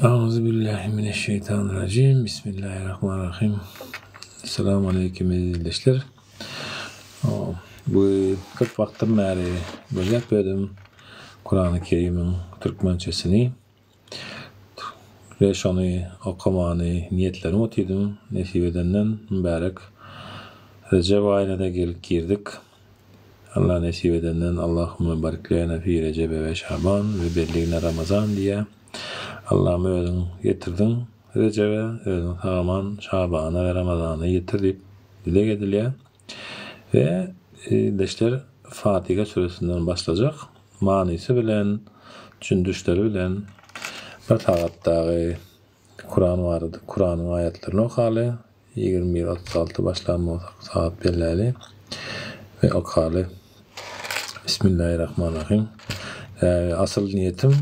Auzubillahi mineşşeýtanirrajim. Bismillahirrahmanirrahim. Esselamu aleýkum eziz ildeşler. Bu köp wagtdan bäri gözläp ýördüm Kurany Kerimiň türkmençesini. We şony okamany niýetlenip otyrdym. Nesip edenden mübärek Rejep aýyna-da gelip girdik. Allah nesip edenden Allahümme barik lena fi Rejebe we Şaban we belligna Ramazan diýýär. Allahym özüň ýetirdiň Rejebe, özüň sag-aman Şabana we Ramazana ýetir diýip dileg edilýär. We ildeşler Fatiha süresinden başlajak manysy bilen, düşündirişleri bilen bir sagat dagy Kuran barada, Kuranyň aýatlaryny okaly. 21.36 başlan bolsak sagat belläli we okaly. Bismillahirrahmanirrahim. Asyl niýetim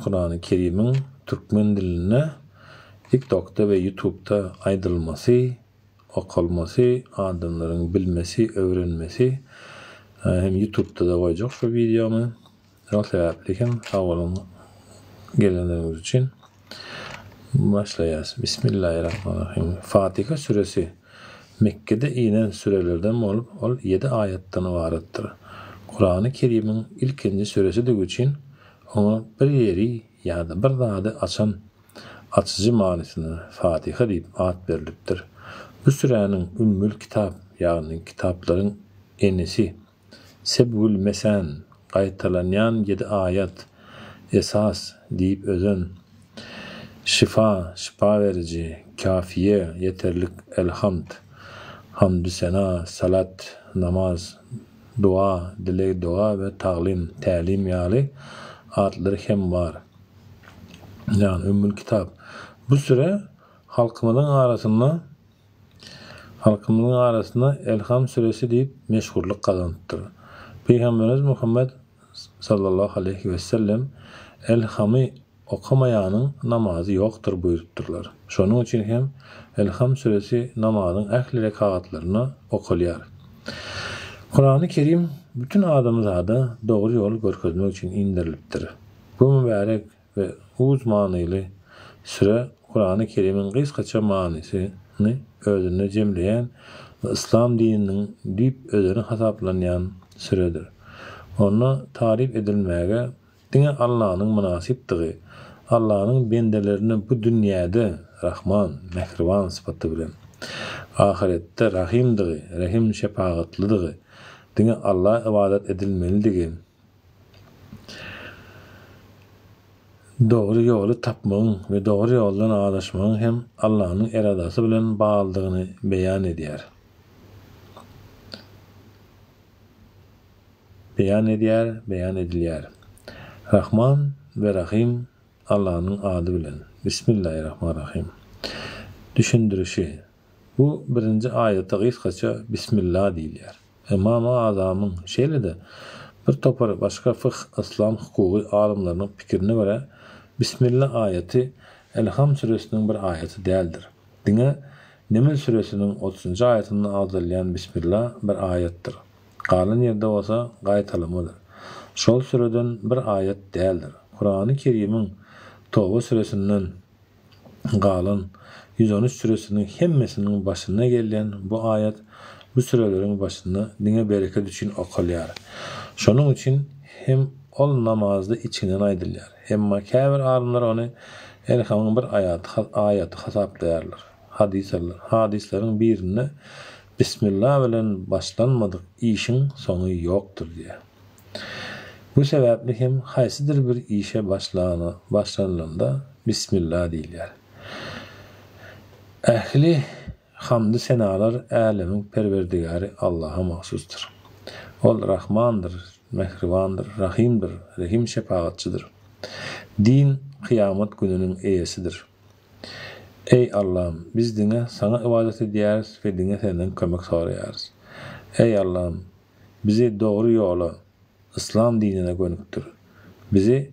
Kurany Kerimiň türkmen dilinde TikTokda we YouTubeda aýdylmasy, okalmasy, adamlaryň bilmesi, öwrenmesi. Hem YouTubeda-da goýjak şu wideomy. Şol sebäpli hem sag boluň gelenleriňiz üçin. Başlaýas. Bismillahirrahmanirrahim. Fatiha süresi Mekgede inen sürelerden bolup, ol ýedi aýatdan ybaratdyr. Kurany Kerimiň ilkinji süresidigi üçin oňa bir ýeri ýa-da bir zady açan, açyjy manysynda Fatiha diýip at berlipdir. Bu süräniň Ümmül kitap, ýagny kitaplaryň enesi Sebgül mesen, gaýtalanýan ýedi aýat, esas, diýip özen, şifa, şypa beriji, kafiýe, ýeterlik, elhamd, hamdü-sena, salat, namaz, dua, dileg-doga we taglym, tälim ýaly atlary hem bar. Ýagny Ümmül kitap. Bu süre halkymyzyň arasynda Halkymyzyň arasynda Elham süresi diýip meşhurlyk gazanypdyr. Pygamberimiz Muhammet sallallahu aleýhi wesellem Elhamy okamaýanyň namazy ýokdur buýrupdyrlar. Şonuň üçin hem Elham süresi namazyň ähli rekagatlarynda okalýar. Kurany Kerim bütin adamzada dogry ýoly görkezmek üçin inderilipdir. Bu mübärek we uz manyly süre Kurany Kerimiň gysgaça manysyny özünde jemleýän we yslam dininiň düýp özeni hasaplanýan süredir. Onda taryp edilmäge diňe Allanyň mynasypdygy, Allanyň bendelerine bu dünýäde Rahman, Mähriban sypaty bilen, ahyretde Rahymdygy, Rehim-şepagatlydygy, diňe Alla ybadat edilmelidigi, Dogry ýoly tapmagyň we dogry ýoldan azaşmagyň hem Allanyň eradasy bilen baglydygyny beýan edýär. Beýan edýär, beýan edilýär. Rahman we Rahym Allanyň ady bilen. Bismillahirrahmanirrahim. Düşündirişi, Bu birinji aýata gysgaça Bismillah diýilýär. Ymamy Azamyň, şeýle-de bir topar başga fykh, yslam hukugy alymlarynyň pikirine görä, Bismillah aýaty Elham süresiniň bir aýaty däldir. Diňe Neml süresiniň otuzynjy aýatynda agzalýan Bismillah bir aýatdyr. Galan ýerde bolsa gaýtalamadyr. Şol süreden bir aýat däldir. Kurany Kerimiň Toba süresinden galan 113 süresiniň hemmesiniň başynda gelýän bu aýat bu süreleriň başynda diňe bereket üçin okalýar. Şonuň üçin hem ol namazda içinden aýdylýar. Emma käbir alymlar ony Elhamyň bir aýaty hasaplaýarlar. Hadyslaryň birinde Bismillah bilen başlanmadyk işiň soňy ýokdur diýýär. Bu sebäpli hem haýsydyr bir işe başlanylanda Bismillah diýilýär. Ähli hamdy-senalar älemiň Perwerdigäri Allaha mahsusdyr. Ol Rahmandyr, Mähribandyr, Rahymdyr, Rehim-şepagatçydyr. Din kyýamat gününiň eýesidir. Eý, Allam! Biz diňe Saňa ybadat edýäris we diňe Senden kömek soraýarys. Eý, Allam! Bizi dogry ýola, yslam dinine gönükdir. Bizi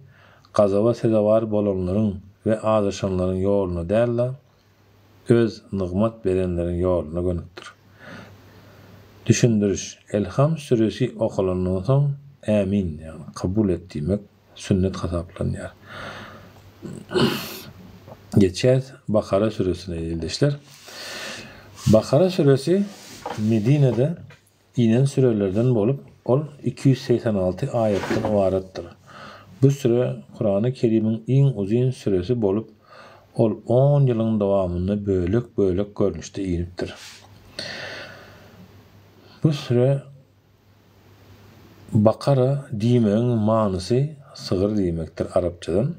gazaba sezewar bolanlaryň we azaşanlaryň ýoluna däl-de, Öz nygmat berenleriň ýoluna gönükdir. Düşündiriş, Elham süresi okalandan soň, Ämin, ýagny kabul et diýmek sünnet hasaplanýar. Geçýäs Bakara süresine ildeşler. Bakara süresi Medinede inen sürelerden bolup, ol 286 aýatdan ybaratdyr. Bu süre Kurany Kerimiň iň uzyn süresi bolup, ol on ýylyň dowamynda bölek-bölek görnüşde inipdir. Bu süre Bakara diýmegiň manysy sygyr diýmekdir arapçadan.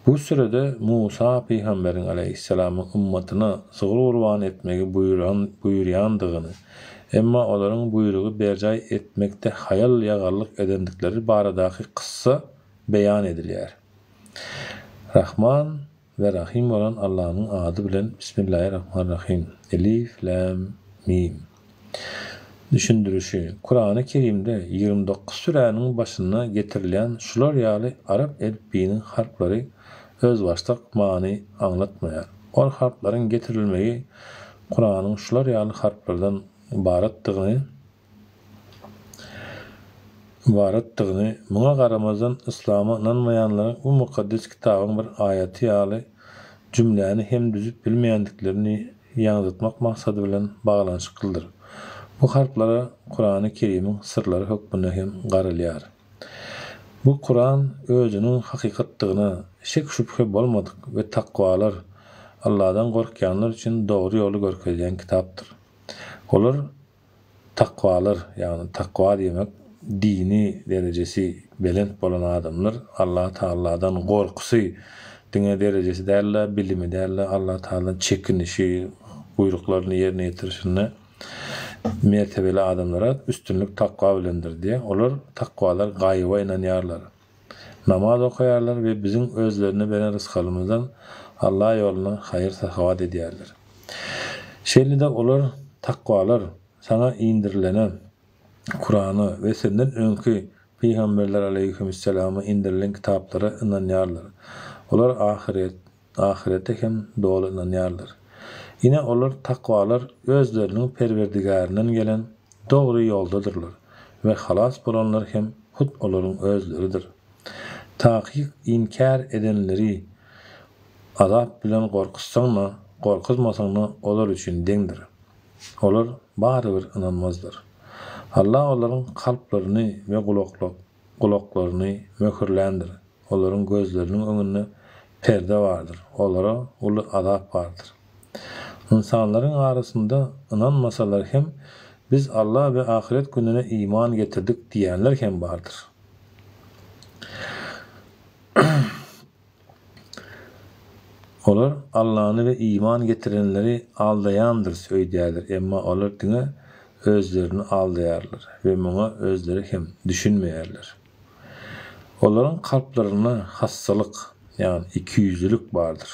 Bu sürede Musa pygamberiň aleýhissalamyň ymmatyna sygyr gurban etmegi buýurýandygyny, emma olaryň buýrugy berjaý etmekde haýal-ýagallyk edendikleri baradaky kyssa beýan edilýär. Rahman we Rahym bolan Allanyň ady bilen Bismillaýir-Rahmanir-Rahym. Elif, Läm, Mim. Düşündirişi, Kurany Kerimde 29 süräniň başynda getirilýän şular ýaly arap elipbiýiniň harplary özbaşdak many aňlatmaýar. Ol harplaryň getirilmegi Kuranyň şular ýaly harplardan ybaratdygyny Ybaratdygyny, muňa garamazdan yslama ynanmaýanlaryň bu mukaddes kitabyň bir aýaty ýaly jümläni hem düzüp bilmeýändiklerini ýaňzytmak maksady bilen baglanyşyklydyr. Bu harplara Kurany Kerimiň syrlary hökmünde hem garalýar. Bu Kuran özüniň hakykatdygyna şek-şübhe bolmadyk we takwalar, Alladan gorkýanlar üçin dogry ýoly görkezýän kitapdyr. Olar Takwalar, ýagny takwa diýmek dini derejesi belent bolan adamlar, Allah Tagaladan gorkusy, diňe derejesi däl-de, bilimi däl-de, Allah Tagaladan çekinişi, buýruklaryny ýerine ýetirişinde mertebeli adamlara üstünlik takwa bilendir diýýär. Olar, takwalar gaýyba ynanýarlar. Namaz okaýarlar we biziň özlerine beren rysgalymyzdan Allah ýolunda haýyr-sahawat edýärler. Şeýle-de olar, takwalar, saňa indirilene, Kurana, we senden öňki pygamberler aleýhimüsselama indirilen kitaplara ynanýarlar. Olar ahyret, ahyrete hem doly ynanýarlar. Ine, olar, takwalar, özleriniň Perwerdigärinden gelen dogry ýoldadyrlar we halas bolanlar hem hut olaryň özleridir. Takyk inkär edenleri azap bilen gorkuzsaň-da, gorkuzmasaň-da olar üçin deňdir. Olar barybir ynanmazlar. Allah olaryň kalplaryny we gulaklaryny möhürländir. Olaryň gözleriniň öňünde perde bardyr, olara uly azap bardyr. Ynsanlaryň arasynda ynanmasalar hem, Biz Alla we ahyret gününe iman getirdik diýýänler hem bardyr. Olar Allany we iman getirenleri aldaýandyrys öýdýärler, emma olar diňe özlerini aldaýarlar we muňa özleri hem düşünmeýärler. Olaryň kalplarynda hassalyk, ýagny ikiýüzlülik bardyr.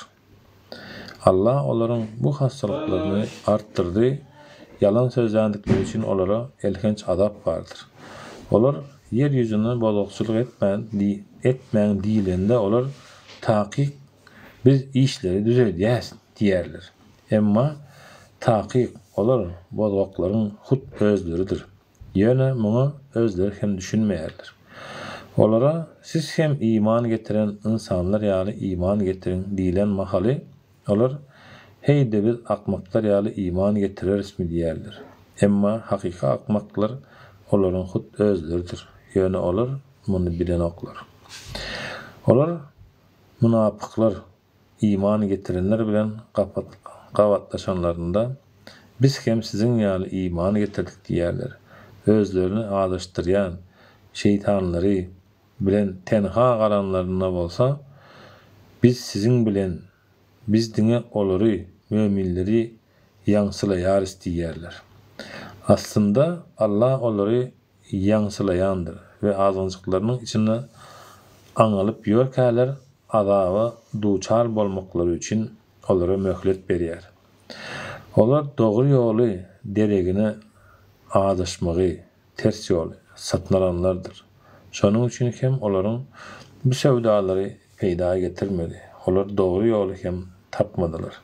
Allah olaryň bu hassalyklaryny artdyrdy, ýalan sözländikleri üçin olara elhenç azap bardyr. Olar ýer ýüzünde bozgakçylyk etmän etmäň diýlende olar takyk biz işleri düzedýäs diýerler. Emma takyk olar bozgaklaryň hut özleridir. Ýöne muňa özleri hem düşünmeýärler. Olara, Siz hem iman getiren ynsanlar ýaly iman getiriň diýlen mahaly, olar, Heý-de biz akmaklar ýaly iman getirerismi diýerler. Emma hakyky akmaklar olaryň hut özleridir, ýöne olar muny bilenoklar. Olar, mynapyklar, Iman getirenler bilen gabatlaşanlarynda, Biz hem siziň ýaly iman getirdik diýerler. Özlerini azaşdyrýan, şeýtanlary, bilen tenha galanlarynda bolsa, Biz siziň bilen, biz diňe olary, möminleri, ýaňsylaýarys diýerler. Aslynda Allah olary ýaňsylaýandyr we azgynjyklarynyň içinde aňalyp ýörkäler azaba duçar bolmaklary üçin olara möhlet berýär. Olar dogry ýoly deregine azaşmagy, ters ýoly, satyn alanlardyr. Şonuň üçin hem olaryň bu söwdalary peýda getirmedi. Olar dogry ýoly hem tapmadylar.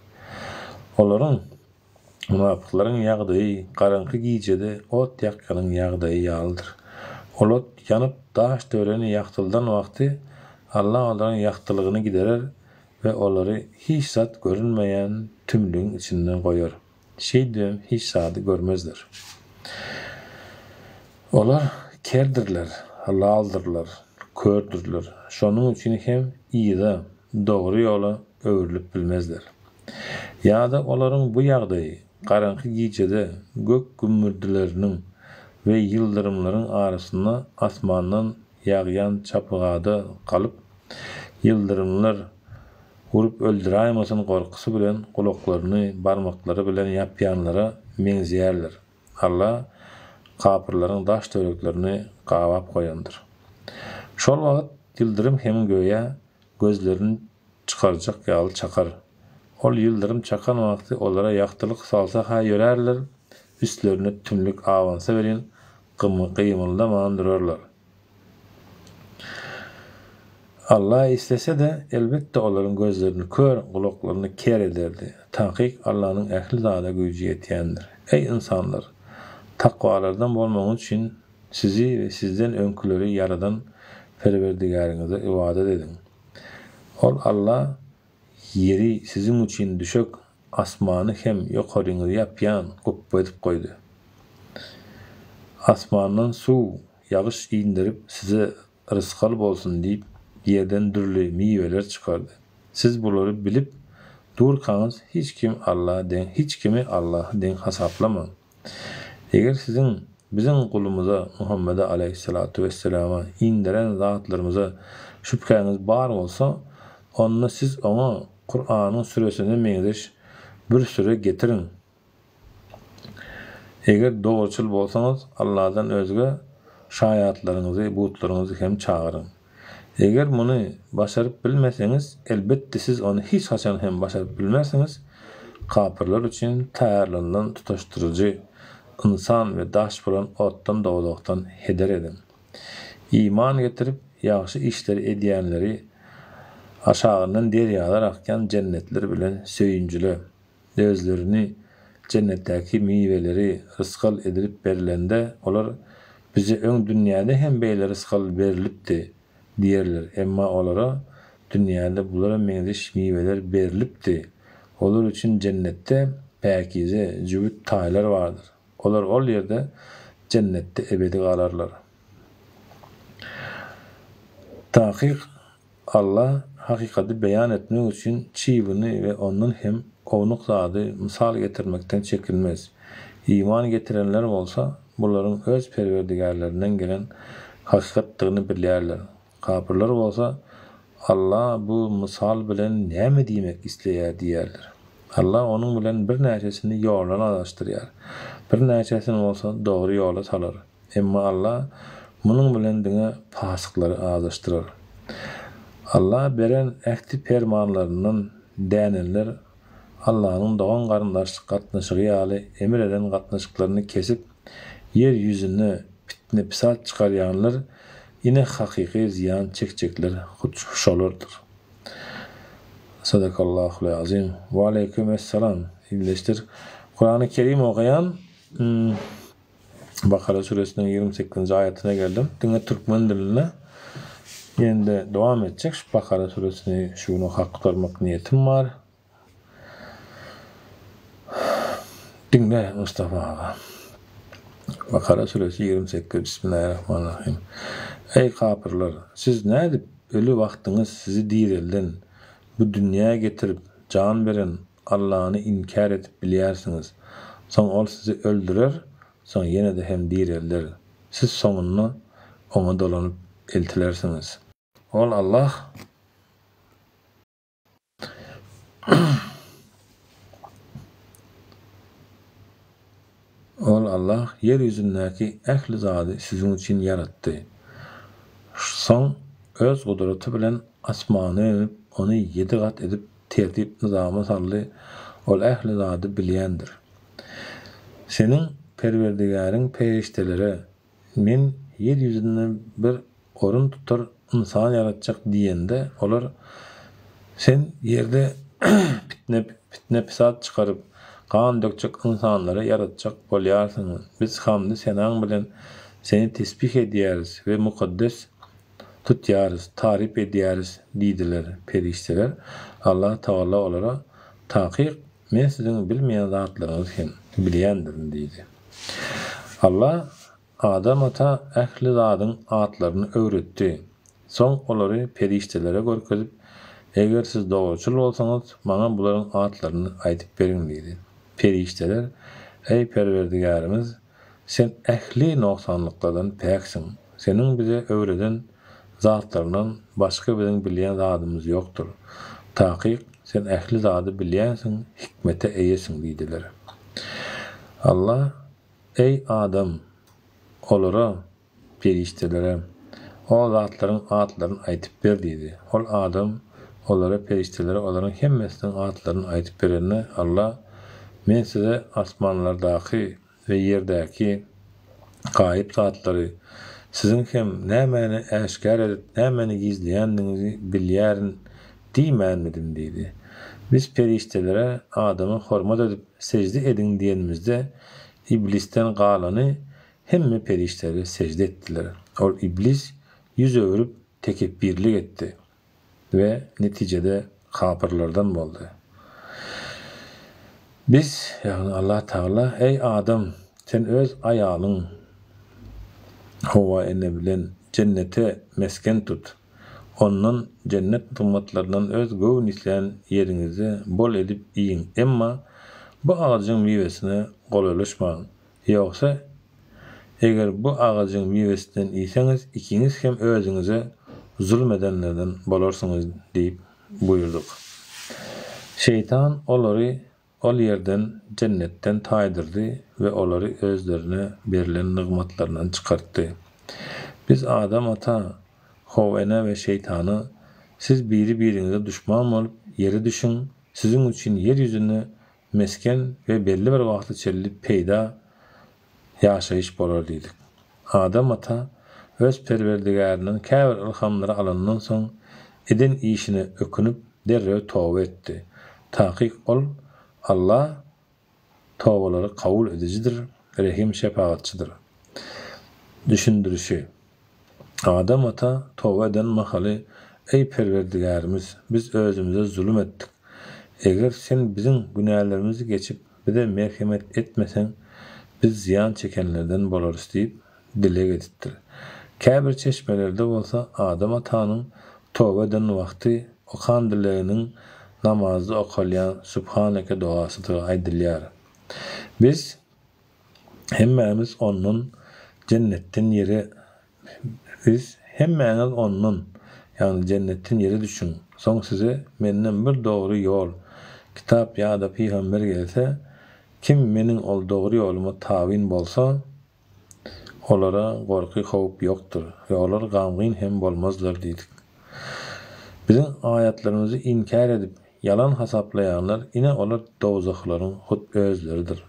Olaryň Mynapyklaryň ýagdaýy garaňky gijede ot ýakýanyň ýagdaýy ýalydyr. Ol ot ýanyp, daş-töweregini ýagtyldan wagty Allah olaryň ýagtylygyny giderer we olary hiç zat görünmeýän tümlügiň içinde goýar. Şeýdibem hiç zady görmezler. Olar kerdirler, laldyrlar, kördürler. Şonuň üçin hem yza, dogry ýola öwrülip bilmezler. Ýa-da olaryň bu ýagdaýy garaňky gijede gök gümmürdileriniň we ýyldyrymlaryň arasynda asmandan ýagýan çapygada galyp, ýyldyrymlar urup öldüräýmesin gorkusy bilen gulaklaryny barmaklary bilen ýapýanlara meňzeýärler. Alla kapyrlaryň daş-töwereklerini gabap goýandyr. Şol wagt ýyldyrym hem göýä gözlerini çykarjak ýaly çakar. Ol ýyldyrym çakan wagty olara ýagtylyk salsa-ha ýörärler, üstlerine tümlük abansa welin gymyldaman durarlar. Alla islese-de, elbetde olaryň gözlerini kör, gulaklaryny ker ederdi. Takyk Allanyň ähli zada güýji ýetýändir. Eý, ynsanlar! Takwalardan bolmagyňyz üçin sizi we sizden öňküleri ýaradan Perwerdigäriňize ybadat ediň. Ol, Alla, ýeri siziň üçin düşek, asmany hem ýokaryňyzy ýapýan gupba edip goýdy. Asmandan suw, ýagyş inderip, size rysgal bolsun diýip, ýerden dürli miweler çykardy. Siz bulary bilip durkaňyz hiç kim Alla deň hiç kimi Allaha deň hasaplamaň. Eger siziň biziň gulumyza Muhammede aleýhissalatu wesselama inderen zatlarymyza şübhäňiz bar bolsa, onda siz oňa Kuranyň süresine meňzeş bir süre getiriň. Eger dogruçyl bolsaňyz, Alladan özge şaýatlaryňyzy, butlaryňyzy hem çagyryň. Eger muny başaryp bilmeseňiz, elbetde siz ony hiç haçan hem başaryp bilmersiňiz, kapyrlar üçin taýýarlanylan tutaşdyryjy, ynsan we daş bolan otdan-dowzahdan heder ediň. Iman getirip, ýagşy işleri edýänleri aşagyndan derýalar akýan jennetler bilen söýünjile. Özlerini jennetdäki miweleri rysgal edilip berlende, olar, Bize öň dünýäde hem beýle rysgal berlipdi diýerler. Emma olara dünýäde bulara meňzeş miweler berlipdi. Olar üçin jennetde päkize, jübüt taýlar bardyr. Olar ol ýerde, jennetde ebedi galarlar. Takyk, Alla hakykaty beýan etmek üçin çybyny we ondan hem ownuk zady mysal getirmekden çekinmez. Iman getirenler bolsa, bularyň öz Perwerdigärlerinden gelen hakykatdygyny bilýärler. Kapyrlar bolsa, Alla bu mysal bilen näme diýmek isleýär diýerler. Alla onuň bilen birnäçesini ýoldan azaşdyrýar, birnäçesini bolsa dogry ýola salar. Emma Alla munuň bilen diňe pasyklary azaşdyrar. Alla beren ähti-permanlaryndan dänenler Allanyň dogan-garyndaşlyk gatnaşygy ýaly emir eden gatnaşyklaryny kesip, ýer ýüzünde pitne-pisat çykarýanlar ine hakyky zyýan çekjekler hut şolardyr. Sadakallahul azim. Waleýkim essalam ildeşler. Kurany Kerim okaýan Bakara süresiniň 28-nji aýatyna geldim. Diňe türkmen dilinde ýene-de dowam etjek şu Bakara süresini şu gün okap gutarmak niýetim bar. Diňle Mustafa aga. Bakara süresi 28 Bismillahirrahmanirrahim. Eý kapyrlar, siz nädip öli wagtyňyz sizi direlden, bu dünýä getirip jan beren Allany inkär edip bilýärsiňiz. Soň ol sizi öldürer, soň ýene-de hem direlder. Siz soňunda Oňa dolanyp eltilersiňiz. Ol Allah Ol Allah ýer ýüzündäki ähli zady siziň üçin ýaratdy. Soň Öz gudraty bilen asmana münüp, ony ýedi gat edip tertip-nyzama saldy, Ol ähli zady bilýändir. Seniň Perwerdigäriň perişdelere, Men ýer ýüzünde bir orun tutar ynsan ýaratjak diýende, olar, Sen ýerde pitne, pitne-pisat çykaryp, gan dökjek ynsanlary ýaratjak bolýarsyňmy? Biz hamdy-senaň bilen Seni tesbih edýäris we mukaddes. Tutýarys, taryp edýäris diýdiler. Perişdeler, Allah Tagala olara, Takyk, Men siziň bilmeýän zatlaryňyzy hem bilýändirin diýdi. Allah Adam ata ähli zadyň atlaryny öwretdi. Soň olary perişdelere görkezip, Eger siz dogruçyl bolsaňyz, maňa bularyň atlaryny aýdyp beriň diýdi. Perişdeler, Eý, Perwerdigärimiz! Sen ähli nogsanlyklardan päksiň. Seniň bize öwreden zatlaryňdan başga biziň bilýän zadymyz ýokdur. Takyk, Sen ähli zady bilýänsiň, hikmete eýesiň diýdiler. Allah, Eý, Adam! Olara, perişdelere, o zatlaryň atlaryny aýdyp ber diýdi. Ol adam olara, perişdelere, olaryň hemmesiniň atlaryny aýdyp berende, Alla, Men size asmanlardaky we ýerdäki gaýyp zatlary, siziň hem nämäni äşgär edip, nämäni gizleýändigiňizi bilýärin diýmänmidim diýdi. Biz perişdelere Adama hormat edip sežde ediň diýenimizde, Iblisden galany Hemme perişdeler sežde etdiler. Ol iblis ýüz öwrüp tekepbirlik etdi we netijede kapyrlardan boldy. Biz, ýagny Allah Tagala, Eý Adam! Sen öz aýalyň Howa ene bilen jennete mesgen tut. Ondan, jennet nygmatlaryndan öz göwün islän ýeriňizde bol edip iýiň. Emma bu agajyň miwesine golaýlaşmaň. Ýogsa, eger bu agajyň miwesinden iýseňiz, ikiňiz hem özüňize zulum edenlerden bolarsyňyz diýip buýurdyk. Şeýtan olary ol ýerden, jennetden, taýdyrdy we olary özlerine berlen nygmatlaryndan çykartdy. Biz Adam ata, How enä we şeýtana, Siz biri-biriňize duşman bolup, ýere düşüň, siziň üçin ýer ýüzünde mesgen we belli bir wagta çenli peýda ýaşaýyş bolar diýdik. Adam ata öz Perwerdigärinden käbir ylhamlary alandan soň, eden işine ökünip, derrew toba etdi. Takyk Ol, Alla, tobalary kabul edijidir, Rehim-şepagatçydyr. Düşündirişi. Adam ata toba eden mahaly, Eý, Perwerdigärimiz, biz özümize zulum etdik. Eger Sen biziň günälerimizi geçip, bize merhemet etmeseň, biz zyýan çekenlerden bolarys diýip, dileg edipdir. Käbir çeşmelerde bolsa Adam atanyň toba eden wagty okan dileginiň namazda okalýan Subhaneke dogasydygy aýdylýar. Biz Hemmämiz ondan, jennetden ýere Biz, hemmäňiz ondan, ýagny jennetden ýere düşüň. Soň size menden bir dogry ýol, kitap ýa-da pygamber gelse, kim meniň ol dogry ýoluma tabyn bolsa, olara gorky-howp ýokdur we olar gamgyn hem bolmazlar diýdik. Biziň aýatlarymyzy inkär edip, ýalan hasaplaýanlar, ine olar dowzahylaryň hut özleridir.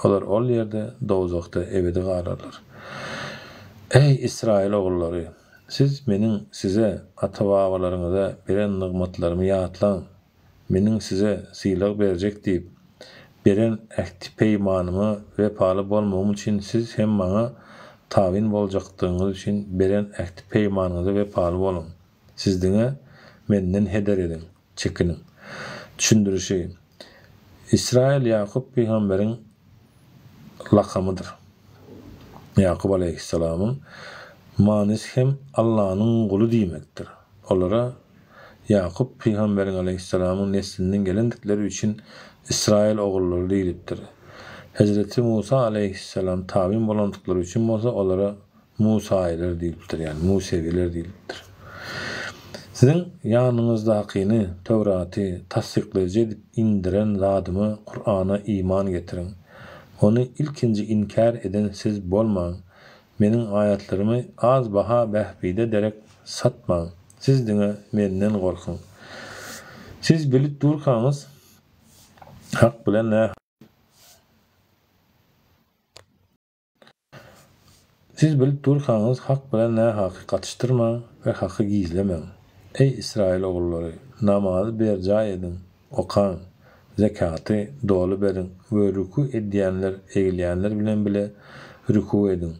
Olar ol ýerde, dowzahda ebedi galarlar. Eý, Ysraýyl ogullary! Siz Meniň size, ata-babalaryňyza beren nygmatlarymy ýatlaň. Meniň size sylag berjek diýip, beren ähti-peýmanyma wepaly bolmagym üçin siz hem Maňa tabyn boljakdygyňyz üçin beren ähti-peýmanyňyza wepaly boluň. Siz diňe Menden heder ediň, çekiniň. Düşündirişi, Ysraýyl Ýakup pygamberiň lakamydyr. Ýakup alaýhyssalamyň manysy hem Allanyň guly diýmekdir. Olara Ýakup pygamberiň alaýhyssalamyň neslinden gelendikleri üçin Ysraýyl ogullary diýlipdir. Hezreti Musa alaýhyssalam tabyn bolandyklary üçin bolsa olara Musaýylar diýlipdir, ýagny Musewiler diýlipdir. Siziň ýanyňyzdakyny, Töwraty, tassyklaýjy edip indiren zadyma, Kurana, iman getiriň. Ony ilkinji inkär eden siz bolmaň. Meniň aýatlarymy az baha bähbide derek satmaň. Siz diňe Menden gorkuň. Siz bilip durkaňyz, hak bilen nähak. Siz bilip durkaňyz hak bilen nähaky gatyşdyrmaň we haky gizlemäň. Eý, Ysraýyl ogullary! Namazy berjaý ediň, okaň, zekaty doly beriň we rüku edýänler, egilýänler bilen bile rüku ediň.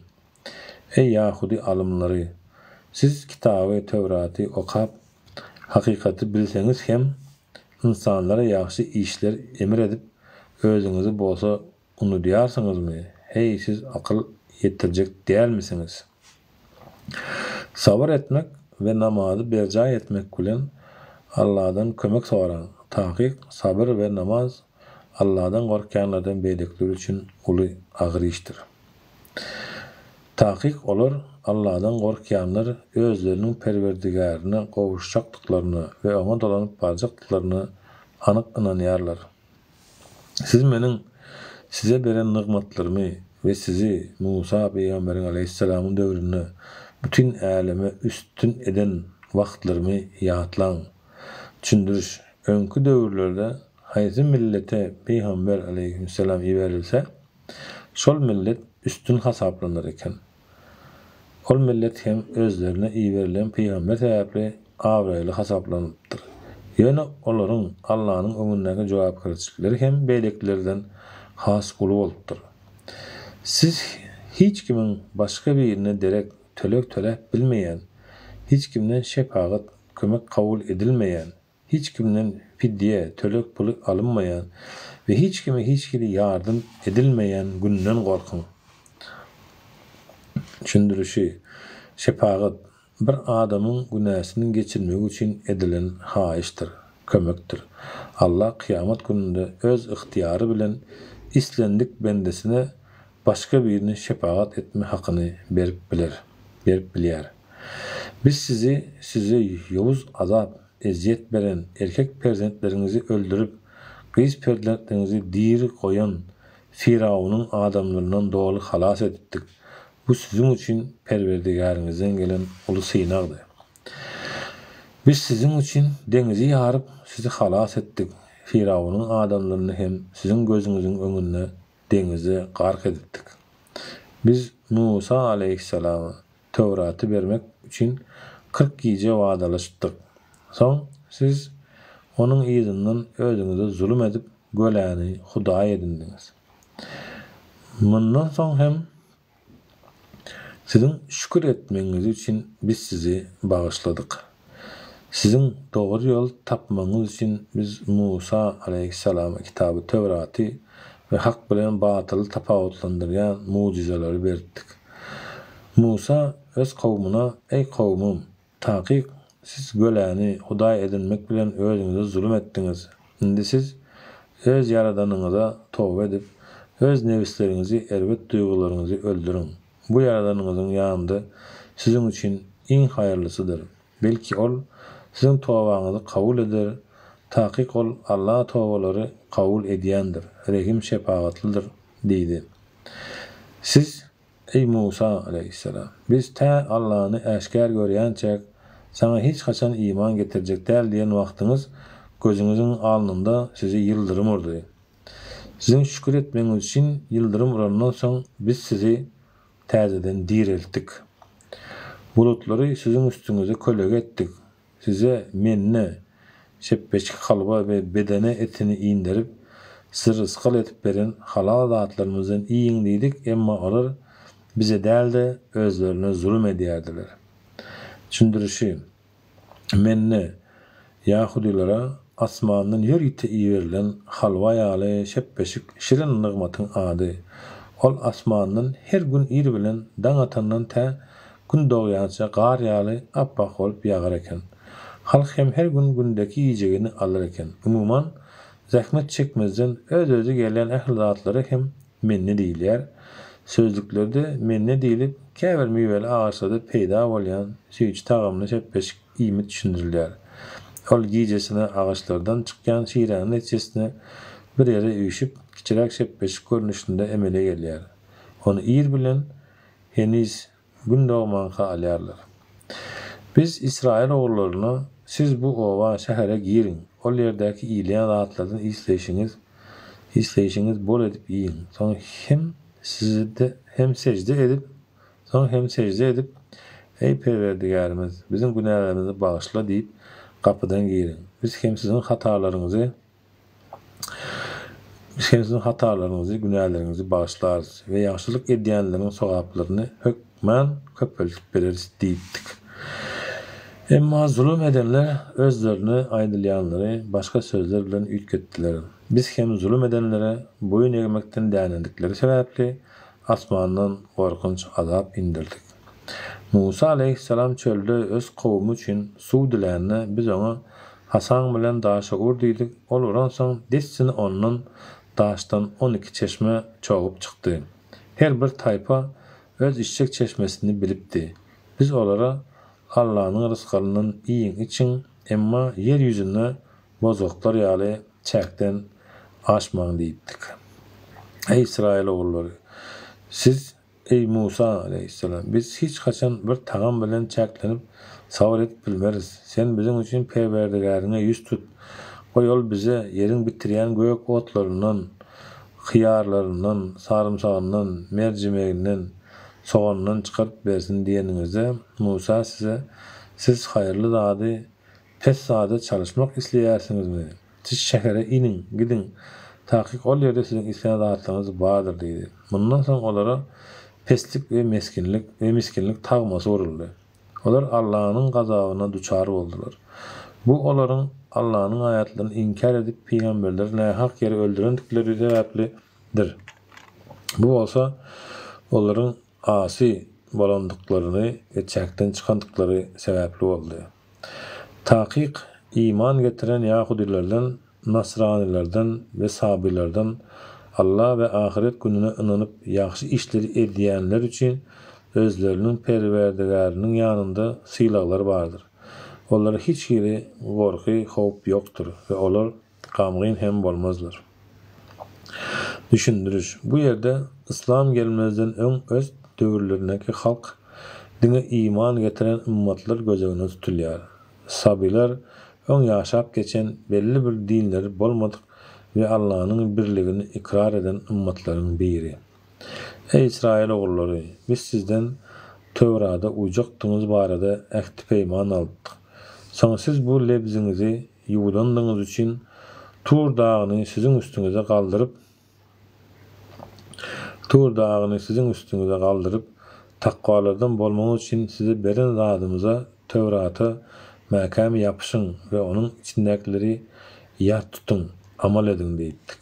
Eý, ýahudy alymlary! Siz kitaby, Töwraty, okap, hakykaty bilseňiz hem, ynsanlara ýagşy işler emir edip, özüňizi bolsa unudýarsyňyzmy? Heý, siz akyl ýetirjek dälmisiňiz? Sabyr etmek we namazy berjaý etmek bilen Alladan kömek soraň. Takyk, sabyr we namaz Alladan gorkýanlardan beýlekiler üçin uly agyr işdir. Takyk olar, Alladan gorkýanlar, özleriniň Perwerdigärine gowuşjakdyklaryna we Oňa dolanyp barjakdyklaryna anyk ynanýarlar. Siz meniň size beren nygmatlarymy we sizi Musa pygamberiň aleýhissalamyň döwründe bütin äleme üstün eden wagtlarymy ýatlaň. Düşündiriş, Öňki döwürlerde haýsy millete pygamber aleýhissalam iberilse, şol millet üstün hasaplanar eken. Ol millet hem özlerine iberilen pygamber sebäpli abraýly hasaplanypdyr. Ýöne olaryň Allanyň öňündäki jogapkärçilikleri hem beýlekilerden has uly bolupdyr. Siz hiç kimiň başga birine derek töleg töläp bilmeýän, hiç kimden şepagat, kömek kabul edilmeýän, hiç kimden fidýe, töleg puly alynmaýan we hiç kime hiç hili ýardam edilmeýän günden gorkuň. Düşündirişi, Şepagat, bir adamyň günäsiniň geçilmegi üçin edilen haýyşdyr, kömekdir. Allah kyýamat gününde öz ygtyýary bilen islendik bendesine başga birine şepagat etme hakyny berip biler, berip bilýär. Biz sizi size ýowuz azap, ezýet beren, erkek perzentleriňizi öldürip, gyz perzentleriňizi diri goýan Firawunyň adamlaryndan doly halas edipdik. Bu siziň üçin Perwerdigäriňizden gelen uly synagdy. Biz siziň üçin deňizi ýaryp, sizi halas etdik. Firawunyň adamlaryny hem siziň gözüňiziň öňünde deňizde gark edipdik. Biz Musa aleýhissalama Töwraty bermek üçin 40 gije wadalaşypdyk. Soň siz onuň yzyndan özüňize zulum edip, göläni hudaý edindiňiz. Mundan soň hem Siziň şükür etmegiňiz üçin biz sizi bagyşladyk. Siziň dogry ýol tapmagyňyz üçin biz Musa aleýhissalama kitaby Töwraty we hak bilen batyly tapawutlandyrýan mugjyzalary beripdik. Musa öz kowumyna, Eý kowumym! Takyk, siz göläni hudaý edinmek bilen özüňize zulum etdiňiz. Indi siz öz Ýaradanyňyza toba edip, öz nebisleriňizi, erbet duýgularyňyzy öldüriň. Bu Ýaradanyňyzyň ýanynda siziň üçin iň haýyrlysydyr. Belki Ol siziň tobaňyzy kabul eder, takyk Ol Alla tobalary kabul edýändir, rehim-şepagatlydyr diýdi. Siz Eý Musa aleýhissalam! Biz tä Allany äşgär görýänçäk, saňa hiç haçan iman getirjek däl diýen wagtyňyz gözüňiziň alnynda sizi ýyldyrym urdy. Siziň şükür etmegiňiz üçin ýyldyrym urandan soň biz sizi täzeden direltdik. Bulutlary siziň üstüňize kölege etdik. Size menne, şepbeşik halwa we bedene etini inderip, size rysgal edip beren halal zatlarymyzdan iýiň diýdik, emma olar Bize däl-de, özlerine zulum edýärdiler. Düşündirişi, Menne, ýahudylara asmandan ýörite iberilen halwa ýaly şepbeşik şirin nygmatyň ady. Ol asmandan her gün ir bilen daň atandan tä Gün dogýança gar ýaly ap-ak bolup ýagar eken. Halk hem her gün gündeki iýjegini alar eken. Umuman, zähmet çekmezden öz-özi gelýän ähli zatlara hem menne diýilýär. Sözlüklerde menne diýlip, käbir miweli agaçlarda peýda bolýan süýji tagamly şepbeşik iýmit düşündirilýär. Ol gijesine agaçlardan çykýan şiräniň netijesinde bir ýere üýşüp, kiçiräk şepbeşik görnüşinde emele gelýär. Ony ir bilen Heniz Gün dogmanka alýarlar. Biz Ysraýyl ogullaryna, Siz bu oba, şähere giriň, ol ýerdäki iýilýän zatlardan isleýşiňiz, isleýşiňiz bol edip iýiň, soň hem sizde hem sežde edip, soň hem sežde edip, Eý, Perwerdigärimiz, biziň günälerimizi bagyşla diýip, gapydan giriň. Biz hem siziň hatalaryňyzy Biz hem siziň hatalaryňyzy, günäleriňizi bagyşlarys we ýagşylyk edýänleriň sogaplaryny hökman köpeldip bereris diýipdik. Emma zulum edenler özlerine aýdylýanlary başga sözler bilen üýtgetdiler. Biz hem zulum edenlere boýun egmekden dänendikleri sebäpli asmandan gorkunç azap inderdik. Musa alaýhyssalam çölde öz kowumy üçin suw dilände biz oňa, Hasaň bilen daşa ur diýdik, ol uransoň dessine ondan, daşdan 12 çeşme çogup çykdy. Her bir taýpa öz içjek çeşmesini bilipdi. Biz olara, Allanyň rysgalyndan iýiň-içiň, emma ýer ýüzünde bozgaklar ýaly çäkden aşmaň diýipdik. Eý, Ysraýyl ogullary! Siz, Eý, Musa, aleýhissalam! Biz hiç haçan bir tagam bilen çäklenip, sabyr edip bilmeris. Sen biziň üçin Perwerdigäriňe ýüz tut. Goý, Ol bize ýeriň bitirýän gök otlaryndan, hyýarlaryndan, sarymsagyndan, merjimeginden, soganyndan çykaryp bersin diýeniňizde, Musa size, Siz haýyrly zady pes zada çalyşmak isleýärsiňizmi? Siz şähere iniň, gidiň, takyk ol ýerde siziň islän zatlaryňyz bardyr diýdi. Mundan soň olara peslik we mesginlik we misginlik tagmasy uruldy. Olar Allanyň gazabyna duçar boldular. Bu olaryň Allanyň aýatlaryny inkär edip, pygamberleri nähak ýere öldürendikleri sebäplidir. Bu bolsa olaryň asy bolandyklaryny we çäkden çykandyklary sebäpli boldy. Takyk, iman getiren ýahudylardan, nasranylardan we sabylardan Alla we ahyret gününe ynanyp ýagşy işleri edýänler üçin özleriniň Perwerdigäriniň ýanynda sylaglar bardyr. Olara hiç hili gorky, howp ýokdur we olar gamgyn hem bolmazlar. Düşündiriş, Bu ýerde yslam gelmezden öň öz döwürlerindäki halk diňe iman getiren ymmatlar göz öňünde tutulýar. Sabylar öň ýaşap geçen belli bir dinleri bolmadyk we Allanyň birligini ykrar eden ymmatlaryň biri. Eý Ysraýyl ogullary! Biz sizden Töwrada uýjakdygyňyz barada ähti-peýman alypdyk. Soň siz bu lebziňizi ýuwudandygyňyz üçin Tur dagyny siziň üstüňize galdyryp, Tur dagyny siziň üstüňize galdyryp, takwalardan bolmagyňyz üçin size beren zadymyza, Töwrata, mäkäm ýapyşyň we onuň içindäkileri ýat tutuň, amal ediň diýipdik.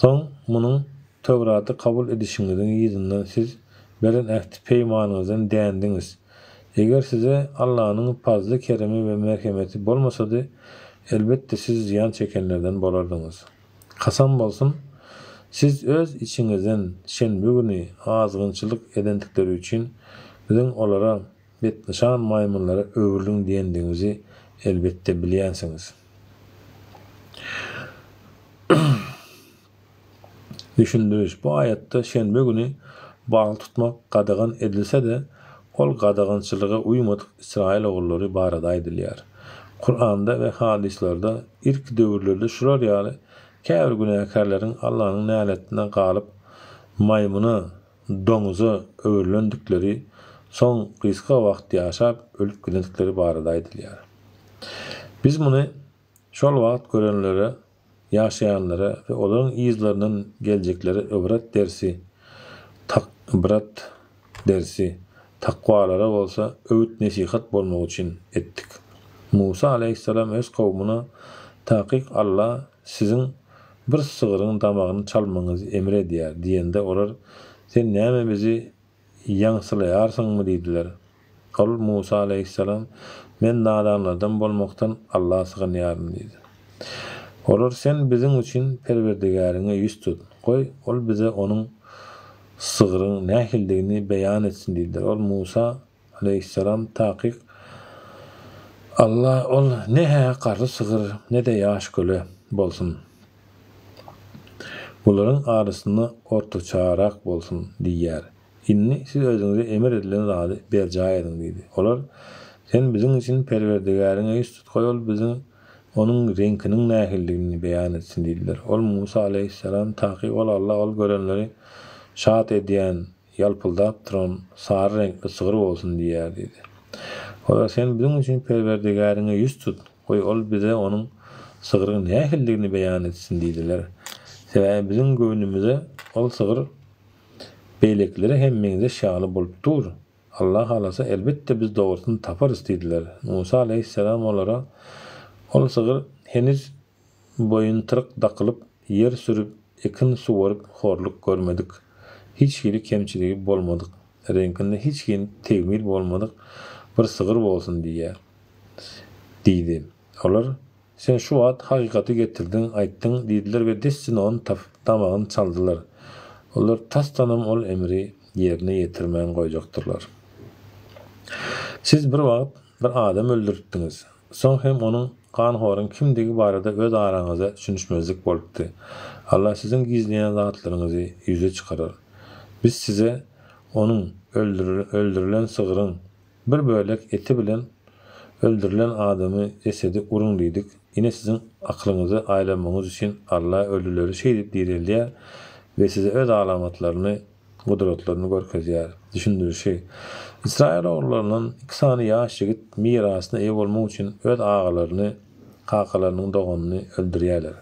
Soň munuň, Töwraty kabul edişiňiziň yzyndan siz beren ähti-peýmanyňyzdan dändiňiz. Eger size Allanyň pazly-keremi we merhemeti bolmasady, elbetde siz zyýan çekenlerden bolardyňyz. Kasam bolsun, siz öz içiňizden şenbe güni azgynçylyk edendikleri üçin biziň olara betnyşan maýmynlara öwrüliň diýendigimizi elbetde bilýänsiňiz. Düşündiriş, Bu aýatda şenbe güni balyk tutmak gadagan edilse-de, ol gadagançylyga uýmadyk Ysraýyl ogullary barada aýdylýar. Kuranda we hadyslarda irki döwürlerde şular ýaly käbir günäkärleriň Allanyň näletine galyp, maýmyna, doňuza öwrülendikleri, soň gysga wagt ýaşap, ölüp gidendikleri barada aýdylýar. Biz muny şol wagt görenlere ýaşaýanlara we olaryň yzlaryndan geljeklere ybrat dersi, tak, ybrat dersi, takwalara bolsa öwüt-nesihat bolmagy üçin etdik. Musa alaýhyssalam öz kowumyna, Takyk Alla siziň bir sygryň damagyny çalmagyňyzy emr edýär diýende, olar, Sen näme bizi Ýaňsylaýarsyňmy diýdiler. Ol, Musa alaýhyssalam, Men nadanlardan bolmakdan Alla sygynýaryn diýdi. Olar, Sen biziň üçin Perwerdigäriňe ýüz tut. Goý, Ol bize onuň, sygryň, nähilidigini beýan etsin diýdiler. Ol, Musa alaýhyssalam, Takyk, Alla ol ne-hä garry sygyr, ne-de ýaş köle bolsun. Bularyň arasynda ortaçarak bolsun diýýär. Indi siz özüňize emir edilen zady berjaý ediň diýdi. Olar, Sen biziň üçin Perwerdigäriňe ýüz tut, goý ol biziň onuň reňkiniň nähilidigini beýan etsin diýdiler. Ol Musa alaýhyssalam, Takyk ol Alla ol görenleri şat edýän, ýalpyldap duran sary reňkli sygyr bolsun diýýär diýdi. Olar, Sen biziň üçin Perwerdigäriňe ýüz tut, goý, ol bize onuň, sygryň, nähilidigini beýan etsin diýdiler. Sebäbi biziň göwnümize ol sygyr beýlekilere hem meňzeş ýaly bolup dur. Allah halasa, elbetde biz dogrusyny taparys diýdiler. Musa alaýhyssalam olara, Ol sygyr heniz boýuntyryk dakylyp, ýer sürüp, ekin suwaryp horluk görmedik. Hiç hili kemçiligi bolmadyk, reňkinde hiç hili tegmil bolmadyk bir sygyr bolsun diýýär. Diýdi. Olar, Sen şu wagt hakykaty getirdiň, aýtdyň diýdiler we dessine ony tapyp, damagyny çaldylar. Olar tasdanam ol emri ýerine ýetirmän goýjakdyrlar. Siz bir wagt bir adam öldüripdiňiz. Soň hem onuň ganhoryň kimdigi barada öz araňyzda düşünişmezlik bolupdy. Allah siziň gizleýän zatlaryňyzy ýüze çykarar. Biz size onuň, öldürilen sygryň, Bir bölek eti bilen öldürilen adamy jesedi uruň diýdik. Ine siziň akylyňyzy aýlamagyňyz üçin Alla ölüleri şeýdip direldýär we size öz alamatlaryny, gudratlaryny görkezýär. Düşündirişi, Ysraýyl ogullaryndan iki sany ýaş ýigit mirasyna eýe bolmak üçin öz agalaryny, kakalarynyň doganyny öldürýärler.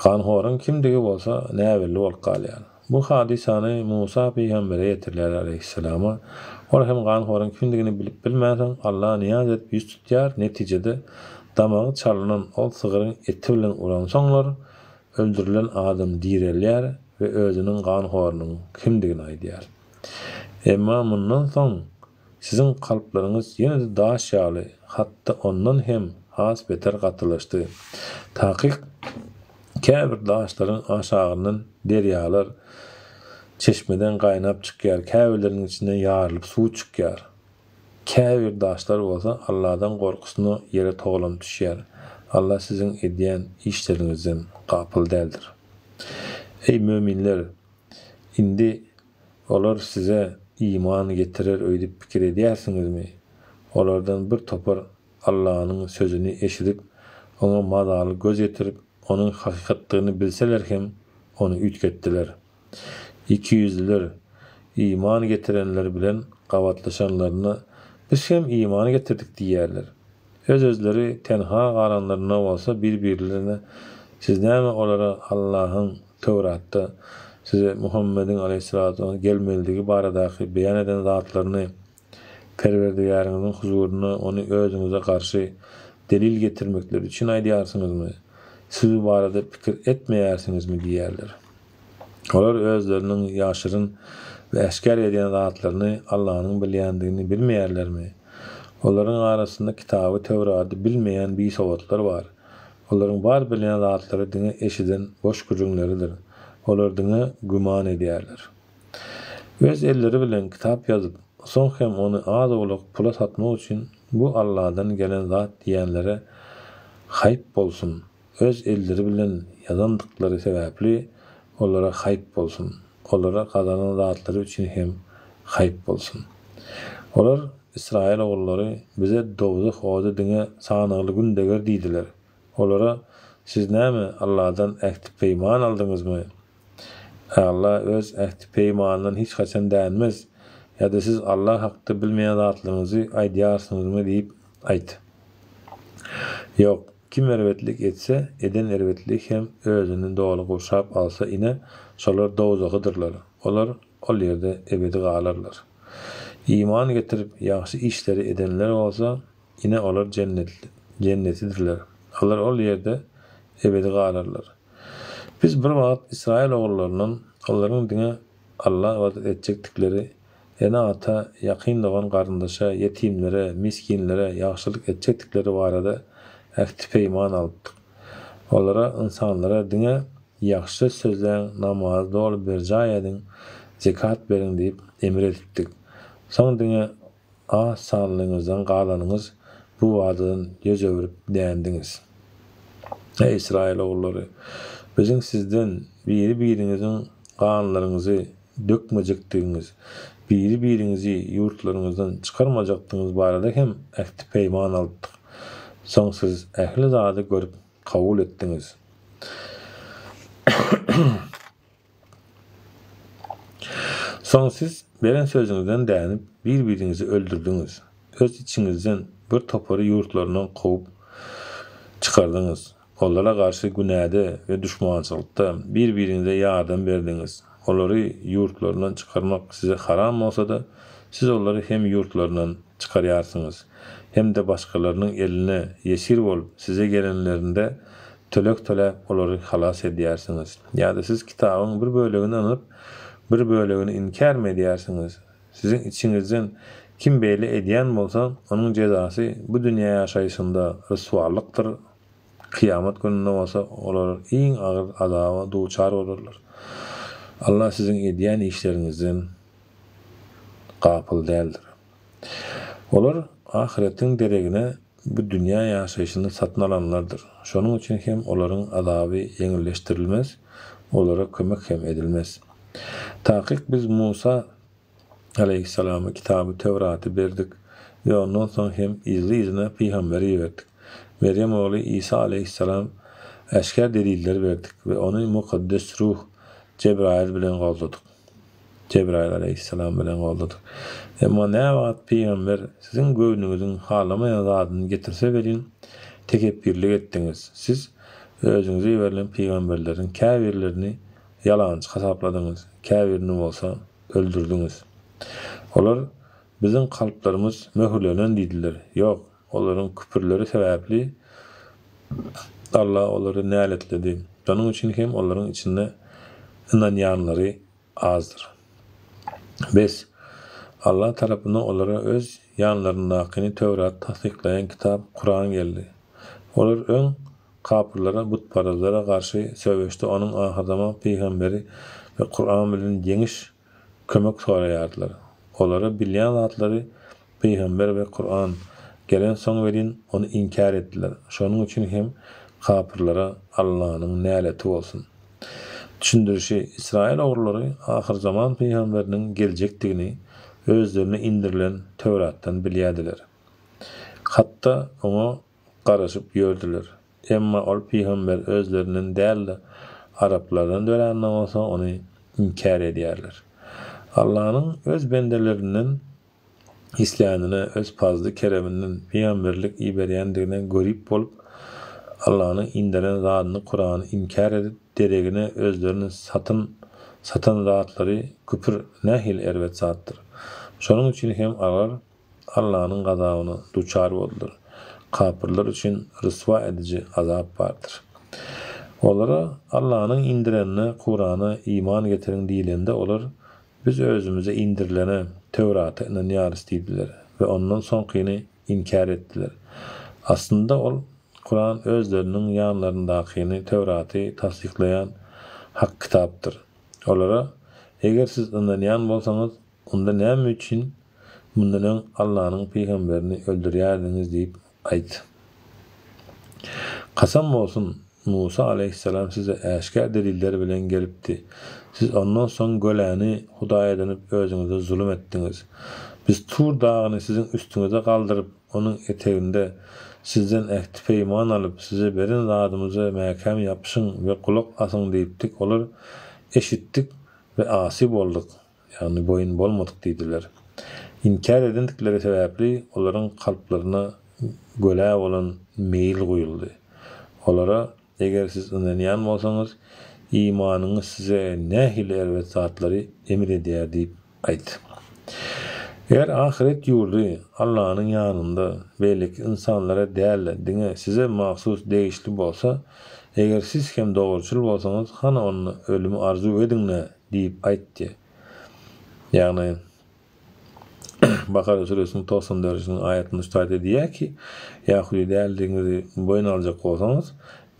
Ganhoryň kimdigi bolsa näbelli bolup galýar. Bu hadysany Musa pygambere ýetirilýär aleýhissalama. Ol hem ganhoryň kimdigini bilip bilmänsoň Allaha nyýaz edip ýüz tutýar, netijede damagy çalynan ol sygryň eti bilen uransoňlar öldürilen adam direlýär we özüniň ganhorynyň kimdigini aýdýar. Emma mundan soň Siziň kalplaryňyz ýene-de daş ýaly, hatda ondan hem has beter gatylaşdy. Takyk, käbir daşlaryň aşagyndan derýalar çeşmeden gaýnap çykýar, käbirleriniň içinden ýarylyp suw çykýar. Käbir daşlar bolsa Alladan gorkusyna ýere togalanyp düşýär. Alla siziň edýän işleriňizden gapyl däldir. Eý, möminler! Indi Olar size iman getirer öýdüp pikir edýärsiňizmi? Olardan bir topar Allanyň sözüni eşidip, oňa mazaly göz ýetirip, onuň hakykatdygyny bilseler hem, ony üýtgetdiler. Ikiýüzlüler, iman getirenler bilen gabatlaşanlarynda, Biz hem iman getirdik diýýärler. Öz-özleri tenha galanlarynda bolsa bir-birlerine, Siz näme olara Allahyň Töwratda size Muhammediň aleýhissalatu wessalam gelmelidigi baradaky beýan eden zatlaryny Perwerdigäriňiziň huzurynda ony özüňize garşy delil getirmekleri üçin aýdýarsyňyzmy? Siz bu barada pikir etmeýärsiňizmi? diýerler. Olar özleriniň ýaşyryn we äşgär edýän zatlaryny Allanyň bilýändigini bilmeýärlermi? Olaryň arasynda kitaby, Töwrady, bilmeýän bisowatlar bar. Olaryň bar bilýän zatlary diňe eşiden boş gürrüňleridir. Olar diňe güman edýärler. Öz elleri bilen kitap ýazyp, soň hem ony az-owlak pula satmak üçin bu Alladan gelen zat diýýänlere haýp bolsun! Öz elleri bilen ýazandyklary sebäpli olara haýp bolsun! Olara gazanan zatlary üçin hem haýp bolsun! Olar, Ysraýyl ogullary, bize dowzah ody diňe sanagly gün deger diýdiler. Olara, Siz näme, Alladan ähti-peýman aldyňyzmy? Alla öz ähti-peýmanyndan hiç haçan dänmez. Ýa-da siz Alla hakda bilmeýän zatlaryňyzy aýdýarsyňyzmy diýip aýt. Ýok, kim erbetlik etse, eden erbetligi hem özüni doly gurşap alsa ine, şolar dowzahydyrlar. Olar ol ýerde ebedi galarlar. Iman getirip, ýagşy işleri edenler bolsa, ine olar jennetidirler. Olar ol ýerde ebedi galarlar. Biz bir wagt Ysraýyl ogullaryndan olaryň diňe Alla ybadat etjekdikleri, ene-ata, ýakyn dogan-garyndaşa, ýetimlere, misginlere ýagşylyk etjekdikleri barada ähti-peýman alypdyk. Olara, ynsanlara, diňe ýagşy söz sözläň, namazy doly berjaý ediň, zekat beriň diýip emir edipdik. Soň diňe Az sanlyňyzdan galanyňyz bu wadadan ýüz öwrüp dändiňiz. Eý, Ysraýyl ogullary! Biziň sizden biri-biriňiziň ganlaryňyzy dökmejekdigiňiz, biri-biriňizi ýurtlaryňyzdan çykarmajakdygyňyz barada hem ähti-peýman alypdyk. Soň siz ähli zady görüp kabul etdiňiz. Soň siz beren sözüňizden dänip, bir-biriňizi öldürdiňiz. Öz içiňizden bir topary ýurtlaryndan kowup çykardyňyz. Olara garşy günäde we duşmançylykda bir-biriňize ýardam berdiňiz. Olary ýurtlaryndan çykarmak size haram bolsa-da, siz olary hem ýurtlaryndan çykarýarsyňyz, hem-de başgalarynyň eline ýesir bolup size gelenlerinde töleg töläp olary halas edýärsiňiz. Ýa-da siz kitabyň bir bölegini ynanyp, bir bölegini inkärmi edýärsiňiz? Siziň içiňizden kim beýle edýän bolsa, onuň jezasy bu dünýä ýaşaýşynda ryswalykdyr, kyýamat gününde bolsa olar iň agyr azaba duçar bolarlar. Allah siziň edýän işleriňizden gapyl däldir. Olar ahyretiň deregine bu dünýä ýaşaýşyny satyn alanlardyr. Şonuň üçin hem olaryň azaby ýeňilleşdirilmez, olara kömek hem edilmez. Takyk biz Musa aleýhissalama kitaby Töwraty berdik we ondan soň hem yzly-yzyna pygamber iberdik. Merýem ogly Isa aleýhissalam äşgär deliller berdik we ony mukaddes ruh Jebraýyl bilen goldadyk. Jebraýyl aleýhissalam bilen goldadyk. Emma näwagt pygamber siziň göwnüňiziň halamaýan zadyny getirse welin, tekepbirlik etdiňiz. Siz özüňize iberilen pygamberleriň käbirlerini ýalançy hasapladyňyz, käbirini bolsa öldürdiňiz. Olar, Biziň kalplarymyz möhürlenen diýdiler. Ýok, olaryň küpürleri sebäpli Allah olary näletledi. Şonuň üçin hem olaryň içinde ynanýanlary azdyr. Bes, Allah tarapyndan olara öz ýanlaryndakyny Töwraty tassyklaýan kitap Kuran geldi. Olar öň Kapyrlara, butparazlara garşy söweşde onuň ahyrzaman pygamberi we Kuran bilen ýeňiş, kömek soraýardylar. Olara bilýän zatlary, pygamber we Kuran, gelensoň welin, ony inkär etdiler. Şonuň üçin hem kapyrlara Allanyň näleti bolsun! Düşündirişi, Ysraýyl ogrullary ahyrzaman pygamberiniň geljekdigini özlerine indirilen Töwratdan bilýärdiler. Hatda oňa garaşyp ýördüler. Emma ol pygamber özlerinden däl-de, araplardan dörände bolsa ony inkär edýärler. Allanyň öz bendelerinden islänine öz pazly-kereminden pygamberlik iberýändigine görip bolup, Allanyň inderen zadyny Kurany inkär edip, deregine özlerini satyn satan zatlary küpür nähili erbet zatdyr. Şonuň üçin hem alar Allanyň gazabyna duçar boldular. Kapyrlar üçin ryswa ediji azap bardyr. Olara Allanyň indirenine, Kurana, iman getiriň diýlende olar, Biz özümize indirilene, Töwrata, ynanýarys diýdiler we ondan soňkyny inkär etdiler. Aslynda ol, Kuran, özleriniň ýanlaryndakyny, Töwraty, tassyklaýan hak kitapdyr. Olara, Eger siz ynanýan bolsaňyz, Onda näme üçin mundan öň Allanyň pygamberini öldürýärdiňiz diýip aýt. Kasam bolsun, Musa alaýhyssalam size äşgär deliller bilen gelipdi. Siz ondan soň göläni hudaý edinip özüňize zulum etdiňiz. Biz Tur dagyny siziň üstüňize galdyryp, onuň eteginde sizden ähti-peýman alyp, size beren zadymyza mäkäm ýapyşyň we gulak asyň diýipdik, olar, Eşitdik we asy bolduk. Ýagny boýun bolmadyk diýdiler. Inkär edendikleri sebäpli olaryň kalplaryna gölä bolan meýil guýuldy. Olara, Eger siz ynanýan bolsaňyz, imanyňyz size nähili erbet zatlary emir edýär diýip aýt. Eger ahyret ýurdy Allanyň ýanynda beýleki ynsanlara däl-de diňe size mahsus degişli bolsa, eger siz hem dogruçyl bolsaňyz, hany onda ölümi arzuw ediň-dä Diýip aýtdy. Ýagny, Bakara süresiniň 94-nji aýatynda şu taýda diýýär ki, Ýahudy däldigiňizi boýun aljak bolsaňyz,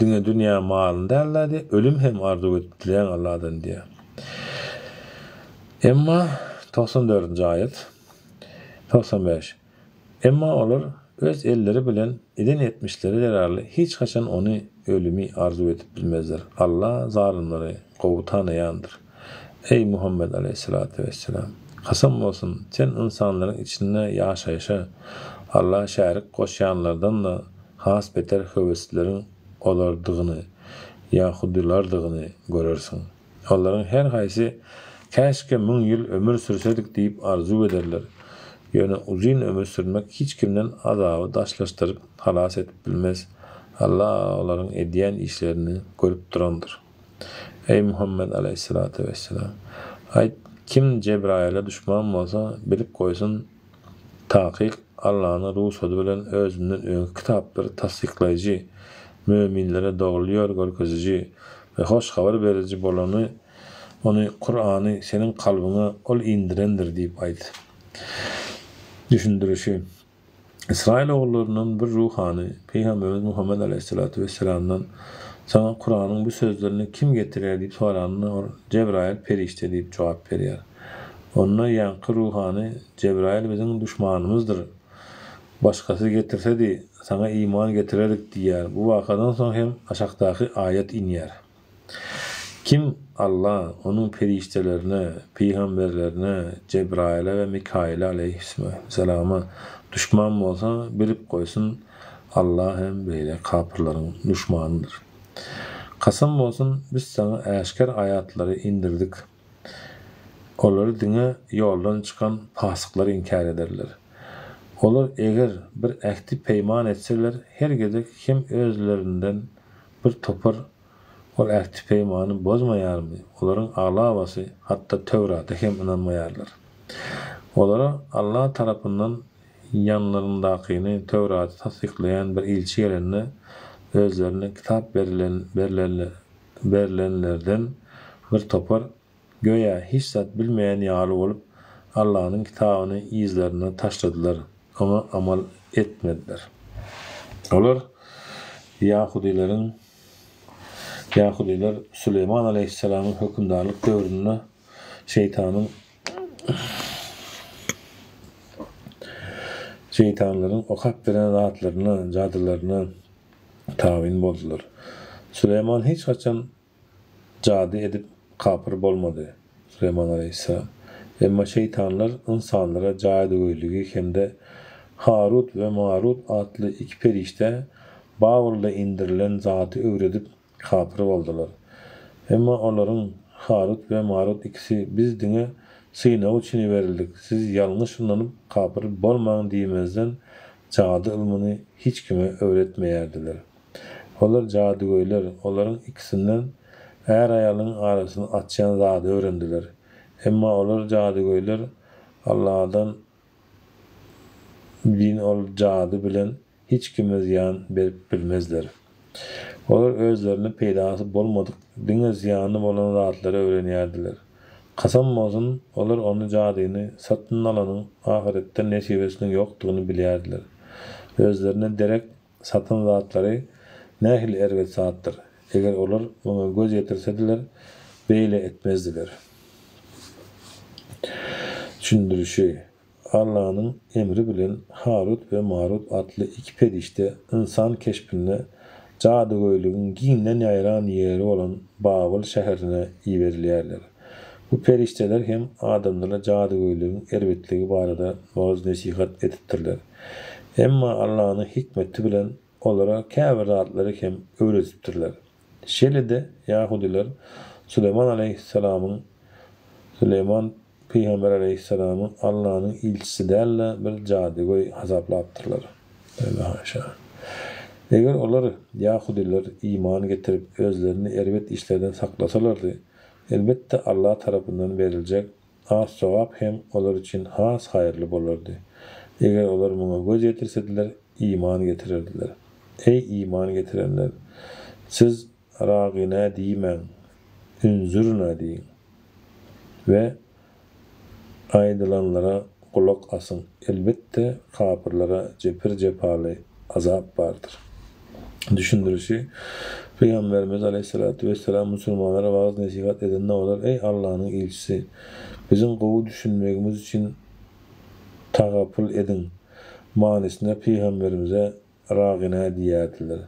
diňe dünýä malyny däl-de, ölüm hem arzuw edip diläň Alladan diýýär. Emma 94-nji aýat, 95. Emma olar öz elleri bilen eden etmişleri zerarly hiç haçan ony, ölümi, arzuw edip bilmezler. Alla zalymlary gowy tanaýandyr. Eý, Muhammet aleýhissalatu wesselam! Kasam bolsun, sen ynsanlaryň içinde ýaşaýşa, Alla şärik goşýanlardan-da has beter höweslileriň olardygyny, ýahudylardygyny, görersiň. Olaryň her haýsy, Käşgä müň ýyl ömür sürsedik diýip arzuw ederler. Ýöne uzyn ömür sürmek hiç kimden azaby daşlaşdyryp, halas edip bilmez. Allah olaryň edýän işlerini görüp durandyr. Eý, Muhammet aleýhissalatu wesselam! Aýt, Kim Jebraýyla duşman bolsa, bilip goýsun, takyk Allanyň rugsady bilen özünden öňki kitaplary tassyklaýjy, möminlere dogry ýol görkeziji we hoş habar beriji bolany, ony, Kurany, seniň kalbyňa Ol indirendir diýip aýt. Düşündirişi. Ysraýyl ogullaryndan bir ruhany Pygamberimiz Muhammet aleýhissalatu wessalamdan, Saňa Kuranyň bu sözlerini kim getirýär diýip soranda, ol, Jebraýyl perişde diýip jogap berýär. Onda ýaňky ruhany, Jebraýyl biziň duşmanymyzdyr. Başgasy getirsedi, saňa iman getirerdik diýýär. Bu wakadan soň hem aşakdaky aýat inýär. Kim Alla, Onuň perişdelerine, pygamberlerine, Jebraýyla we Mikaýyla aleýhissalama duşman bolsa, bilip goýsun, Alla hem beýle kapyrlaryň duşmanydyr. Kasam bolsun, Biz saňa äşgär aýatlary indirdik. Olary diňe ýoldan çykan pasyklar inkär ederler. Olar eger bir ähti-peýman etseler, her gezek hem özlerinden bir topar Ol ähti-peýmany bozmaýarmy? Olaryň aglabasy hatda Töwrata hem ynanmaýarlar. Olara Alla tarapyndan ýanlaryndakyny, Töwraty tassyklaýan bir ilçi gelende, özlerine kitap berlenlerden bir topar, göýä hiç zat bilmeýän ýaly bolup, Allanyň kitabyny yzlaryna taşladylar, oňa amal etmediler. Olar ýahudileriň Ýahudylar Süleýman alaýhyssalamyň hökümdarlyk döwründe şeýtanyň şeýtanlaryň okap beren zatlaryna, jadylaryna tabyn boldular. Süleýman hiç haçan jady edip kapyr bolmady. Süleýman alaýhyssalam. Emma şeýtanlar ynsanlara jadygöýligi hem-de Harut we Marut atly iki perişdä Babylda indirilen zady öwredip kapyr boldular. Emma olaryň, Harut we Marut ikisi, Biz diňe synag üçin iberildik, siz ýalňyş ynanyp kapyr bolmaň diýmezden jady ylmyny hiç kime öwretmeýärdiler. Olar jadygöýler, olaryň ikisinden är-aýalyň arasyny açýan zady öwrendiler. Emma olar jadygöýler Alladan din ol jady bilen hiç kime zyýan berip bilmezler. Olar özlerine peýdasy bolmadyk, diňe zyýany bolan zatlary öwrenýärdiler. Kasam bolsun, olar ony jadyny satyn alanyň ahyretde nesibesiniň ýokdugyny bilýärdiler. Özlerine derek Satan zatlary nähili erbet zatdyr! Eger olar muňa göz ýetirsediler, beýle etmezdiler. Düşündirişi, Allanyň emri bilen Harut we Marut atly iki perişde ynsan keşbinde jadygöýlügiň giňden ýaýran ýeri bolan Babyl şäherine iberilýärler. Bu perişdeler hem adamlara jadygöýlügiň erbetligi barada wagyz-nesihat edipdirler. Emma Allanyň hikmeti bilen olara käbir zatlary hem öwredipdirler. Şeýle-de ýahudylar Süleýman aleýhissalamyň Süleýman pygamber aleýhissalamy Allanyň ilçisi däl-de bir jadygöý hasaplapdyrlar. Tövbe haşa. Eger olar, ýahudylar, iman getirip, özlerini erbet işlerden saklasalardy, elbetde Alla tarapyndan beriljek Az sogap hem olar üçin has haýyrly bolardy. Eger olar muňa göz ýetirsediler, iman getirerdiler. Eý, iman getirenler! Siz Ragynä diýmäň, Ünzürnä diýiň we aýdylanlara gulak asyň. Elbetde, kapyrlara jepir-jepaly azap bardyr. Düşündirişi, Pygamberimiz aleýhissalatu wesselam musulmanlara wagyz-nesihat edende olar, Eý, Allanyň ilçisi! Biziň gowy düşünmegimiz üçin tagapyl ediň manysynda pygamberimize Ragynä diýýärdiler.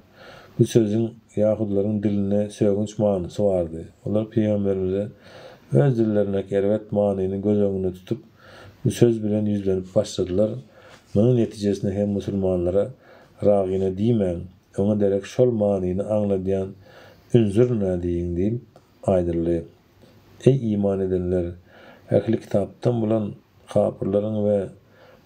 Bu sözüň ýahudylaryň dilinde sögünç manysy bardy. Olar pygamberimize öz dillerindäki erbet manyny göz öňünde tutup, bu söz bilen ýüzlenip başladylar. Munuň netijesinde hem musulmanlara Ragyna diýmäň, oňa derek şol manyny aňladýan Ünzürnä diýiň diýip aýdyldy. Eý, iman edenler! Ähli kitapdan bolan kapyrlaryň we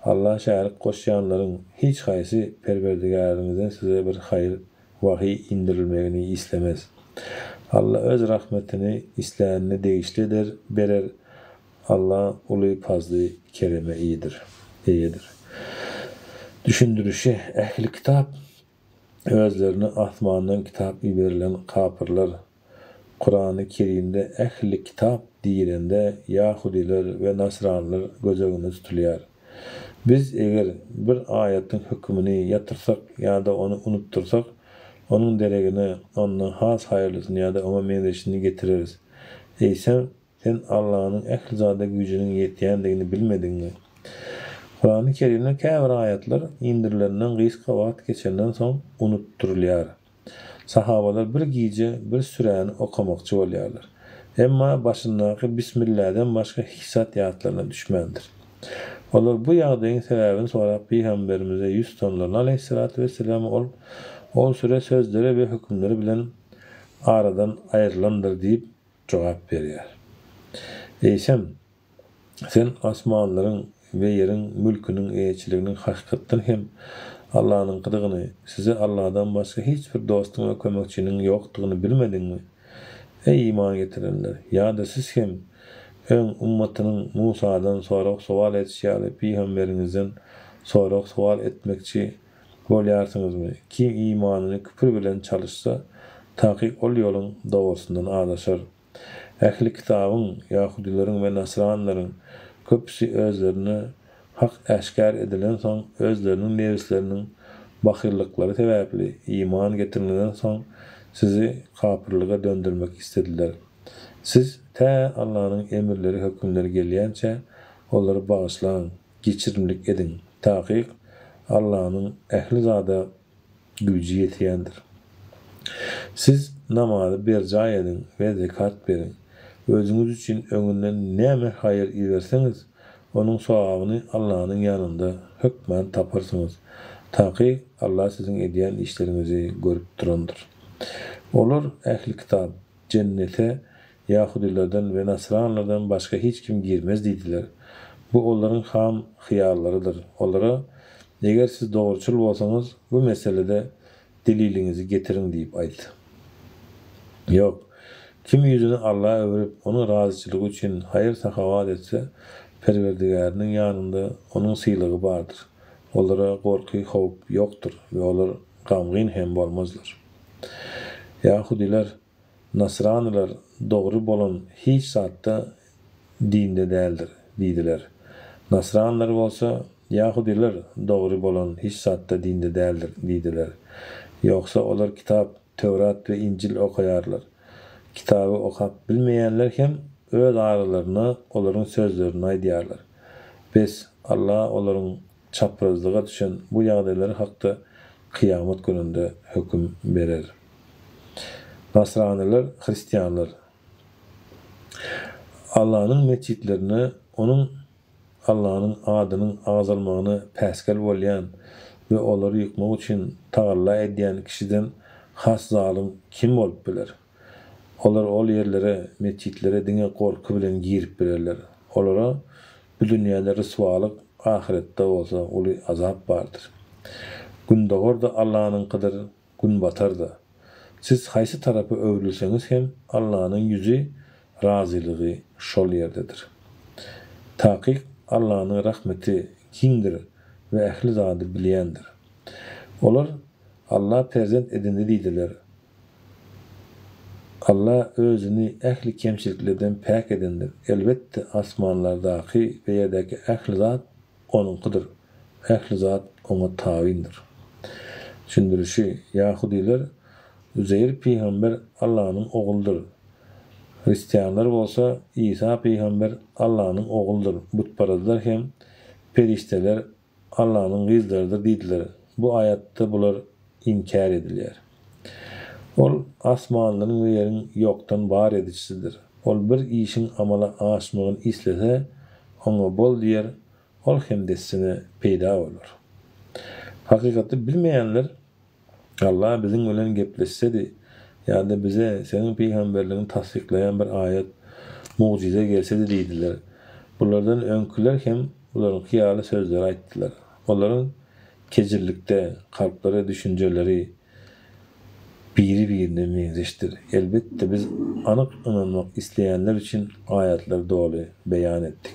Alla şärik goşýanlaryň hiç haýsy Perwerdigäriňizden size bir haýyr, wahyý, indirilmegini islemez. Alla öz rahmetini islänine degişli eder, berer. Alla uly pazly kereme iýedir, eýedir. Düşündirişi, Ähli kitap özlerine asmandan kitap iberilen kapyrlar, Kurany Kerimde ähli kitap diýilende ýahudylar we nasranylar göz öňünde tutulýar. Biz eger bir aýatyň hökümini ýatyrsak ýa-da ony unutdyrsak, onuň deregine ondan has haýyrlysyny ýa-da oňa meňzeşini getireris. Eýsem, sen Allanyň ähli zada güýjüniň ýetýändigini bilmediňmi? Kurany Kerimde käbir aýatlar indirilenden gysga wagt geçenden soň unutdyrylýar. Sahabalar bir gije bir süräni okamakçy bolýarlar. Emma başyndaky Bismilläden başga hiç zat ýatlaryna düşmändir. Olar bu ýagdaýyň sebäbini sorap Pygamberimize ýüz tutanlarynda aleýhissalatu wesselam ol, Ol süre sözleri we hökümleri bilen aradan aýrylandyr diýip jogap berýär. Eýsem, Sen asmanlaryň we ýeriň mülküniň eýeçiliginiň hakykatdan hem Allanyňkydygyny, size Alladan başga hiç bir dostuň we kömekçiniň ýokdugyny bilmediňmi? Eý, iman getirenler! Ýa-da siz hem öň ummatynyň Musadan sorag-sowal edişi ýaly pygamberiňizden sorag-sowal etmekçi bolýarsyňyzmy? Kim imanyny küpür bilen çalyşsa, takyk ol ýoluň dogrusyndan azaşar. Ähli kitabyň, ýahudylaryň we nasranylaryň, köpüsi özlerine hak äşgär edilensoň, özleriniň nebisleriniň bahyllyklary sebäpli, iman getireniňizden soň, sizi kapyrlyga döndermek islediler. Siz, tä Allanyň emirleri, hökümleri gelýänçä, olary bagyşlaň, geçirimlik ediň. Takyk, Allanyň ähli zada güýji ýetýändir. Siz namazy berjaý ediň we zekat beriň. Özüňiz üçin öňünden näme haýyr iberseňiz, onuň sogabyny Allanyň ýanynda hökman taparsyňyz. Takyk Alla siziň edýän işleriňizi görüp durandyr. Olar, ähli-kitap, jennete Ýahudylardan we nasranlardan başga hiç kim girmez diýdiler. Bu olaryň ham hyýallarydyr. Olara, Eger siz dogruçyl bolsaňyz, bu meselede deliliňizi getiriň diýip aýt. Ýok. Kim ýüzüni Alla öwrüp, Onuň razyçylygy üçin haýyr-sahawat etse, Perwerdigäriniň ýanynda onuň sylagy bardyr. Olara gorky-howp ýokdur we olar gamgyn hem bolmazlar. Ýahudylar Nasranylar dogry bolan hiç zatda dinde däldir diýdiler. Nasranylar bolsa, Ýahudylar dogry bolan hiç zatda dinde däldir diýdiler. Ýogsa olar kitap, Töwrat we Injil okaýarlar. Kitaby okap bilmeýänler hem öz aralarynda olaryň sözlerini aýdýarlar. Bes, Allah olaryň çaprazlyga düşen bu ýagdaýlary hakda kyýamat gününde höküm berer. Nasranylar, hristianlar. Allanyň metjitlerine Onuň, Allanyň, adynyň agzalmagyna päsgel bolýan we olary ýykmak üçin tagalla edýän kişiden has zalym kim bolup biler? Olar ol ýerlere, metjitlere diňe gorky bilen girip bilerler. Olara bu dünýäde ryswalyk, ahyretde bolsa uly azap bardyr. Gündogar-da Allanyňkydyr, günbatar-da. Siz haýsy tarapa öwrülseňiz hem Allanyň ýüzi, razylygy şol ýerdedir. Takyk Allanyň rahmeti giňdir we ähli zady bilýändir. Olar, Alla perzent edindi diýdiler. Alla Özüni ähli kemçiliklerden päk edendir. Elbetde, asmanlardaky we ýerdäki ähli zat Onuňkydyr. Ähli zat Oňa tabyndyr. Düşündirişi, Ýahudylar Üzeýr pygamber Allanyň ogludyr. Hristianlar bolsa Isa pygamber Allanyň ogludyr, butparazlar hem perişdeler Allanyň gyzlarydyr diýdiler. Bu aýatda bular inkär edilýär. Ol asmanlaryň we ýeriň ýokdan bar edijisidir. Ol bir işiň amala aşmagyny islese, oňa bol diýer, ol hem dessine peýda bolar. Hakykaty bilmeýänler Allah biziň bilen gepleşsedi ýa-da bize seniň pygamberligiňi tassyklaýan bir aýat, mugjyza gelsedi diýdiler. Bulardan öňküler hem bularyňky ýaly sözleri aýtdylar. Olaryň kejirlikde kalplary düşünjeleri. Biri-birine meňzeşdir. Elbetde, biz anyk ynanmak isleýänler üçin aýatlary doly beýan etdik.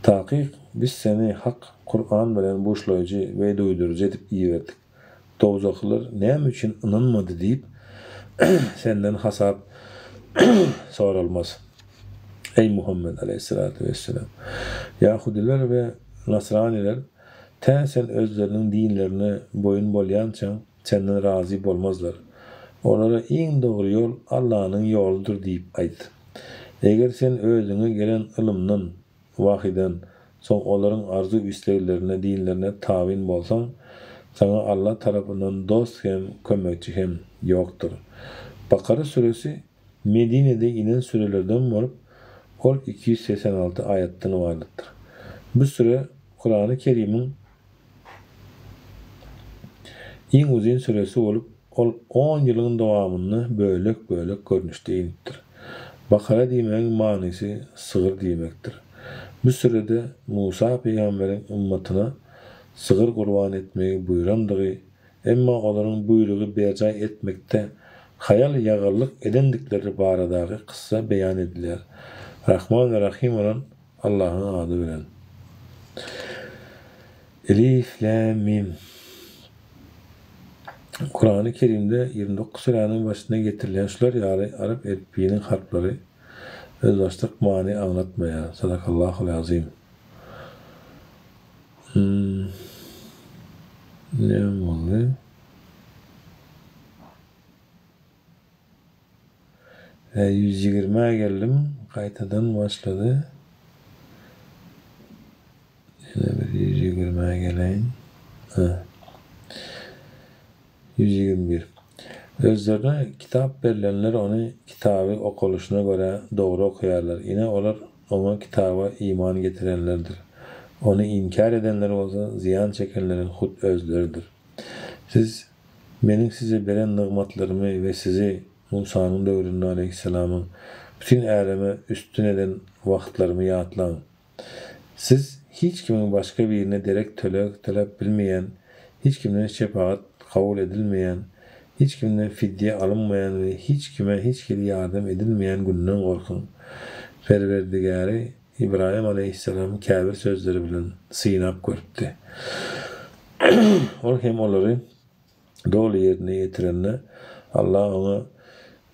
Takyk, biz seni hak, Kuran, bilen buşlaýjy we duýduryjy edip iberdik. Dowzahlylar näme üçin ynanmady diýip, senden hasap soralmaz. Eý, Muhammet aleýhissalatu wesselam! Ýahudylar we nasranylar tä sen özleriniň dinlerine boýun bolýançaň, senden razy bolmazlar. Olara iň dogry ýol Allanyň ýoludyr diýip aýt. Eger sen özüňe gelen ylymdan, wahydan, soň olaryň arzuw-isleglerine, dinlerine tabyn bolsaň, saňa Alla tarapyndan dost hem, kömekçi hem ýokdur. Bakara süresi Medinede inen sürelerden bolup, ol 286 aýatdan ybaratdyr. Bu süre Kurany Kerimiň Iň uzyn süresi bolup, ol on ýylyň dowamynda bölek-bölek görnüşde inipdir. Bakara diýmegiň manysy sygyr diýmekdir. Bu sürede Musa pygamberiň ymmatyna sygyr gurban etmegi buýrandygy, emma olaryň buýrugy berjaý etmekde haýal-ýagallyk edendikleri baradaky kyssa beýan edilýär. Rahman we Rahym bolan Allahyň ady bilen. Elif, Läm, Mim. Kurany Kerimde 29 süräniň başynda getirilýän şular ýaly arap elipbiýiniň harplary özbaşdak many aňlatmaýar. Sadakallahul azim. Hmm. Näme boldy? 120-ä geldim. Gaýtadan başlady. Ýene bir 120-ä geleýin. Hä. 121. Özlerine kitap berlenler ony kitaby okalyşyna görä dogry okaýarlar. Ine olar oňa kitaba iman getirenlerdir. Ony inkär edenler bolsa zyýan çekenleriň hut özleridir. Siz Meniň size beren nygmatlarymy we sizi, Musanyň döwründe aleýhissalamyň, bütin äleme üstün eden wagtlarymy ýatlaň. Siz hiç kimiň başga birine derek töleg töläp bilmeýän, hiç kimden şepagat kabul edilmeýän, hiç kimden fidýe alynmaýan we hiç kime hiç hili ýardam edilmeýän günden gorkuň. Perwerdigäri Ybraýym aleýhissalamy käbir sözleri bilen synap görüpdi. Ol hem olary doly ýerine ýetirende, Allah oňa,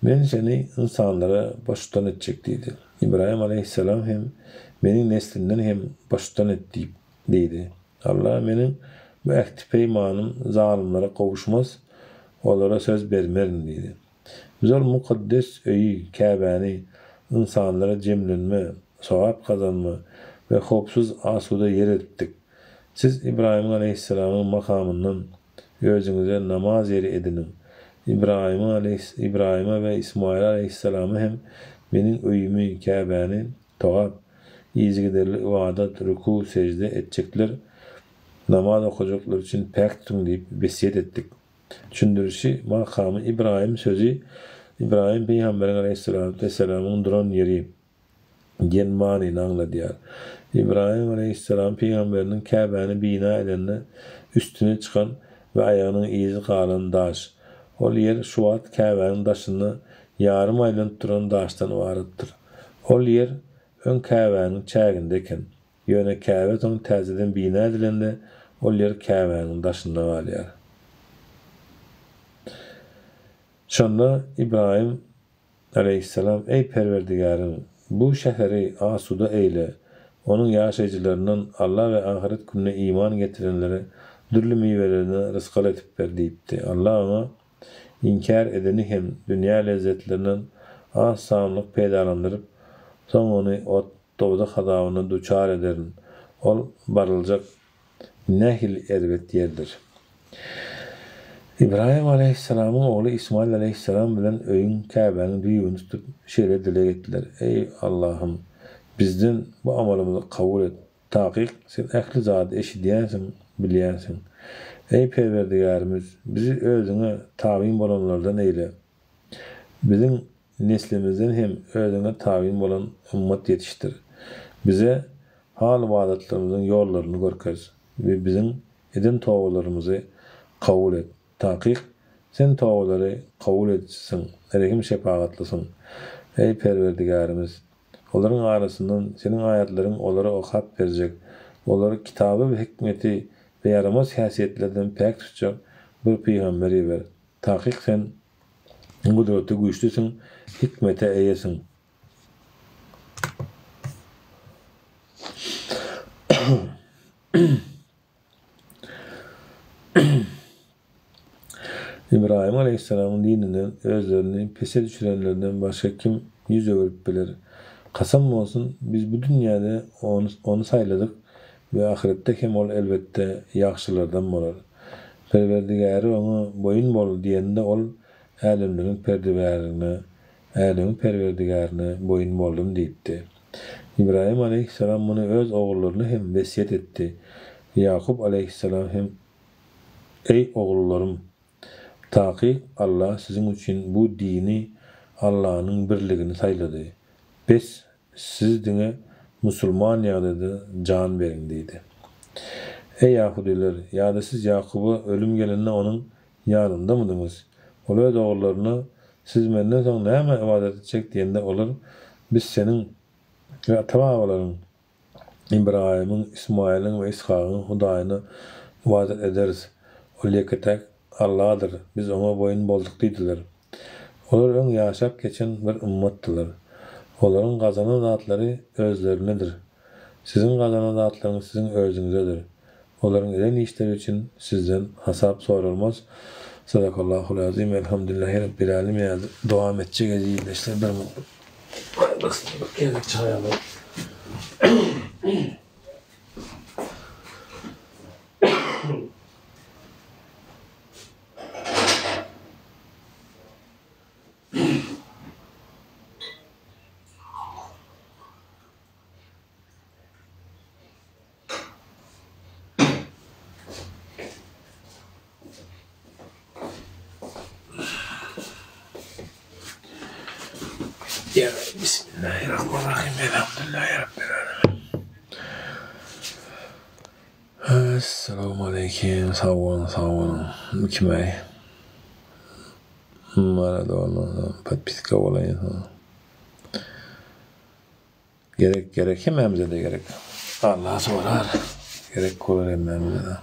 Men seni ynsanlara baştutan etjek diýdi. Ybraýym aleýhissalam hem, Meniň neslimden hem baştutan et diýip diýdi. Allah, Meniň bu ähti-peýmanym zalymlara gowuşmaz, olara söz bermerin diýdi. Biz ol mukaddes öýi, Käbäni, ynsanlara jemlenme, sogap gazanma we howpsuz, asuda ýer edipdik. Siz Ybraýymyň aleýhissalamyň makamyndan özüňize namaz ýeri ediniň. Ybraýyma Ybraýyma we Ismaýyla aleýhissalama hem Meniň öýümi, Käbäni, togap, yzygiderli ybadat, ruku, sejde, etjekler, namaz okajaklar üçin päk tutuň diýip wesýet etdik. Düşündirişi, Makamy Ybraýym sözi Ybraýym pygamberiň aleýhissalatu wessalamyň duran ýeri diýen manyny aňladýar. Ybraýym aleýhissalam pygamberiniň Käbäni bina edende üstüne çykan we aýagynyň yzy galan daş. Ol ýer şu wagt Käbäniň daşynda ýarym aýlanyp duran daşdan ybaratdyr. Ol ýer öň Käbäniň çäginde eken. Ýöne Käbe soň täzeden bina edilende, ol ýer Käbäniň daşynda galýar. Şonda Ybraýym aleýhissalam, Eý, Perwerdigärim! Bu şäheri asuda eýle, onuň ýaşaýjylaryndan Alla we ahyret gününe iman getirenlere dürli miwelerden rysgal etip ber diýipdi. Alla oňa, Inkär edeni hem dünýä lezzetlerinden az sanlyk peýdalandyryp, soň ony ot, dowzah azabyna duçar ederin. Ol baryljak nähili erbet ýerdir. Ybraýym alaýhyssalamyň ogly Ismaýyl alaýhyssalam bilen öýüň, Käbäniň düýbüni tutup, şeýle dileg etdiler, Eý, Allahym! Bizden bu amalymyzy kabul et. Takyk, Sen ähli zady eşidýänsiň, bilýänsiň. Eý, Perwerdigärimiz! Bizi Özüňe tabyn bolanlardan eýle. Biziň Neslimizden hem Özüňe tabyn bolan ymmat ýetişdir. Bize hal-ybadatlarymyzyň ýollaryny görkez we biziň eden tobalarymyzy kabul et. Takyk, Sen tobalary kabul edijisiň, rehim-şepagatlysyň. Eý, Perwerdigärimiz! Olaryň arasyndan Seniň aýatlaryňy olara okap berjek, olary kitaby we hikmeti we ýaramaz häsiýetlerden päk tutjak bir pygamber iber. Takyk Sen gudraty güýçlüsiň, hikmete eýesiň. Ybraýym alaýhyssalamyň dininden özlerini pese düşürenlerden başga kim ýüz öwrüp biler? Kasam bolsun, biz bu dünýäde ony saýladyk we ahyretde hem ol elbetde ýagşylardan bolar. Perwerdigäri oňa boýun bol diýende ol älemleriň Perdigärine Älemiň Perwerdigärine boýun boldum diýipdi. Ybraýym alaýhyssalam muny öz ogullaryna hem wesýet etdi. Ýakup alaýhyssalam hem, Eý, ogullarym! Takyk Alla siziň üçin bu dini, Allanyň birligini saýlady. Bes, siz diňe musulman ýagdaýda jan beriň diýdi. Eý, ýahudylar! Ýa-da siz Ýakuba ölüm gelende onuň ýanyndamydyňyz? Ol öz ogullaryna, Siz menden soň nämä ybadat etjek diýende, olar, Biz seniň we ata-babalaryň, Ybraýymyň, Ysmaýylyň we Yshagyň Hudaýyna ybadat ederis. Ol ýeke-täk Alladyr, biz Oňa boýun bolduk diýdiler. Olar öň ýaşap geçen bir ymmatdylar. Olaryň gazanan zatlary özlerinedir. Siziň gazanan zatlaryňyz siziň özüňizedir. Olaryň eden işleri üçin sizden hasap soralmaz. Sadakallahul azim velhamdülillahi rabbil alemin Dowam etjek eziz ildeşler bir bir gezek çaý alalım. Ya Bismillahirrahmanirrahim. Elhamdülillahi Rabbil alemin. Esselamu aleýkum. Sag boluň, sag boluň. Bu kim-aý? Maradona podpiska bolaýyn. Gerek gerek hemmämize-de gerek. Allah sorar. Gerek bolar hemmämize-de.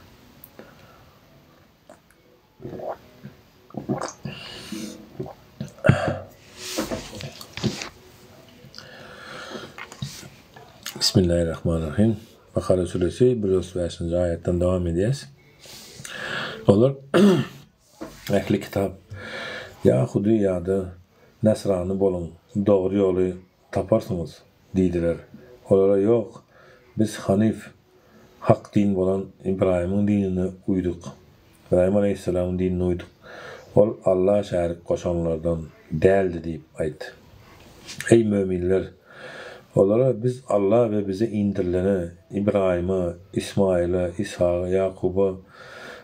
Bismillahirrahmanirrahim. Bakara suresi 135-nji aýatdan dowam edýäs. Olar ähli kitap Ýahudy ýa-da Nasrany boluň, dogry ýoly taparsyňyz diýdiler. Olara, Ýok, biz hanyf, hak din bolan Ybraýymyň dinine uýduk. Ybraýym alaýhyssalamyň dinine uýduk. Ol Alla şärik goşanlardan däldi diýip aýt. Eý, möminler! Olara, Biz Alla we bize indirilene, Ybraýyma, Ismaýyla, Ishaga, Ýakuba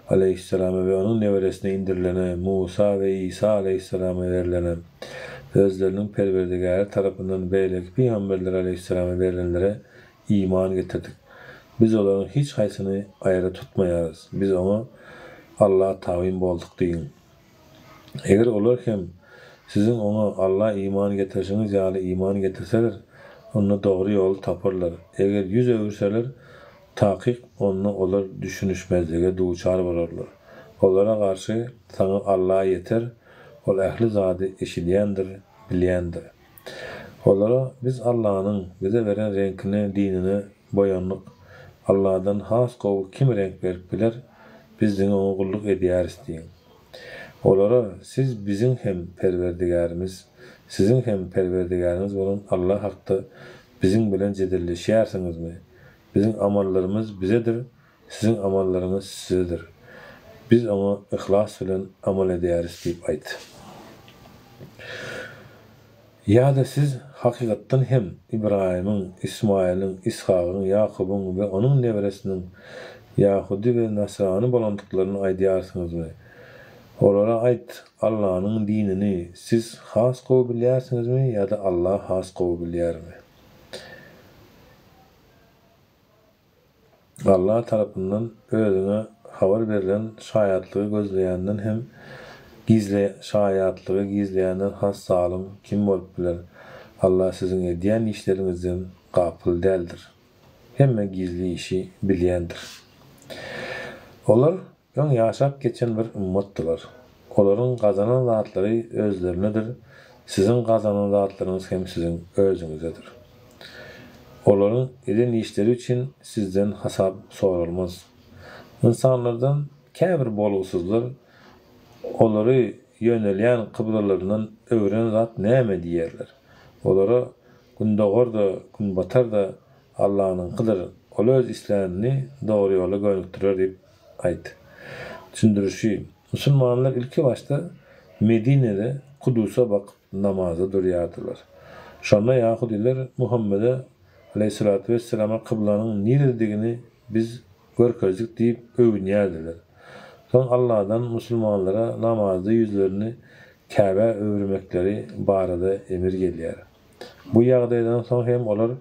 alaýhyssalama we onuň neberesine indirilene, Musa we Isa alaýhyssalama berlene, özleriniň Perwerdigäri tarapyndan beýleki pygamberler alaýhyssalama berlenlere iman getirdik. Biz olaryň hiç haýsyny aýra tutmaýarys. Biz oňa, Alla, tabyn bolduk diýiň. Eger olar hem siziň oňa, Alla, iman getirişiňiz ýaly iman getirseler, onda dogry ýoly taparlar. Eger ýüz öwürseler, takyk onda olar düşünişmezlige duçar bolarlar. Olara garşy saňa Alla ýeter, Ol ähli zady eşidýändir, bilýändir. Olara, Biz Allanyň bize beren reňkine, dinine, boýandyk. Alladan has gowy kim reňk berip biler? Biz diňe Oňa gulluk edýäris diýiň. Olara, Siz biziň hem Perwerdigärimiz, siziň hem Perwerdigäriňiz bolan Alla hakda biziň bilen jedelleşýärsiňizmi? Biziň amallarymyz bizedir, Siziň amallaryňyz sizedir. Biz oňa yhlas bilen amal edýäris diýip aýt. Ýa-da siz hakykatdan hem Ybraýymyň, Ismaýylyň, Yshagyň, Ýakubyň we onuň neberesiniň ýahudy we nasrany bolandyklaryny aýdýarsyňyzmy? Olara aýt, Allanyň dinini siz has gowy bilýärsiňizmi ýa-da Alla has gowy bilýärmi? Allah tarapyndan özüňe habar berlen şaýatlygy gözleýänden hem. Gizle, şaýatlygy gizleýänden has zalym kim bolup biler? Allah siziň edýän işleriňizden gapyl däldir. Hemme gizli işi bilýändir. Olar öň ýaşap geçen bir ymmatdylar. Olaryň gazanan zatlary özlerinedir, siziň gazanan zatlaryňyz hem siziň özüňizedir. Olaryň eden işleri üçin sizden hasap soralmaz. Ynsanlardan käbir bolgusyzlar olary ýönelýän kyblalaryndan öwren zat näme diýerler. Olara Gündogar-da, günbatar-da Allanyňkydyr, Ol öz islänini dogry ýola gönükdirer diýip aýt. Düşündirişi, Musulmanlar ilki başda Medinede Kudusa bakyp namaza durýardylar. Şonda ýahudylar Muhammede aleýhissalatu wesselama kyblanyň nirededigini biz görkezdik diýip öwünýärdiler. Soň Alladan musulmanlara namazda ýüzlerini Käbä öwürmekleri barada emir gelýär. Bu ýagdaýdan soň hem olar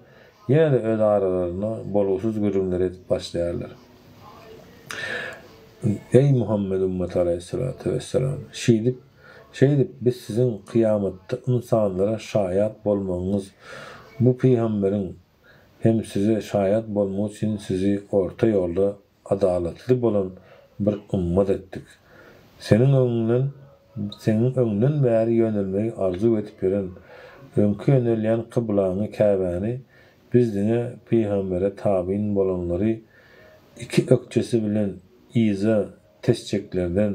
ýene-de öz aralarynda bolgusyz gürrüňleri edip başlaýarlar. Eý Muhammet ümmet aleýhissalatu wesselam! Şeýdip, şeýdip biz siziň kyýamatda ynsanlara şaýat bolmagyňyz bu pygamberiň hem size şaýat bolmagy üçin sizi orta ýolda adalatly bolan bir ymmat etdik. Seniň öňüňden seniň öňden bäri ýönelmegi arzuw edip ýören, öňki ýönelýän kyblaňy Käbäni biz diňe pygambere tabyn bolanlary iki ökjesi bilen yza tesjeklerden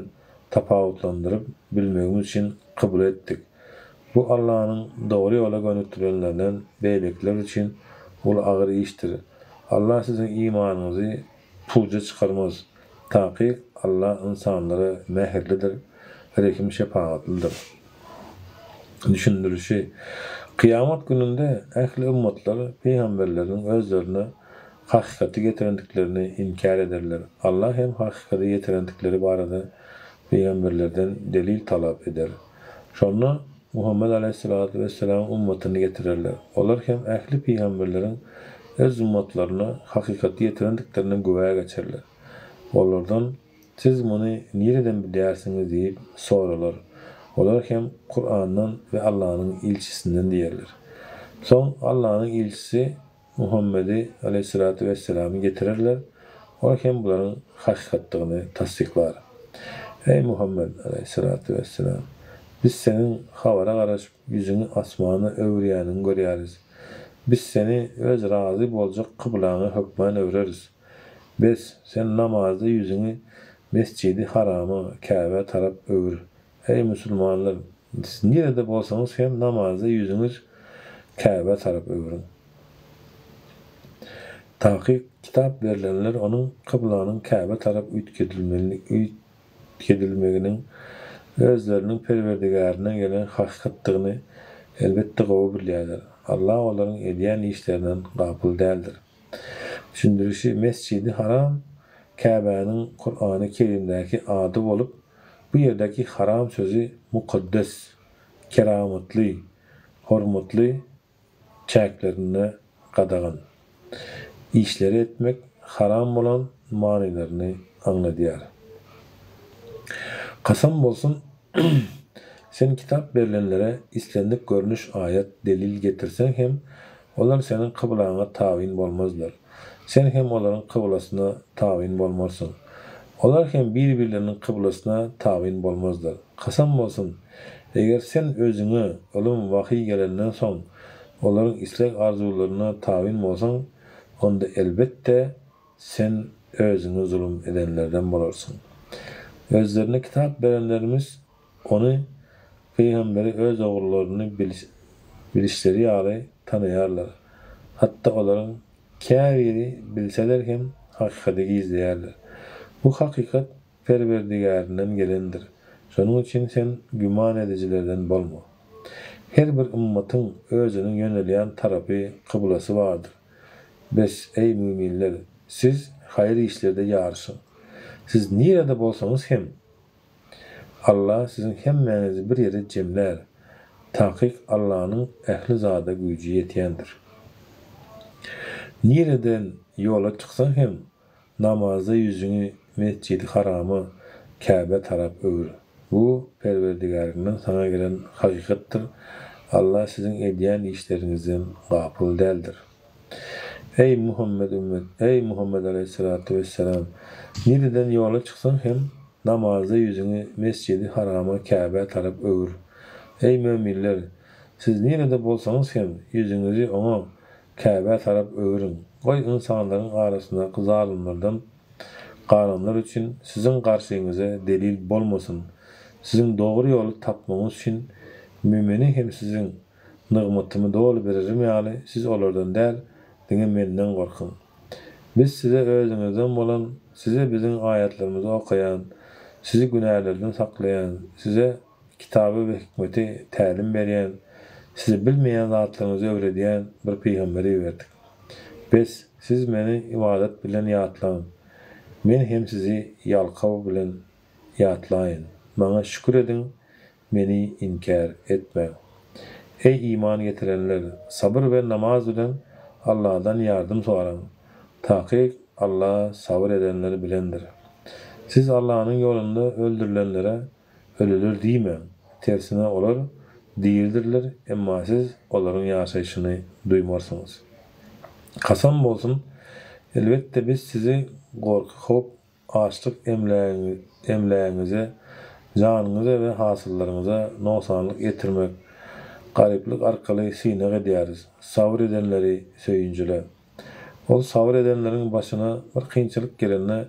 tapawutlandyryp bilmegimiz üçin kybla etdik. Bu Allanyň dogry ýola gönükdirenlerinden beýlekiler üçin uly agyr işdir. Alla siziň imanyňyzy puja çykarmaz. Takyk Alla ynsanlara mähirlidir, rehim-şepagatlydyr. Düşündirişi, Kyýamat gününde ähli ymmatlar pygamberleriniň özlerine hakykaty getirendiklerini inkär ederler. Alla hem hakykaty ýetirendikleri barada pygamberlerden delil talap eder. Şonda Muhammet aleýhissalatu wessalamyň ymmatyny getirerler. Olar hem ähli pygamberleriň öz ymmatlaryna hakykaty ýetirendiklerine güwä geçerler. Olardan, Siz muny nireden bilýärsiňiz diýip soralar. Olar hem Kurandan we Allanyň ilçisinden diýerler. Soň Allanyň ilçisi Muhammedi aleýhissalatu wesselamy getirerler, ol hem bularyň hakykatdygyny tassyklar. Eý Muhammet aleýhissalatu wesselam! Biz seniň habara garaşyp ýüzüňi asmana öwürýäniňi görýäris. Biz seni öz razy boljak kyblaňa hökman öwreris. Bes, sen namazda ýüzüňi Mesjidi Harama, Käbä tarap öwür. Eý musulmanlar! Siz nirede bolsaňyz hem namazda ýüzüňiz Käbä tarap öwrüň. Takyk kitap berlenler onuň kyblanyň Käbä tarap üýtgedilmeginiň özleriniň Perwerdigärinden gelen hakykatdygyny elbetde gowy bilýärler. Allah olaryň edýän işlerinden gapyl däldir. Düşündirişi, Mesjidi Haram Käbäniň Kurany Kerimdäki ady bolup, bu ýerdäki haram sözi mukaddes, keramatly, hormatly çäklerinde gadagan işleri etmek haram bolan manylaryny aňladýar. Kasam bolsun, sen kitap berlenlere islendik görnüş aýat, delil getirseň hem, olar seniň kyblaňa tabyn bolmazlar. Sen hem olaryň kyblasyna tabyn bolmarsyň. Olar hem bir-birleriniň kyblasyna tabyn bolmazlar. Kasam bolsun, eger sen özüňe ylym, wahyý gelenden soň, olaryň isleg-arzuwlaryna tabyn bolsaň, onda elbetde, sen özüňe zulum edenlerden bolarsyň. Özlerine kitap berenlerimiz Ony, pygamberi öz ogullaryny bilişleri ýaly tanaýarlar. Hatda olaryň käbiri bilseler hem hakykaty gizleýärler. Bu hakykat Perwerdigärinden gelendir. Şonuň üçin sen güman edijilerden bolma. Her bir ymmatyň özüniň ýönelýän tarapy, kyblasy bardyr. Bes, eý, müminler, siz haýyr işlerde ýaryşyň. Siz nirede bolsaňyz hem, Alla siziň hemmäňizi bir ýere jemlär. Takyk Allanyň ähli zada güýji ýetýändir. Nireden ýola çyksaň hem, namazda ýüzüňi Mesjidi Harama, Käbä tarap öwür. Bu Perwerdigäriňden saňa gelen hakykatdyr. Allah siziň edýän işleriňizden gapyl däldir. Eý, Muhammet ümmet, eý, Muhammet aleýhissalatu wessalam! Nireden ýola çyksaň hem, namazda ýüzüňi Mesjidi Harama, Käbä tarap öwür. Eý, möminler! Siz nirede bolsaňyz hem, ýüzüňizi oňa, Käbä tarap öwrüň. Goý, ynsanlaryň arasyndaky zalymlardan galanlar üçin siziň garşyňyza delil bolmasyn. Siziň dogry ýoly tapmagyňyz üçin mümini hem siziň nygmatymy doly bererim ýaly, siz olardan däl, diňe Menden gorkuň. Biz size özüňizden bolan, size Biziň aýatlarymyzy okaýan, sizi günälerden saklaýan, size Kitaby we hikmeti tälim berýän, size bilmeýän zatlaryňyzy öwredýän bir pygamberi iberdik. Bes, siz Meni ybadat bilen ýatlaň, Men hem sizi ýalkaw bilen ýatlaýyn. Maňa şükür ediň, Meni inkär etmäň. Eý, iman getirenler! Sabyr we namaz bilen Alladan ýardym soraň. Takyk, Alla sabyr edenler bilendir. Siz Allanyň ýolunda öldürilenlere Ölüler diýmäň, tersine olar diridirler, emma siz olaryň ýaşaýşyny duýmarsyňyz. Kasam bolsun, elbetde biz sizi gorky-howp, açlyk emlägiňize, janyňyza we hasyllaryňyza nogsanlyk ýetirmek, garyplyk arkaly synag edýäris, sabyr edenleri söýünjile. Ol sabyr edenleriň başyna bir kynçylyk gelende,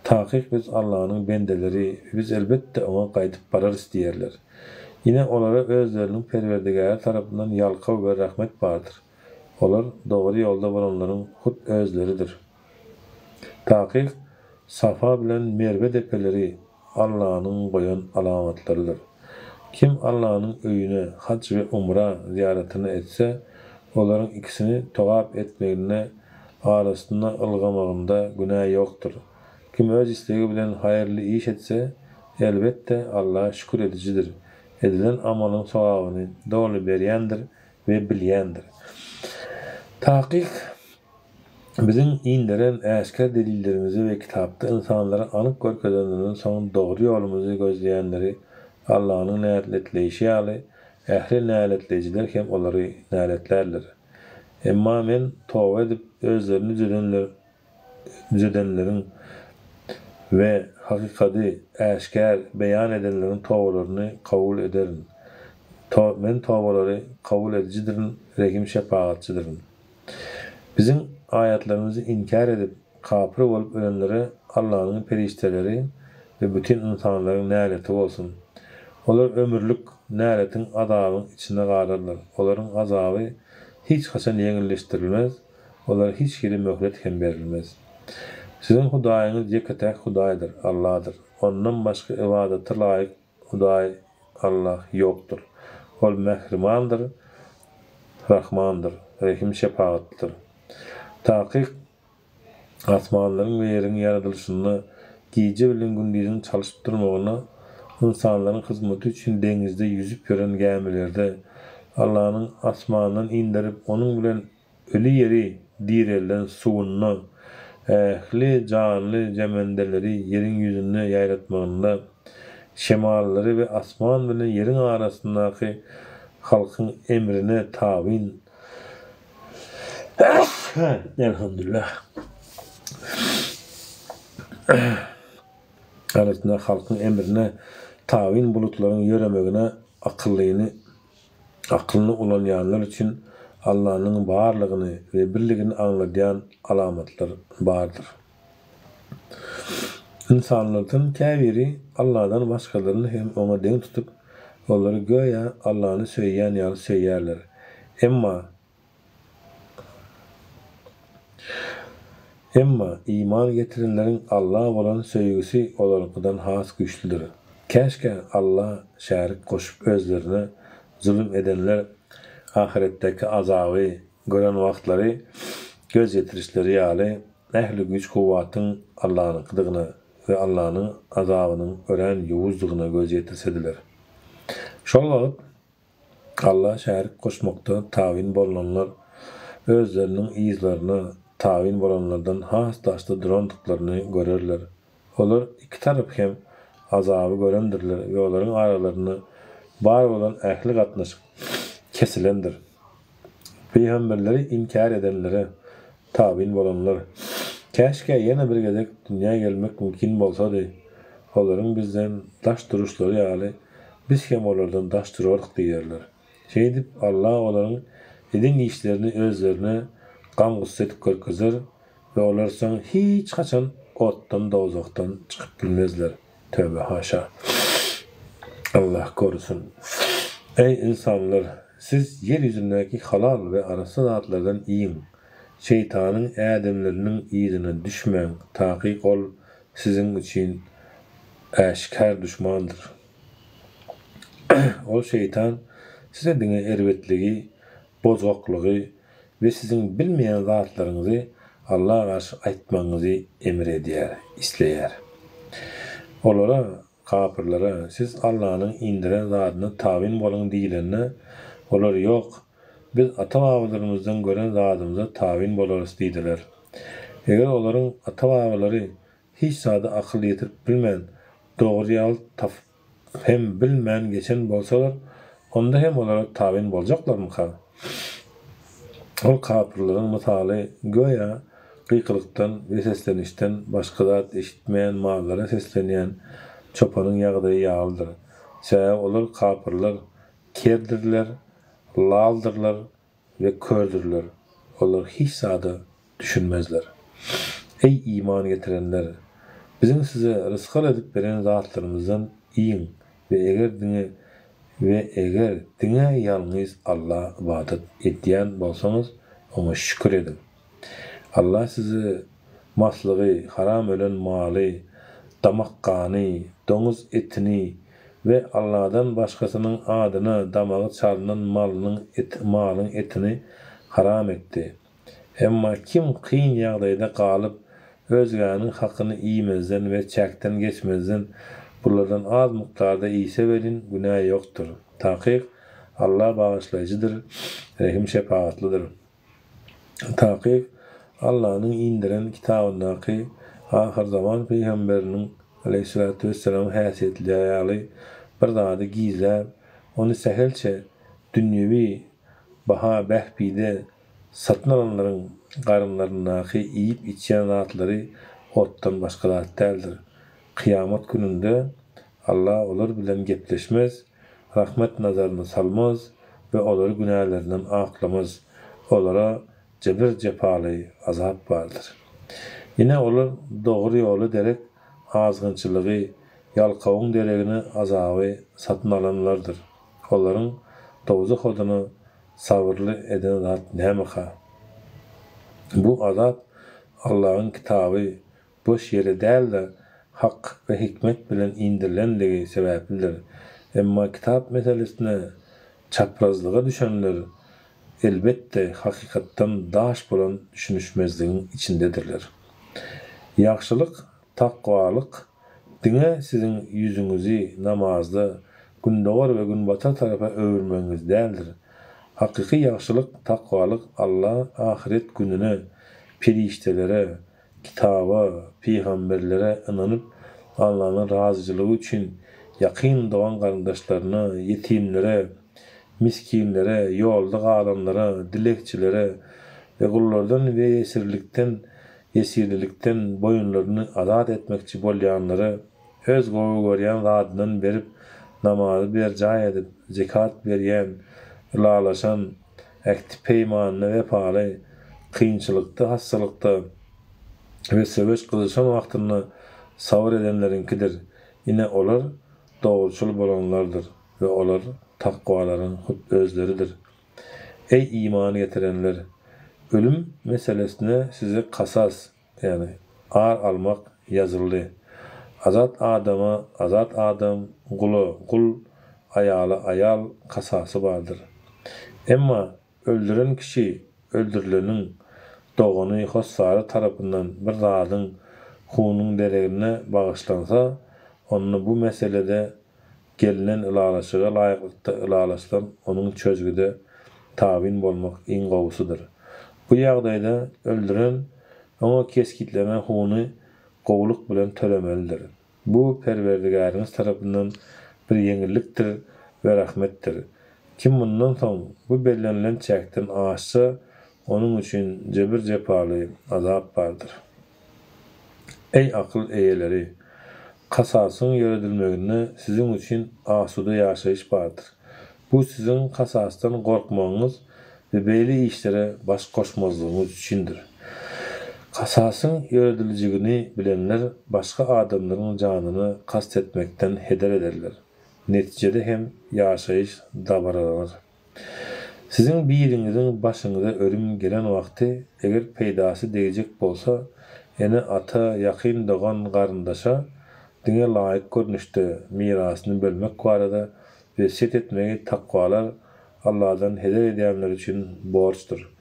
Takyk biz Allanyň bendeleri we biz elbetde Oňa gaýdyp bararys diýerler. Ine, olara özleriniň Perwerdigäri tarapyndan ýalkaw we rahmet bardyr. Olar dogry ýolda bolanlaryň hut özleridir. Takyk Safa bilen Merwe depeleri Allanyň goýan alamatlarydyr. Kim Allanyň öýüne haj we umra zyýaratyny etse, olaryň ikisini togap etmeginde, arasynda ylgamagynda günä ýokdur. Kim öz islegi bilen haýyrly iş etse, elbetde, Alla şükür edijidir, edilen amalyň sogabyny doly berýändir we bilýändir. Takyk Biziň inderen äşgär delillerimizi we kitapda ynsanlara anyk görkezenlerinden soň dogry ýolumyzy gözleýänleri Allanyň näletleýşi ýaly, ähli näletleýjiler hem olary näletlärler. Emma Men toba edip özlerini düzedenler düzedenleriň we hakykady äşgär beýan edenleriň tobalaryny kabul ederin. Men tobalary kabul edijidirin, rehim-şepagatçydyryn. Biziň aýatlarymyzy inkär edip, kapyr bolup ölenlere Allanyň perişdeleri we bütin ynsanlaryň näleti bolsun! Olar ömürlik näletiň azabyň içinde galarlar. Olaryň azaby hiç haçan ýeňilleşdirilmez, olara hiç hili möhlet hem berilmez. Siziň Hudaýyňyz ýeke-täk Hudaýdyr, Alladyr. Ondan başga ybadata laýyk Hudaý, Allah, ýokdur. Ol Mähribandyr, Rahmandyr, Rehim-şepagatlydyr. Takyk, asmanlaryň we ýeriň ýaradylyşynda, gije bilen gündiziň çalşyp durmagynda, ynsanlaryň hyzmaty üçin deňizde ýüzüp ýören gämilerde, Allanyň asmandan inderip, onuň bilen Öli ýeri direlden suwunda, ähli janly-jemendeleri ýeriň ýüzünde ýaýratmagynda, şemallary we asman bilen ýeriň arasyndaky halkyň emrine tabyn Elhamdülillah. Arasynda halkyň emrine tabyn bulutlaryň ýöremegine akyllyny Akylyny ulanýanlar üçin Allanyň barlygyny we birligini aňladýan alamatlar bardyr. Ynsanlardan käbiri Alladan başgalaryny hem oňa deň tutup, olary göýä Allany söýýän ýaly söýýärler. Emma Emma iman getirenleriň Alla bolan söýgüsi olaryňkydan has güýçlüdir. Käşgä Alla şärik goşup özlerine zulum edenler ahyretdäki azaby gören wagtlary göz ýetirişleri ýaly ähli güýç-kuwwatyň Allanyňkydygyna we Allanyň azabynyň örän ýowuzdygyna göz ýetirsediler. Şol wagt Alla şärik goşmakda tabyn bolnanlar özleriniň yzlaryna tabyn bolanlardan has daşda durandyklaryny görerler. Olar iki tarap hem. azaby görendirler we olaryň aralarynda bar bolan ähli gatnaşyk kesilendir. Pygamberleri inkär edenlere tabyn bolanlar, Käşgä ýene bir gezek dünýä gelmek mümkin bolsady, olaryň bizden daş duruşlary ýaly biz hem olardan daş durardyk diýerler. Şeýdip, Allah olaryň eden işlerini özlerine gam-gussa edip görkezer we olar soň hiç haçan otdan, dowzahdan, çykyp bilmezler. Töbe haşa. Allah korusyn. Eý, ynsanlar! Siz ýer ýüzündäki halal we arassa zatlardan iýiň. Şeýtanyň ädimleriniň yzyna düşmäň, takyk ol siziň üçin äşgär duşmandyr. Ol şeýtan size diňe erbetligi, bozgaklygy we siziň bilmeýän zatlaryňyzy Alla garşy aýtmagyňyzy emr edýär, isleýär. Olara, kapyrlara, siz Allanyň indiren zadyna tabyn boluň diýlende, olar Ýok, biz ata-babalarymyzdan gören zadymyza tabyn bolarys diýdiler. Eger olaryň ata-babalary hiç zada akyl ýetirip bilmän, dogry ýol tapyp hem bilmän geçen bolsalar, onda hem olara tabyn boljaklarmyka? Ol kapyrlaryň mysaly göýä gykylykdan we seslenişden başga zat eşitmeýän mallara seslenýän çopanyň ýagdaýy ýalydyr. Sebäbi olar, kapyrlar, kerdirler, laldyrlar we kördürler, olar hiç zada düşünmezler. Eý, iman getirenler! Biziň size rysgal edip beren zatlarymyzdan iýiň we eger diňe we eger diňe ýalňyz Alla ybadat edýän bolsaňyz, Oňa şükür ediň. Alla size maslygy, haram ölen maly, damak gany, doňuz etini we Alladan başgasynyň adyna damagy çalynan malynyň malyň etini haram etdi. Emma kim kyn ýagdaýda galyp, özgäniň hakyny iýmezden we çäkden geçmezden bulardan az mukdarda iýse welin günä ýokdur. Takyk, Alla bagyşlaýjydyr, rehim-şepagatlydyr. Takyk, Allanyň indiren kitabyndaky ahyrzaman pygamberiniň, aleýhissalatu wessalam, häsiýetleri ýaly bir zady gizläp, ony sähelçe dünýewi baha bähbide satyn alanlaryň garynlaryndaky iýip-içýän zatlary otdan başga zat däldir. Kyýamat gününde Alla olar bilen gepleşmez, rahmet nazaryny salmaz we olary günälerinden aklamaz. Olara jebir-jepaly azap bardyr. Ine, olar dogry ýola derek azgynçylygy, ýalkawyň deregine azaby satyn alanlardyr. Olaryň dowzah oduna sabyrly eden zat nämeka? Bu azap Allahyň kitaby boş ýere däl-de, hak we hikmet bilen indirilenligi sebäplidir. Emma kitap meselesinde çaprazlyga düşenler, elbetde, hakykatdan daş bolan düşünişmezligiň içindedirler. Ýagşylyk, takwalyk diňe siziň ýüzüňizi namazda gündogar we günbatar tarapa öwürmegiňiz däldir. Hakyky ýagşylyk, takwalyk Alla, ahyret gününe, perişdelere, kitaba, pygamberlere ynanyp, Allanyň razyçylygy üçin ýakyn dogan-garyndaşlaryna, ýetimlere, misginlere, ýolda galanlara, dilegçilere we gullardan we ýesirlikden, ýesirlilikden boýunlaryny azat etmekçi bolýanlara öz gowy görýän zadyndan berip, namazy berjaý edip, zekat berýän, ylalaşan, ähti-peýmanyna wepaly, kynçylykda, hassalykda we söweş gyzyşan wagtynda sabyr edenleriňkidir. Ine, olar dogruçyl bolanlardyr we olar takwalaryň hut özleridir. Eý, iman getirenler! Ölüm meselesinde size kasas, ýagny ar almak ýazyldy. Azat adama azat adam, gula gul, aýala aýal kasasy bardyr. Emma öldüren kişi öldürileniň dogany, hossary tarapyndan bir zadyň, hunuň deregine bagyşlansa, onda bu meselede Gelnen ylalaşyga laýyklykda ylalaşylan onuň çözgüde tabyn bolmak iň gowusydyr. Bu ýagdaýda öldüren oňa kesgitlenen huny gowulyk bilen tölemelidir. Bu Perwerdigäriňiz tarapyndan bir ýeňillikdir we rahmetdir. Kim mundan soň bu bellenilen çäkden aşsa, onuň üçin jebir-jepaly azap bardyr. Eý akyl eýeleri! Kasasyň ýöredilmeginde siziň üçin asuda ýaşaýyş bardyr. Bu siziň kasasdan gorkmagyňyz we beýle işlere baş goşmazlygyňyz üçindir. Kasasyň ýörediljigini bilenler başga adamlaryň janyna kast etmekden heder ederler. Netijede hem ýaşaýyş dabaralanar. Siziň biriňiziň başyňyza ölüm gelen wagty, eger peýdasy degjek bolsa, ene-ata, ýakyn dogan-garyndaşa diňe laýyk görnüşde mirasyny bölmek barada wesýet etmegi takwalar Alladan heder edýänler üçin borçdur.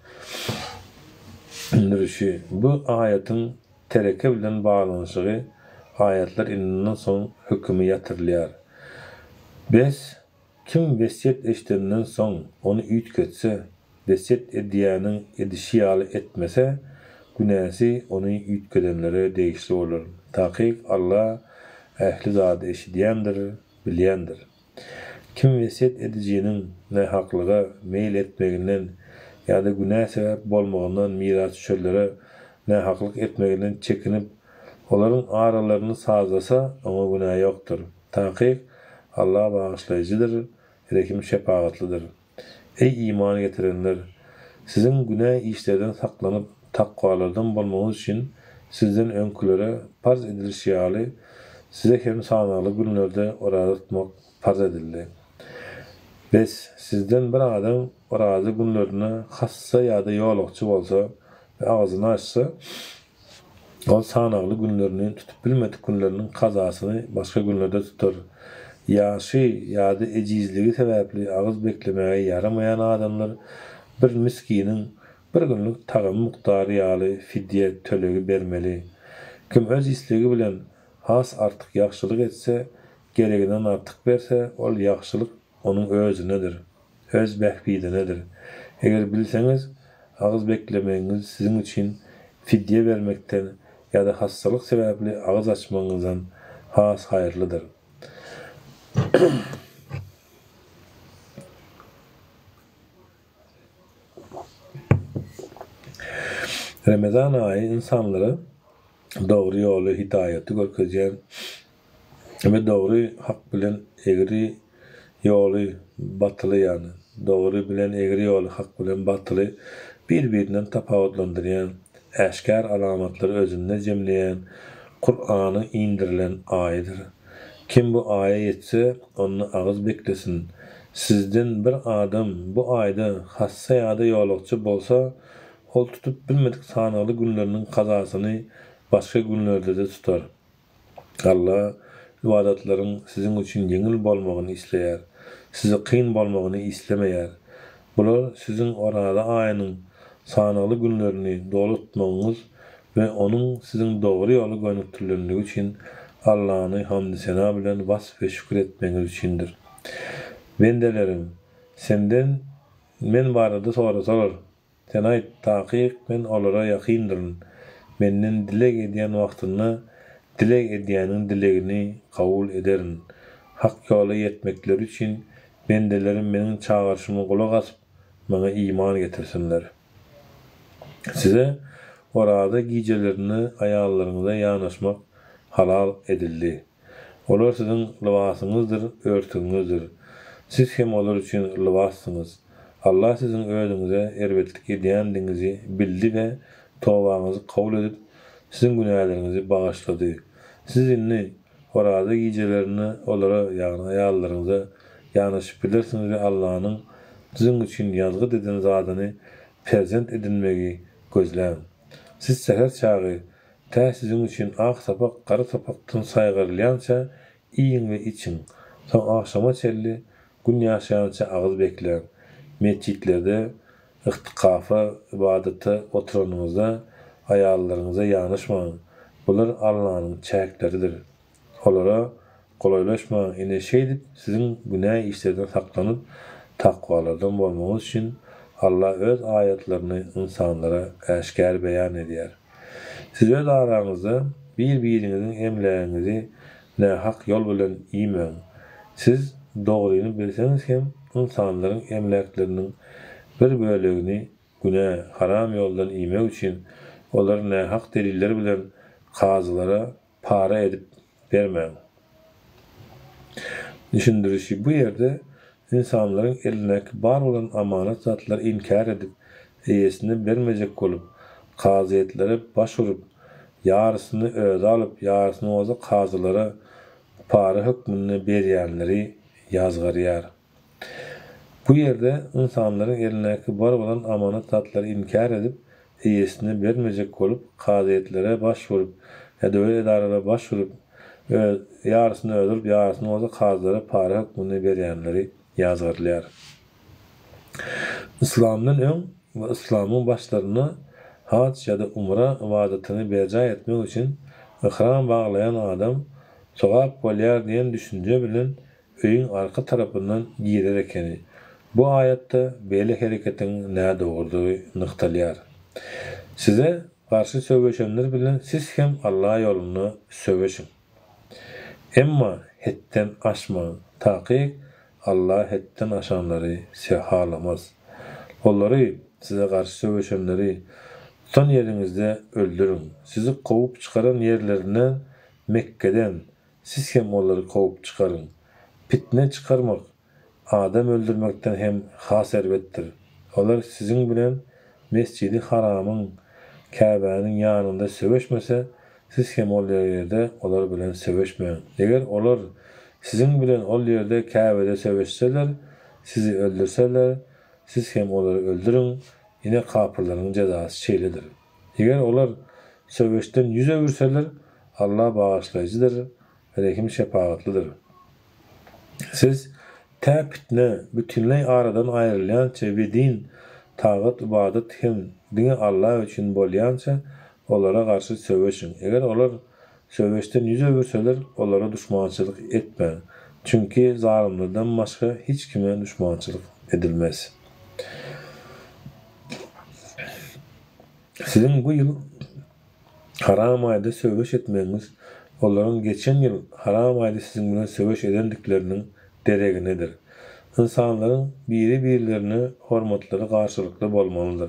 Düşündirişi, Bu aýatyň tereke bilen baglanyşygy aýatlar inenden soň hökümi ýatyrylýar. Bes, Kim wesýet eşidenden soň ony üýtgetse, wesýet edýäniň edişi ýaly etmese, günäsi ony üýtgedenlere degişli bolar. Takyk Alla ähli zady eşidýändir, bilýändir. Kim wesýet edijiniň nähaklyga meýil etmeginden ýa-da günä sebäp bolmagyndan mirasdüşerlere nähaklyk etmeginden çekinip, olaryň aralaryny sazlasa, oňa günä ýokdur. Takyk, Alla Bagyşlaýjydyr, Rehim-şepagatlydyr. Eý, iman getirenler! Siziň günä işlerden saklanyp, takwalardan bolmagyňyz üçin, sizden öňkülere parz edilişi ýaly, size hem sanagly günlerde oraza tutmak parz edildi. Bes, sizden bir adam oraza günlerinde hassa ýa-da ýolagçy bolsa we agzyny açsa, Ol sanagly günlerini tutup bilmedik günleriniň kazasyny başga günlerde tutar. Ýaşy ýa-da ejizligi sebäpli agyz beklemäge ýaramaýan adamlar bir miskiniň bir günlük tagamy mukdary ýaly fidýe tölegi bermeli. Kim öz islegi bilen has artyk ýagşylyk etse, gereginden artyk berse, ol ýagşylyk onuň özünedir. Öz bähbidinedir. Eger bilseňiz, agyz beklemegiňiz siziň üçin fidýe bermekden ýa-da hassalyk sebäpli agyz açmagyňyzdan has haýyrlydyr. Remezan aýy ynsanlara dogry ýoly, hidaýaty görkezýän We dogry hak bilen egri ýoly batyly ýagny dogry bilen egri ýoly hak bilen batyly bir-birinden tapawutlandyrýan äşgär alamatlary özünde jemleýän Kuranyň indirilen aýydyr. Kim bu aýa ýetse onda agyz beklesin. Sizden bir adam bu aýda hassa ýa-da ýolagçy bolsa ol tutup bilmedik sanagly günleriniň kazasyny başga günlerde-de tutar. Alla ybadatlaryň siziň üçin ýeňil bolmagyny isleýär, size kyn bolmagyny islemeýär. Bular siziň Oraza aýynyň sanagly günlerini doly tutmagyňyz we onuň siziň dogry ýola gönükdirilenligi üçin Allany hamdy-sena bilen wasp we şükür etmegiňiz üçindir. Bendelerim, senden Men barada sorasalar, Sen aýt, Takyk Men olara ýakyndyryn. Menden dileg edýän wagtynda, dileg edýäniň dilegini kabul ederin. Hak ýola ýetmekleri üçin, bendelerim Meniň çagyryşyma gulak asyp, Maňa iman getirsinler. Size oraza gijelerinde aýallaryňyza ýanaşmak halal edildi. Olar siziň lybasyňyzdyr, örtügiňizdir. Siz hem olar üçin lybassyňyz. Allah siziň özüňize erbetlik edýändigiňizi bildi we tobaňyzy kabul edip, siziň günäleriňizi bagyşlady. Siz indi oraza gijelerinde olara, ýagny aýallaryňyza, ýanaşyp bilersiňiz we Allanyň siziň üçin ýazgyt eden zadyny perzent edinmegi gözläň. Siz säher çagy Tä siziň üçin ak sapak gara sapakdan saýgarylýança iýiň we içiň. Soň agşama çenli Gün ýaşaýança agyz bekläň. Metjitlerde ygtykafa, ybadata, oturanyňyzda aýallaryňyza ýanaşmaň. Bular Allanyň çäkleridir. Olara golaýlaşmaň, ine şeýdip siziň günä işlerden saklanyp, takwalardan bolmagyňyz üçin Alla öz aýatlaryny ynsanlara äşgär beýan edýär. Siz öz araňyzda bir-biriňiziň emlägiňizi. nähak ýol bilen iýmäň. Siz dogryny bilseňiz hem ynsanlaryň emläkleriniň bir bölegini günä, haram ýoldan iýmek üçin olary nähak deliller bilen kazylara para edip bermäň. Düşündirişi bu ýerde ynsanlaryň elindäki bar bolan amanat zatlary inkär edip, eýesine bermejek bolup, kazyýetlere baş urup, ýarysyny özi alyp, ýarysyny bolsa kazylara para hökmünde berýänleri ýazgarýar. Bu ýerde ynsanlaryň elindäki bar bolan amanat zatlary inkär edip, eýesine bermejek bolup, kazyýetlere baş urup, ýa döwlet edaralara baş urup, öz, ýarysyny özi alyp, ýarysyny bolsa kazylara para hökmünde berýänleri ýazgarylýar. Yslamdan öň we yslamyň başlarynda haj ýa-da umra ybadatyny berjaý etmek üçin yhram baglaýan adam sogap bolýar diýen düşünje bilen öýüň arka tarapyndan girer ekeni. Bu aýatda beýle hereketiň nädogrudygy nygtalýar. Size garşy söweşenler bilen siz hem Allah ýolunda söweşiň. Emma hetden aşmaň, takyk Allah hetden aşanlary halamaz. Olary, size garşy söweşenleri, tutan ýeriňizde öldüriň. Sizi kowup çykaran ýerlerinden, Mekgeden, Siz hem olary kowup çykaryň. Pitne çykarmak adam öldürmekden hem has erbetdir. Olar siziň bilen Mesjidi Haramyň, Käbäniň, ýanynda söweşmese, siz hem ol ýerde olar bilen söweşmäň. Eger olar siziň bilen ol ýerde Käbede söweşseler, sizi öldürseler, siz hem olary öldüriň, ine kapyrlaryň jezasy şeýledir. Eger olar söweşden ýüz öwürseler, Allah bagyşlaýjydyr, rehim-şepagatlydyr. Siz tä pitne bütinleý aradan aýrylýança we din, tagat-ybadat hem diňe Allah üçin bolýança olara garşy söweşiň. Eger olar söweşden ýüz öwürseler, olara duşmançylyk etmäň. Çünki zalymlardan başga hiç kime duşmançylyk edilmez. Siziň bu ýyl haram aýda söweş etmegiňiz olaryň geçen ýyl haram aýda siziň bilen söweş edendikleriniň dereginedir. Ynsanlaryň biri-birlerine hormatlary garşylykly bolmalydyr.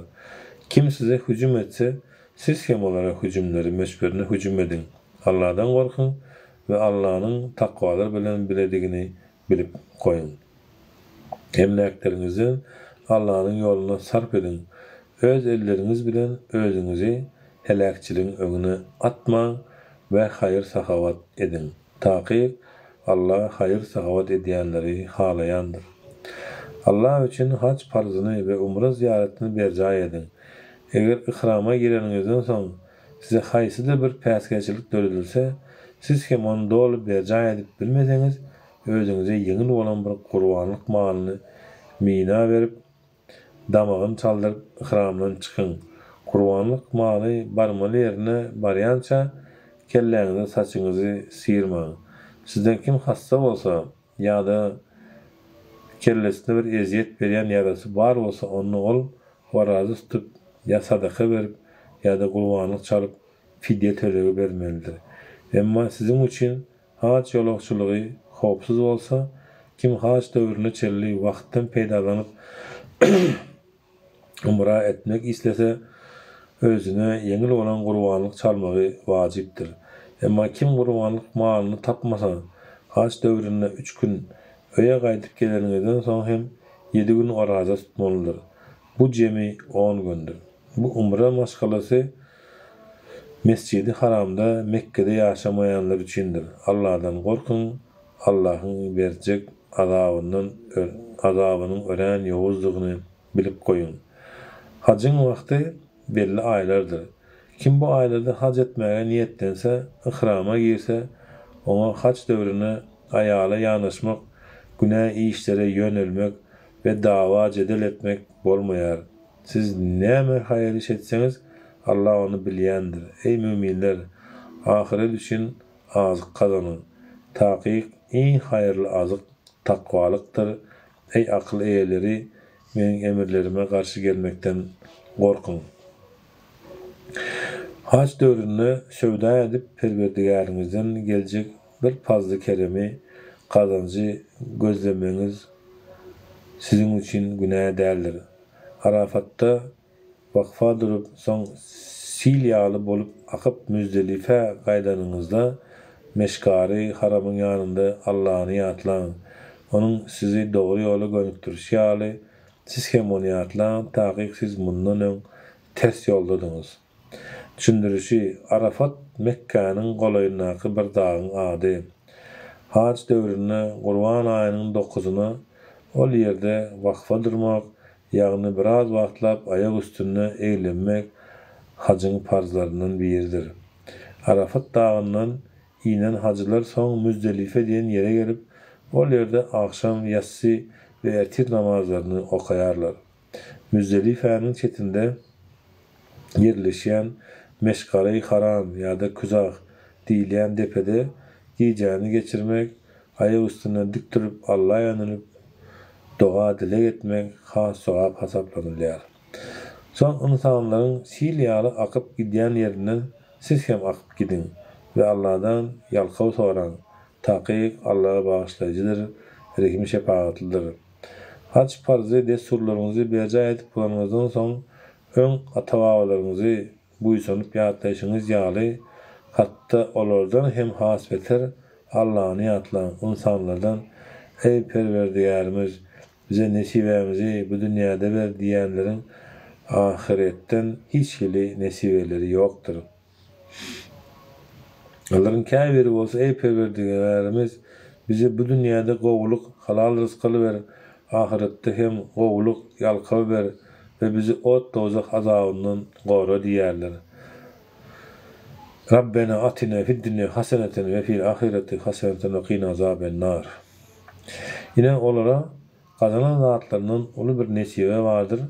Kim size hüjüm etse, siz hem olara hüjümleri möçberinde hüjüm ediň. Alladan gorkuň we Allanyň takwalar bilen biledigini bilip goýuň. Emläkleriňizden Allanyň ýolunda sarp ediň. Öz elleriňiz bilen özüňizi heläkçiligiň öňüne atmaň we haýyr-sahawat ediň. Takyk, Alla haýyr-sahawat edýänleri halaýandyr. Alla üçin haj parzyny we umra zyýaratyny berjaý ediň. Eger yhrama gireniňizden soň size haýsydyr bir päsgelçilik döredilse, siz hem ony doly berjaý edip bilmeseňiz, Özüňize ýeňil bolan bir gurbanlyk malyny Mina berip, damagyny çaldyryp, yhramdan çykyň. Gurbanlyk maly barmaly ýerine barýança, kelläňizden saçyňyzy syrmaň. Sizden kim hassa bolsa ýa-da kellesinde bir ezýet berýän ýarasy bar bolsa, onda ol oraza tutup, ýa sadaka berip, ýa-da gurbanlyk çalyp, fidýe tölegi bermelidir. Emma siziň üçin Haj ýolagçylygy howpsuz bolsa, kim haj döwrüne çenli wagtdan peýdalanyp umra etmek islese, özüne ýeňil bolan gurbanlyk çalmagy wajypdyr. Emma kim gurbanlyk malyny tapmasa, haj döwründe üç gün, öýe gaýdyp geleniňizden soň hem ýedi gün oraza tutmalydyr. Bu jemi on gündür. Bu umra maşgalasy Mesjidi Haramda, Mekgede ýaşamaýanlar üçindir. Allahdan gorkuň, Allahyň berjek azabyndan azabynyň örän ýowuzdygyny bilip goýuň. Hajyň wagty belli aýlardyr. Kim bu aýlarda haj etmäge niýetlense, yhrama girse, oňa haj döwründe aýala ýanaşmak, günä işlere ýönelmek we dawa-jedel etmek bolmaýar. Siz näme haýyr iş etseňiz, Allah ony bilýändir. Eý, müminler! Ahyret üçin azyk gazanyň. Takyk, iň haýyrly azyk takwalykdyr. Eý, akyl eýeleri! Meniň emirlerime garşy gelmekden gorkuň. Haj döwründe söwda edip, Perwerdigäriňizden geljek. bir pazly-keremi, gazanjy gözlemegiňiz siziň üçin günä däldir. Arafatda wakfa durup, soň sil ýaly bolup akyp Müzdelifä gaýdanyňyzda, Meşgary Haramyň ýanynda Allany ýatlaň. Onuň sizi dogry ýola gönükdirişi ýaly, siz hem Ony ýatlaň, takyk siz mundan öň ters ýoldadyňyz. Düşündirişi, Arafat Mekgäniň golaýyndaky bir dagyň ady. Haj döwründe Gurban aýynyň dokuzyna ol ýerde wakfa durmak, ýagny biraz wagtlap aýak üstünde eglenmek hajyň parzlaryndan biridir. Arafat dagyndan inen hajylar soň Müzdelife diýen ýere gelip, ol ýerde agşam, ýassy we ertir namazlaryny okaýarlar. Müzdelifäniň çetinde ýerleşýän Meşgary Haram ýa-da Küzah diýilýän depede gijäni geçirmek, aýak üstünde dik durup Alla ýönelip doga-dileg etmek has sogap hasaplanylýar. Soň ynsanlaryň sil ýaly akyp gidýän ýerinden siz hem akyp gidiň we Alladan ýalkaw soraň, takyk Alla bagyşlaýjydyr, rehim-şepagatlydyr. Haj parzy dessurlaryňyzy berjaý edip bolanyňyzdan soň, öň ata-babalaryňyzy buýsanyp ýatlaýşyňyz ýaly, hatda olardan hem has beter Allany ýatlaň, ynsanlardan, Eý, Perwerdigärimiz, bize nesibämizi bu dünýäde ber diýýänleriň ahyretden hiç hili nesibeleri ýokdur. Olaryň käbiri bolsa, Eý, Perwerdigärimiz, bize bu dünýäde gowulyk, halal rysgal ber, ahyretde hem gowulyk, ýalkaw ber we bizi ot-dowzah azabyndan gora diýerler. Rabbena atina fid-dünýa haseneten we fil-ahyreti haseneten we kina azaben-nar. Ine, olara gazanan zatlaryndan uly bir nesibe bardyr,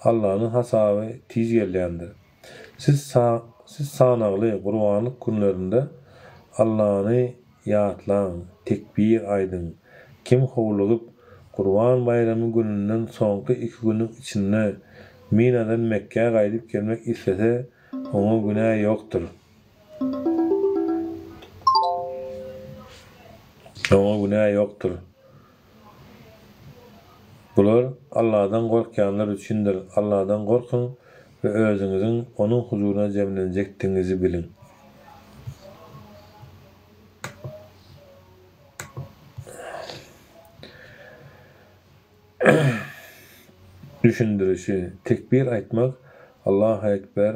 Allanyň hasaby tiz gelýändir. Siz siz sanagly gurbanlyk günlerinde Allany ýatlaň, tekbir aýdyň. Kim howlugyp, Gurban baýramy gününden soňky iki günüň içinde Minadan Mekgä gaýdyp gelmek islese, oňa günä ýokdur. Oňa günä ýokdur. Bular Alladan gorkýanlar üçindir. Alladan gorkuň we özüňiziň Onuň huzuryna jemlenjekdigiňizi biliň. Düşündirişi, Tekbir aýtmak, Allahu ekber,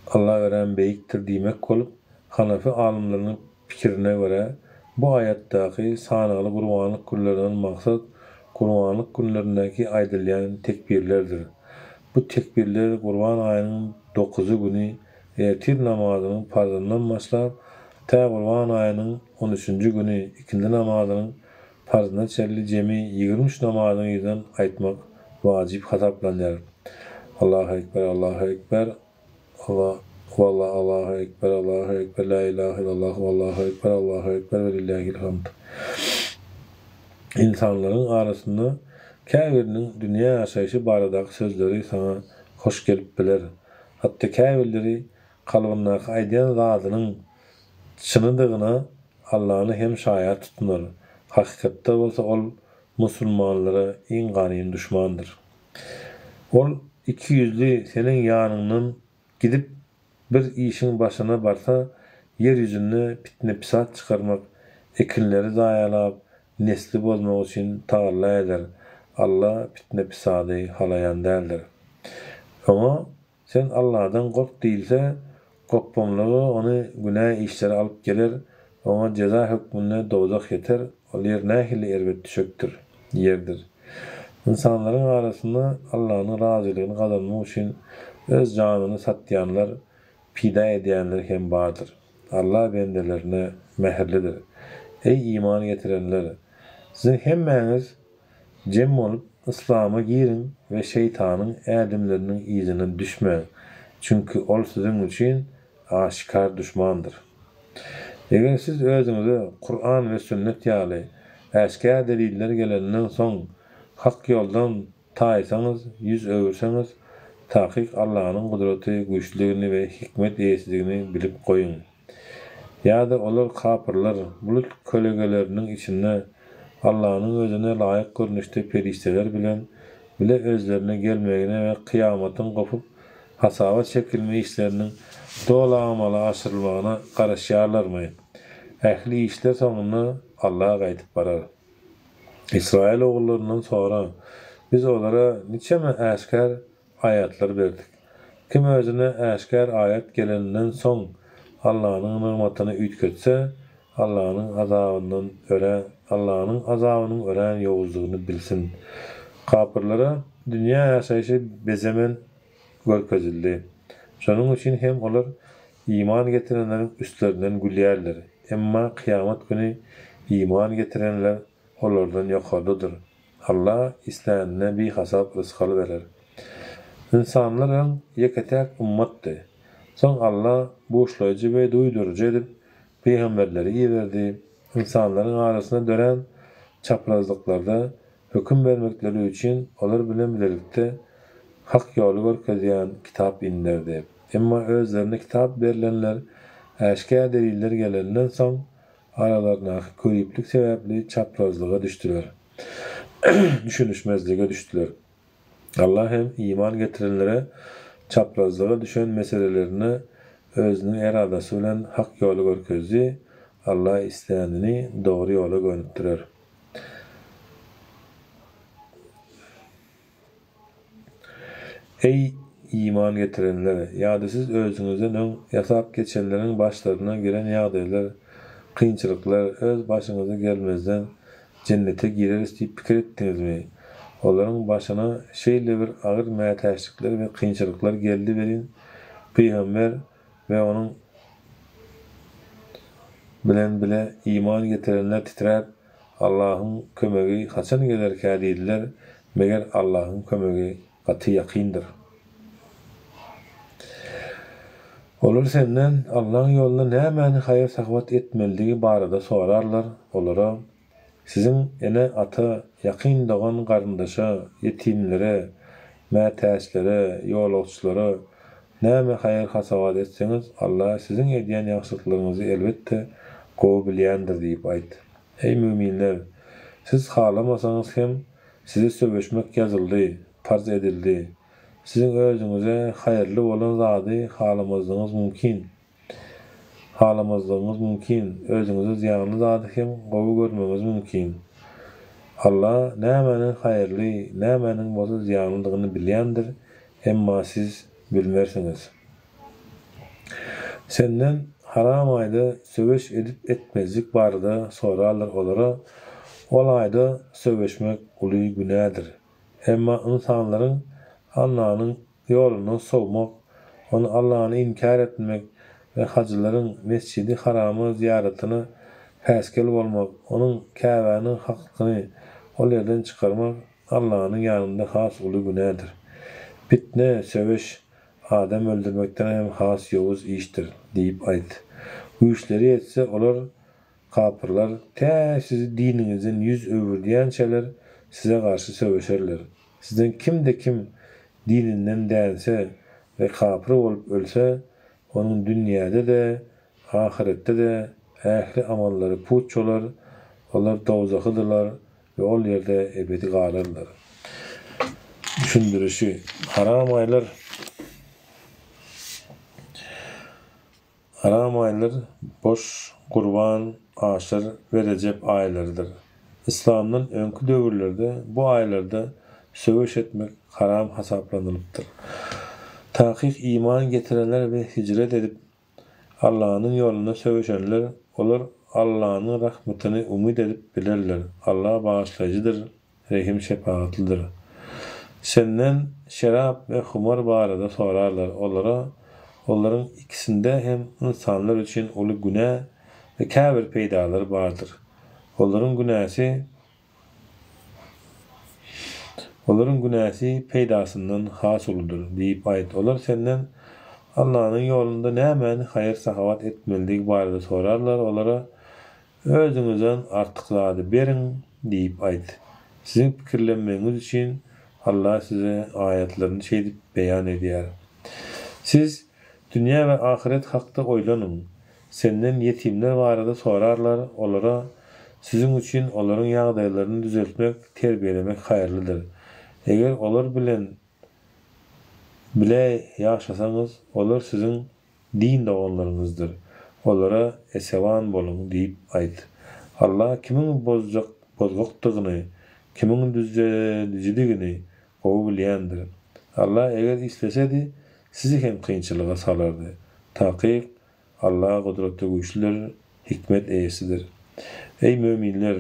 Alla örän beýikdir diýmek bolup, hanafy alymlarynyň pikirine görä, bu aýatdaky sanagly gurbanlyk günlerinden maksat gurbanlyk günlerindäki aýdylýan tekbirlerdir. Bu tekbirler gurban aýynyň dokuzy güni ertir namazynyň parzyndan başlap, tä gurban aýynyň on üçünji güni ikindi namazynyň parzyna çenli jemi 23 namazyň yzyndan aýtmak wajyp hasaplanýar. Allahu ekber, Allahu ekber, Alla, walla Allahu ekber, Allahu ekber, la ilahe illallah, wallahu ekber, Allahu ekber we lillahil hamd. Ynsanlaryň arasynda käbiriniň dünýä ýaşaýşy baradaky sözleri saňa hoş gelip biler. Hatda käbirleri kalbyndaky aýdýan zadynyň çynydygyna Allany hem şaýat tutunar. Hakykatda bolsa ol musulmanlara iň ganym duşmandyr. Ol ikiýüzli seniň ýanyňdan gidip bir işiň başyna barsa, ýer ýüzünde pitne-pisat çykarmak, ekinleri zaýalap, nesli bozmak üçin tagalla eder. Alla pitne-pisady halaýan däldir. Oňa Sen Alladan gork diýilse, gopbamlygy ony günä işlere alyp geler, oňa jeza hökmünde dowzah ýeter, ol ýer nähili erbet düşekdir, ýerdir. Ynsanlaryň arasynda Allanyň razylygyny gazanmak üçin öz janyny satýanlar, pida edýänler hem bardyr. Alla bendelerine mähirlidir. Eý iman getirenler! Siziň hemmäňiz Jem bolup, yslama giriň we şeýtanyň ädimleriniň yzyna düşmäň, çünki ol siziň üçin aşykar duşmandyr. Eger siz özüňize Kuran we sünnet ýaly äşgär deliller gelenden soň hak ýoldan taýsaňyz, ýüz öwürseňiz, takyk Allanyň gudraty güýçlüdigini we hikmet eýesidigini bilip goýuň. Ýa-da olar, kapyrlar, bulut kölegeleriniň içinde Allanyň özüne laýyk görnüşde perişdeler bilen bile özlerine gelmegine we kyýamatyň gopup hasaba çekilme işleriniň doly amala aşyrylmagyna garaşýarlarmy? Ähli işler soňunda Alla gaýdyp barar. Ysraýyl ogullaryndan sora, Biz olara niçeme äşgär aýatlar berdik. Kim özüne äşgär aýat geleninden soň Allanyň nygmatyny üýtgetse, Allanyň azabyndan örän Allanyň azabynyň örän ýowuzdygyny bilsin. Kapyrlara dünýä ýaşaýşy bezemen görkezildi. Şonuň üçin hem olar iman getirenleriň üstlerinden gülýärler. Emma kyýamat güni iman getirenler olardan ýokardadyr. Alla islänine bihasap rysgal berer. Ynsanlar öň ýeke-täk ymmatdy. Soň Alla buşlaýjy we duýduryjy edip pygamberleri iberdi. Ynsanlaryň arasynda dörän çaprazlyklarda höküm bermekleri üçin olar bilen bilelikde hak ýoly görkezýän kitap inderdi. Emma özlerine kitap berlenler äşgär deliller gelenden soň aralaryndaky göriplik sebäpli çaprazlyga düşdüler. Düşünişmezlige düşdüler. Allah hem iman getirenlere çaprazlyga düşen meselelerinde Özüniň eradasy bilen hak ýoly görkezdi, Allah islänini dogry ýola gönükdirer. Eý, iman getirenler! Ýa-da siz özüňizden öň ýasap geçenleriň başlaryna gelen ýagdaýlar, kynçylyklar öz başyňyza gelmezden jennete gireris diýip pikir etdiňizmi? Olaryň başyna şeýle bir agyr mätäçlikler we kynçylyklar geldi welin, pygamber we onuň bilen bile iman getirenler titräp, Allahyň kömegi haçan gelerkä diýdiler, meger Allahyň kömegi gaty ýakyndyr. Olar senden Allaň ýolunda nämäni haýyr-sahawat etmelidigi barada sorarlar, olara, Siziň ene-ata, ýakyn dogan-garyndaşa, ýetimlere, mätäçlere, ýolagçylara näme haýyr-hasabat etseňiz, Alla siziň edýän ýagşylyklaryňyzy elbetde gowy bilýändir diýip aýt. Eý, müminler! Siz halamasaňyz hem, size söweşmek ýazyldy, parz edildi. Siziň özüňize haýyrly bolan zady halamazlygyňyz mümkin. Halamazlygyňyz mümkin, özüňize zyýanly zady hem gowy görmegiňiz mümkin. Alla nämäniň haýyrly, nämäniň bolsa zyýanlydygyny bilýändir, emma siz bilmersiňiz. Senden haram aýda söweş edip-etmezlik barada sorarlar olara, Ol aýda söweşmek uly günädir. Emma ynsanlaryň Allanyň ýolundan sowmak, ony Allany inkär etmek we hajylaryň Mesjidi Harama zyýaratyna päsgel bolmak, onuň Käbäniň hakyny ol ýerden çykarmak Allanyň ýanynda has uly günädir. Pitne, söweş, adam öldürmekden hem has ýowuz işdir diýip aýt. Güýçleri ýetse, olar Kapyrlar tä sizi diniňizden ýüz öwürdýänçäler size garşy söweşerler. Sizden kimde-kim dininden dänse we kapyr bolup ölse, onuň dünýäde-de, ahyretde-de ähli amallary puç bolar, olar dowzahydyrlar we ol ýerde ebedi galarlar. Düşündirişi, Haram aýlar. Haram aýlar boş, gurban, aşyr we rejep aýlarydyr. Yslamdan öňki döwürlerde bu aýlarda söweş etmek haram hasaplanylypdyr. Takyk iman getirenler we hijret edip, Allanyň ýolunda söweşenler, olar Allanyň rahmetyny umyt edip bilerler. Alla bagyşlaýjydyr, rehim-şepagatlydyr. Senden şerap we humar barada sorarlar. Olara, Olaryň ikisinde hem ynsanlar üçin uly günä we käbir peýdalar bardyr. Olaryň günäsi Olaryň günäsi peýdasyndan has uludyr diýip aýt. Olar senden Allanyň ýolunda nämäni haýyr-sahawat etmelidigi barada sorarlar. Olara, Özüňizden artyk zady beriň diýip aýt. Siziň pikirlenmegiňiz üçin Allah size aýatlaryny şeýdip beýan edýär. Siz dünýä we ahyret hakda oýlanyň. Senden ýetimler barada sorarlar, olara, Siziň üçin olaryň ýagdaýlaryny düzeltmek, terbiýelemek haýyrlydyr. Eger olar bilen bile ýaşasaňyz, olar siziň din doganlaryňyzdyr. Olara esewan boluň diýip aýt. Allah kimiň bozjak bozgakdygyny, kimiň düzedijidigini gowy bilýändir. Allah eger islesedi, sizi hem kynçylyga salardy. Takyk, Allah gudraty güýçlüdir, hikmet eýesidir. Eý, möminler!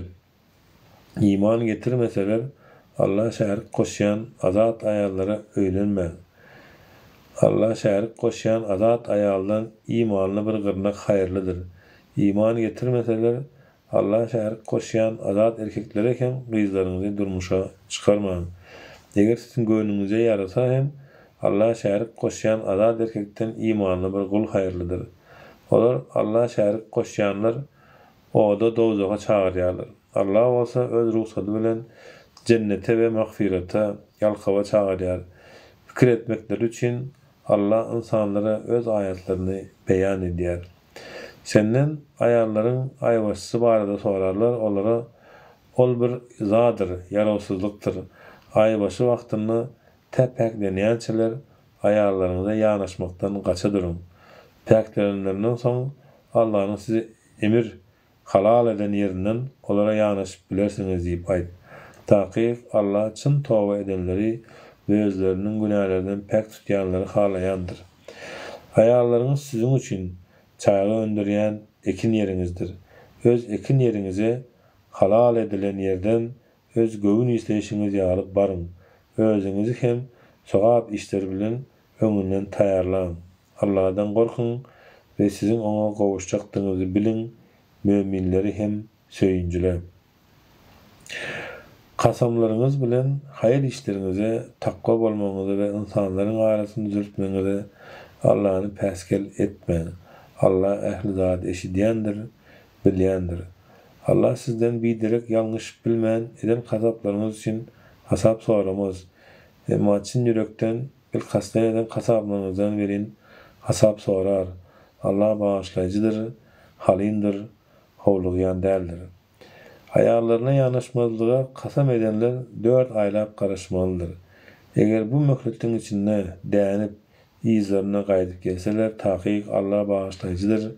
Iman getirmeseler, Alla şärik goşýan azat aýallara öýlenmäň. Alla şärik goşýan azat aýaldan imanly bir gyrnak haýyrlydyr. Iman getirmeseler, Alla şärik goşýan azat erkeklere hem gyzlaryňyzy durmuşa çykarmaň. Eger siziň göwnüňize ýarasa hem, Alla şärik goşýan azat erkekden imanly bir gul haýyrlydyr. Olar, Alla şärik goşýanlar, oda, dowzaha çagyrýarlar. Alla bolsa Öz rugsady bilen jennete we magfyrata, ýalkawa çagyrýar. Pikir etmekleri üçin Alla ynsanlara Öz aýatlaryny beýan edýär. Senden aýallaryň aýbaşysy barada sorarlar, olara, Ol bir yzadyr, ýarawsyzlykdyr. Aýbaşy wagtynda tä päklenýänçäler aýallaryňyza ýanaşmakdan gaça duruň. Päklenenlerinden soň Allanyň size emir, halal eden ýerinden olara ýanaşyp bilersiňiz diýip aýt. Takyk Alla çyn toba edenleri we özleriniň günälerinden päk tutýanlary halaýandyr. Aýallaryňyz siziň üçin çaga öndürýän ekin ýeriňizdir. Öz ekin ýeriňize halal edilen ýerden öz göwün isleýşiňiz ýaly baryň. Özüňizi hem sogap işler bilen öňünden taýýarlaň. Alladan gorkuň we siziň Oňa gowuşjakdygyňyzy biliň, möminleri hem söýünjiläň. Kasamlaryňyz bilen haýyr işleriňize, takwa bolmagyňyza we ynsanlaryň arasyny düzeltmegiňize Allany päsgel etmäň. Alla ähli zady eşidýändir, bilýändir. Alla sizden biderek ýalňyşyp bilmän eden kasaplaryňyz üçin hasap soramaz. Emma çyn ýürekden bilkastdan eden kasaplaryňyzdan welin hasap sorar. Alla bagyşlaýjydyr, halymdyr, howlugýan däldir. Aýallaryna ýanaşmazlyga kasam edenler dört aýlap garaşmalydyr. Eger bu möhletiň içinde dänip, yzlaryna gaýdyp gelseler, takyk Alla bagyşlaýjydyr,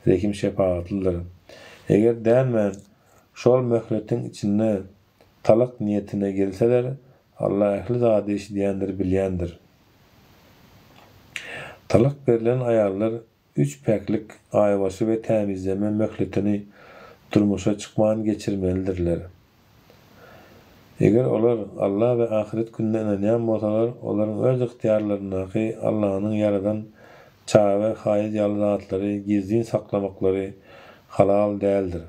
rehim-şepagatlydyr. Eger dänmän, şol möhletiň içinde talak niýetine gelseler, Alla ähli zady eşidýändir, bilýändir. Talak berlen aýallar Üç päklik, aýbaşy we tämizleme möhletini durmuşa çykman geçirmelidirler. Eger olar Alla we ahyret gününe ynanýan bolsalar, olaryň öz ygtyýarlaryndaky Allanyň ýaradan çaga we haýyz ýaly zatlary gizlin saklamaklary halal däldir.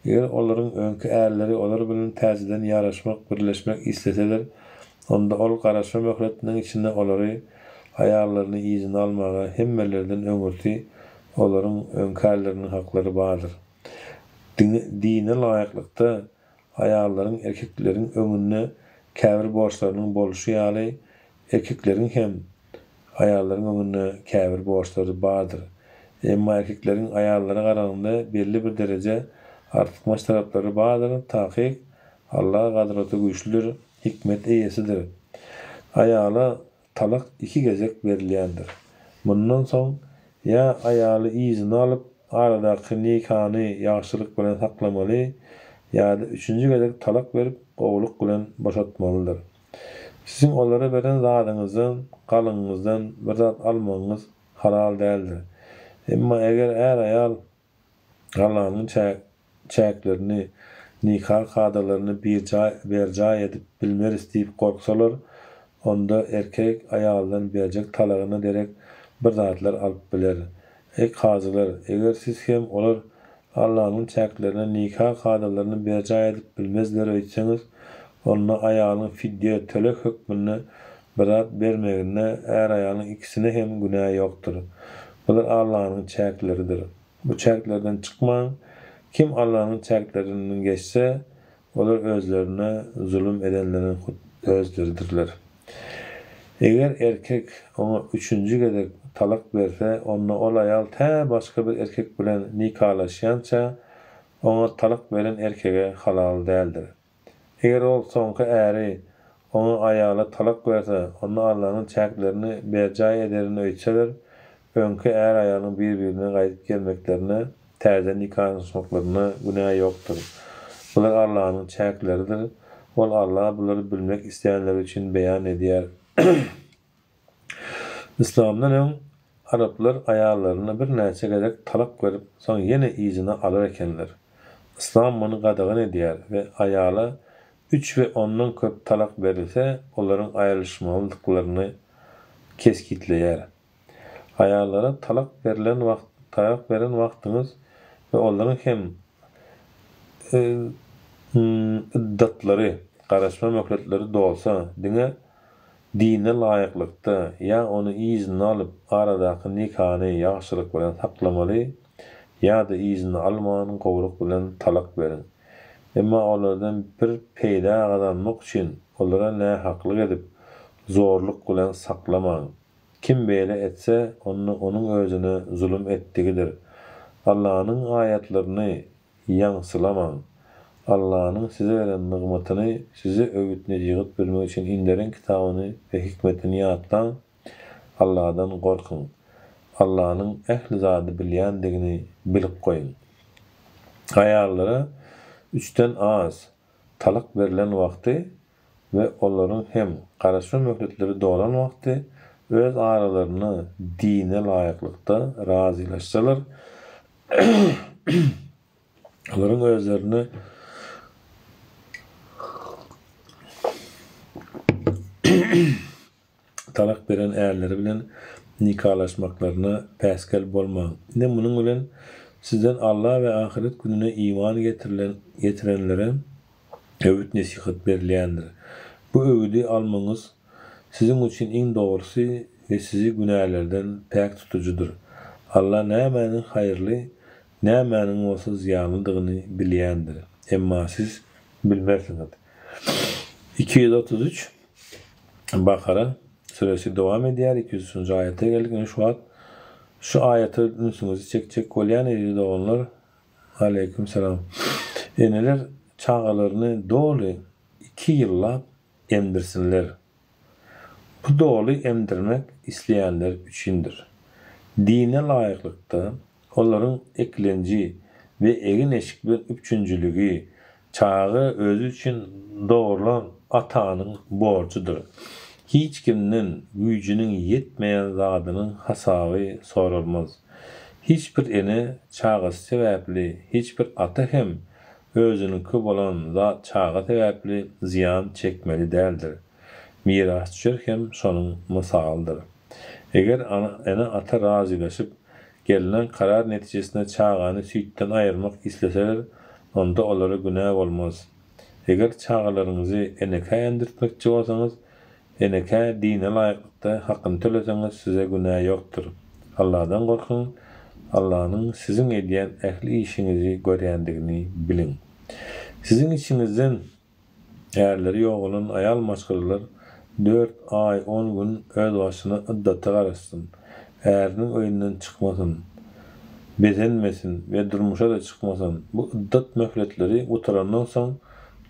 Eger olaryň öňki ärleri olar bilen täzeden ýaraşmak, birleşmek isleseler, onda ol garaşma möhletiniň içinde olary, aýallaryny yzyna almaga hemmelerden öňürti olaryň öňki ärleriniň haklary bardyr. Diňe dine laýyklykda aýallaryň erkekleriň öňünde käbir borçlarynyň bolşy ýaly, erkekleriň hem Aýallaryň öňünde käbir borçlary bardyr. Emma erkekleriň aýallara garanyňda belli bir dereje artykmaç taraplary bardyr, takyk, Allah gadraty güýçlüdir, hikmet eýesidir. Aýala talak iki gezek berilýändir. Mundan soň ýa aýaly yzyna alyp, aradaky nikany ýagşylyk bilen saklamaly, ýa-da üçünji gezek talak berip, gowulyk bilen boşatmalydyr. Siziň olara beren zadyňyzdan, galyňyňyzdan bir zat almagyňyz halal däldir. Emma eger är-aýal Allanyň çäklerini, nika kadalaryny berjaý edip bilmeris diýip gorksalar, onda erkek aýaldan berjek talagyna derek bir zatlar alyp biler. Eý kazylar, eger siz hem olar Allanyň çäklerine nika kadalaryny berjaý edip bilmezler öýtseňiz, onda aýalyň fidýe, töleg hökmünde bir zat bermeginde är-aýalyň ikisine hem günä ýokdur. Bular Allanyň çäkleridir. Bu çäklerden çykmaň, kim Allanyň çäklerinden geçse, olar özlerine zulum edenleriň hut özleridirler. Eger erkek oňa üçünji gezek. talak berse, onda ol aýal tä başga bir erkek bilen nikalaşýança, oňa talak beren erkege halal däldir. Eger ol soňky äri oňa aýala talak berse, onda Allanyň çäklerini berjaý ederin öýtseler, öňki är-aýalyň bir-birine gaýdyp gelmeklerine, täze nikalaşmaklaryna günä ýokdur. Bular Allanyň çäkleridir. Ol Alla bulary bilmek isleýänler üçin beýan edýär. Yslamdan öň araplar aýallaryna birnäçe gezek talak berip, soň ýene yzyna alar ekenler. Yslam muny gadagan edýär we aýala üç we ondan köp talak berilse, olaryň aýrylyşmalydyklaryny kesgitleýär. Aýallara talak berlen wagt talak beren wagtyňyz we olaryň hem yddatlary, garaşma möhletleri dolsa, diňe Dine laýyklykda, ýa ony yzyna alyp, aradaky nikany ýagşylyk bilen saklamaly, ýa-da yzyna alman, gowulyk bilen talak beriň. Emma olardan bir peýda gazanmak üçin olara nähaklyk edip, zorluk bilen saklamaň. Kim beýle etse, onda onuň özüne zulum etdigidir. Allanyň aýatlaryny Ýaňsylamaň. Allanyň size beren nygmatyny, size öwüt-nesihat bermek üçin inderen kitabyny we hikmetini ýatlaň, Alladan gorkuň. Allanyň ähli zady bilýändigini bilip goýuň. Aýallara üçden az talak berlen wagty we olaryň hem garaşma möhletleri dolan wagty öz aralarynda dine laýyklykda razylaşsalar, Olaryň özlerine talak beren ärleri bilen nikalaşmaklaryna päsgel bolmaň. Ine, munuň bilen sizden Alla we ahyret gününe iman getirilen getirenlere öwüt-nesihat berilýändir. Bu öwüdi almagyňyz siziň üçin iň dogrusy we sizi günälerden päk tutujydyr. Alla nämäniň haýyrly, nämäniň bolsa zyýanlydygyny bilýändir. Emma siz bilmersiňiz. 233, Bakara, süresi dowam edýär, 203-nji aýata geldik. Ine şu wagt şu aýata ünsüňizi çekjek bolýan eziz doganlar. Aleýkum salam. Eneler çagalaryny doly iki ýyllap emdirsinler. Bu doly emdirmek isleýänler üçindir. Dine laýyklykda olaryň eklenji we egin-eşik bilen üpjünjiligi çaga özi üçin dogrulan atanyň borjudyr. Hiç kimden güýjüniň ýetmeýän zadynyň hasaby soralmaz. Hiç bir ene çagasy sebäpli, hiç bir ata hem özüniňki bolan zat çaga sebäpli zyýan çekmeli däldir. Mirasdüşer hem şonuň mysalydyr. Eger ene-ata razylaşyp, gelnen karar netijesinde çagany süýtden aýyrmak isleseler, onda olara günä bolmaz. Eger çagalaryňyzy enekä emdirtmekçi bolsaňyz, enekä dine laýyklykda hakyny töleseňiz size günä ýokdur. Alladan gorkuň, Allanyň siziň edýän ähli işiňizi görýändigini biliň. Siziň içiňizden Ärleri ýogalan aýal maşgalalar dört aý on gün özbaşyna yddata garaşsyn. Äriniň öýünden çykmasyn, bezenmesin we durmuşa-da çykmasyn. Bu yddat möhletleri gutarandan soň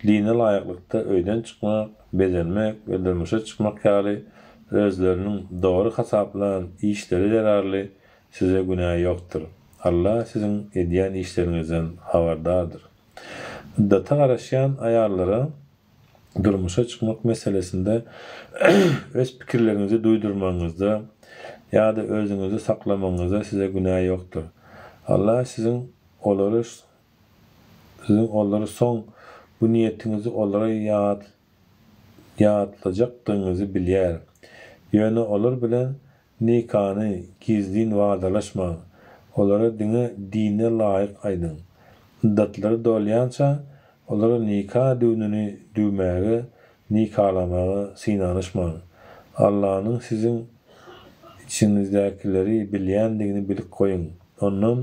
dine laýyklykda öýden çykmak, bezenmek we durmuşa çykmak ýaly özleriniň dogry hasaplan işleri zerarly size günä ýokdur. Alla siziň edýän işleriňizden habardardyr. Yddata garaşýan aýallara durmuşa çykmak meselesinde öz pikirleriňizi duýdurmagyňyzda ýa-da özüňizi saklamagyňyzda size günä ýokdur. Allah siziň olary siziň olary soň bu niýetiňizi olara ýatlajakdygyňyzy bilýär. Ýöne olar bilen Nikany gizlin wadalaşmaň, olara diňe dine laýyk aýdyň. Yddatlary dolýança, olara nika düwnüni düwmäge, nikalamaga synanyşmaň. Allanyň siziň içiňizdäkileri bilýändigini bilip goýuň. Ondan,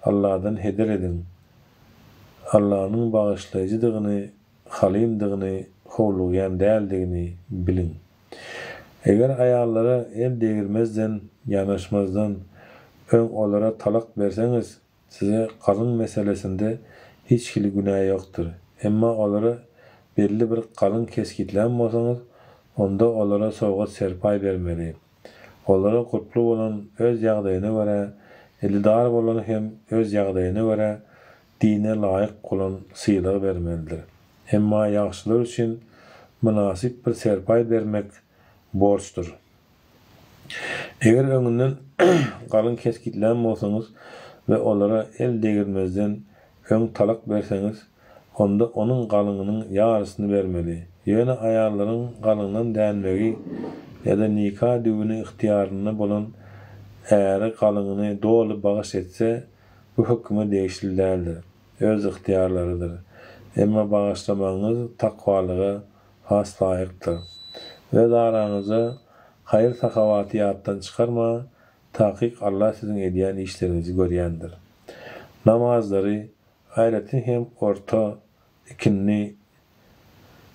Alladan heder ediň. Allanyň bagyşlaýjydygyny, halymdygyny, howlugýan däldigini biliň. Eger aýallara el degirmezden, ýanaşmazdan, öň olara talak berseňiz, size galyň meselesinde hiç hili günä ýokdur. Emma olara belli bir galyň kesgitlän bolsaňyz, onda olara sowgat-serpaý bermeli. Olara gurply bolan öz ýagdaýyna görä, eli dar bolan hem öz ýagdaýyna görä dine laýyk bolan sylag bermelidir. Emma ýagşylar üçin mynasyp bir serpaý bermek borçdur. Eger öňünden galyň kesgitlän bolsaňyz we olara el degirmezden öň talak berseňiz, onda onuň galyňynyň ýarysyny bermeli. Ýöne aýallaryň galyňdan dänmegi ýa-da nika düwüni ygtyýarynda bolan äri galyňyny doly bagyş etse, bu höküme degişli däldir, öz ygtyýarlarydyr. Emma bagyşlamagyňyz takwalyga has laýykdyr. Öz araňyzda haýyr-sahawaty ýatdan çykarmaň, takyk Allah siziň edýän işleriňizi görýändir. Namazlary, aýratyn hem orta, ikindi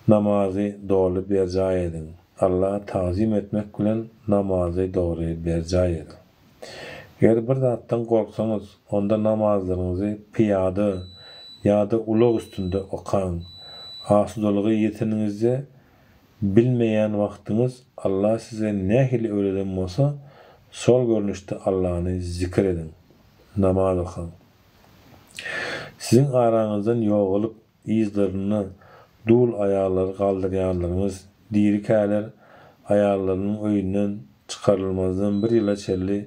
namazy doly berjaý ediň. Allaha tagzym etmek bilen namazy dogry berjaý ediň. Eger bir zatdan gorksaňyz, onda namazlaryňyzy pyýada ýa-da ulag üstünde okaň. Asudalyga ýeteniňizde bilmeýän wagtyňyz Allah size nähili öwreden bolsa, şol görnüşde Allany zikir ediň, namaz okaň. Siziň araňyzdan ýogalyp, yzlarynda dul aýallary galdyrýanlaryňyz dirikäler aýallarynyň öýünden çykarylmazdan bir ýyla çenli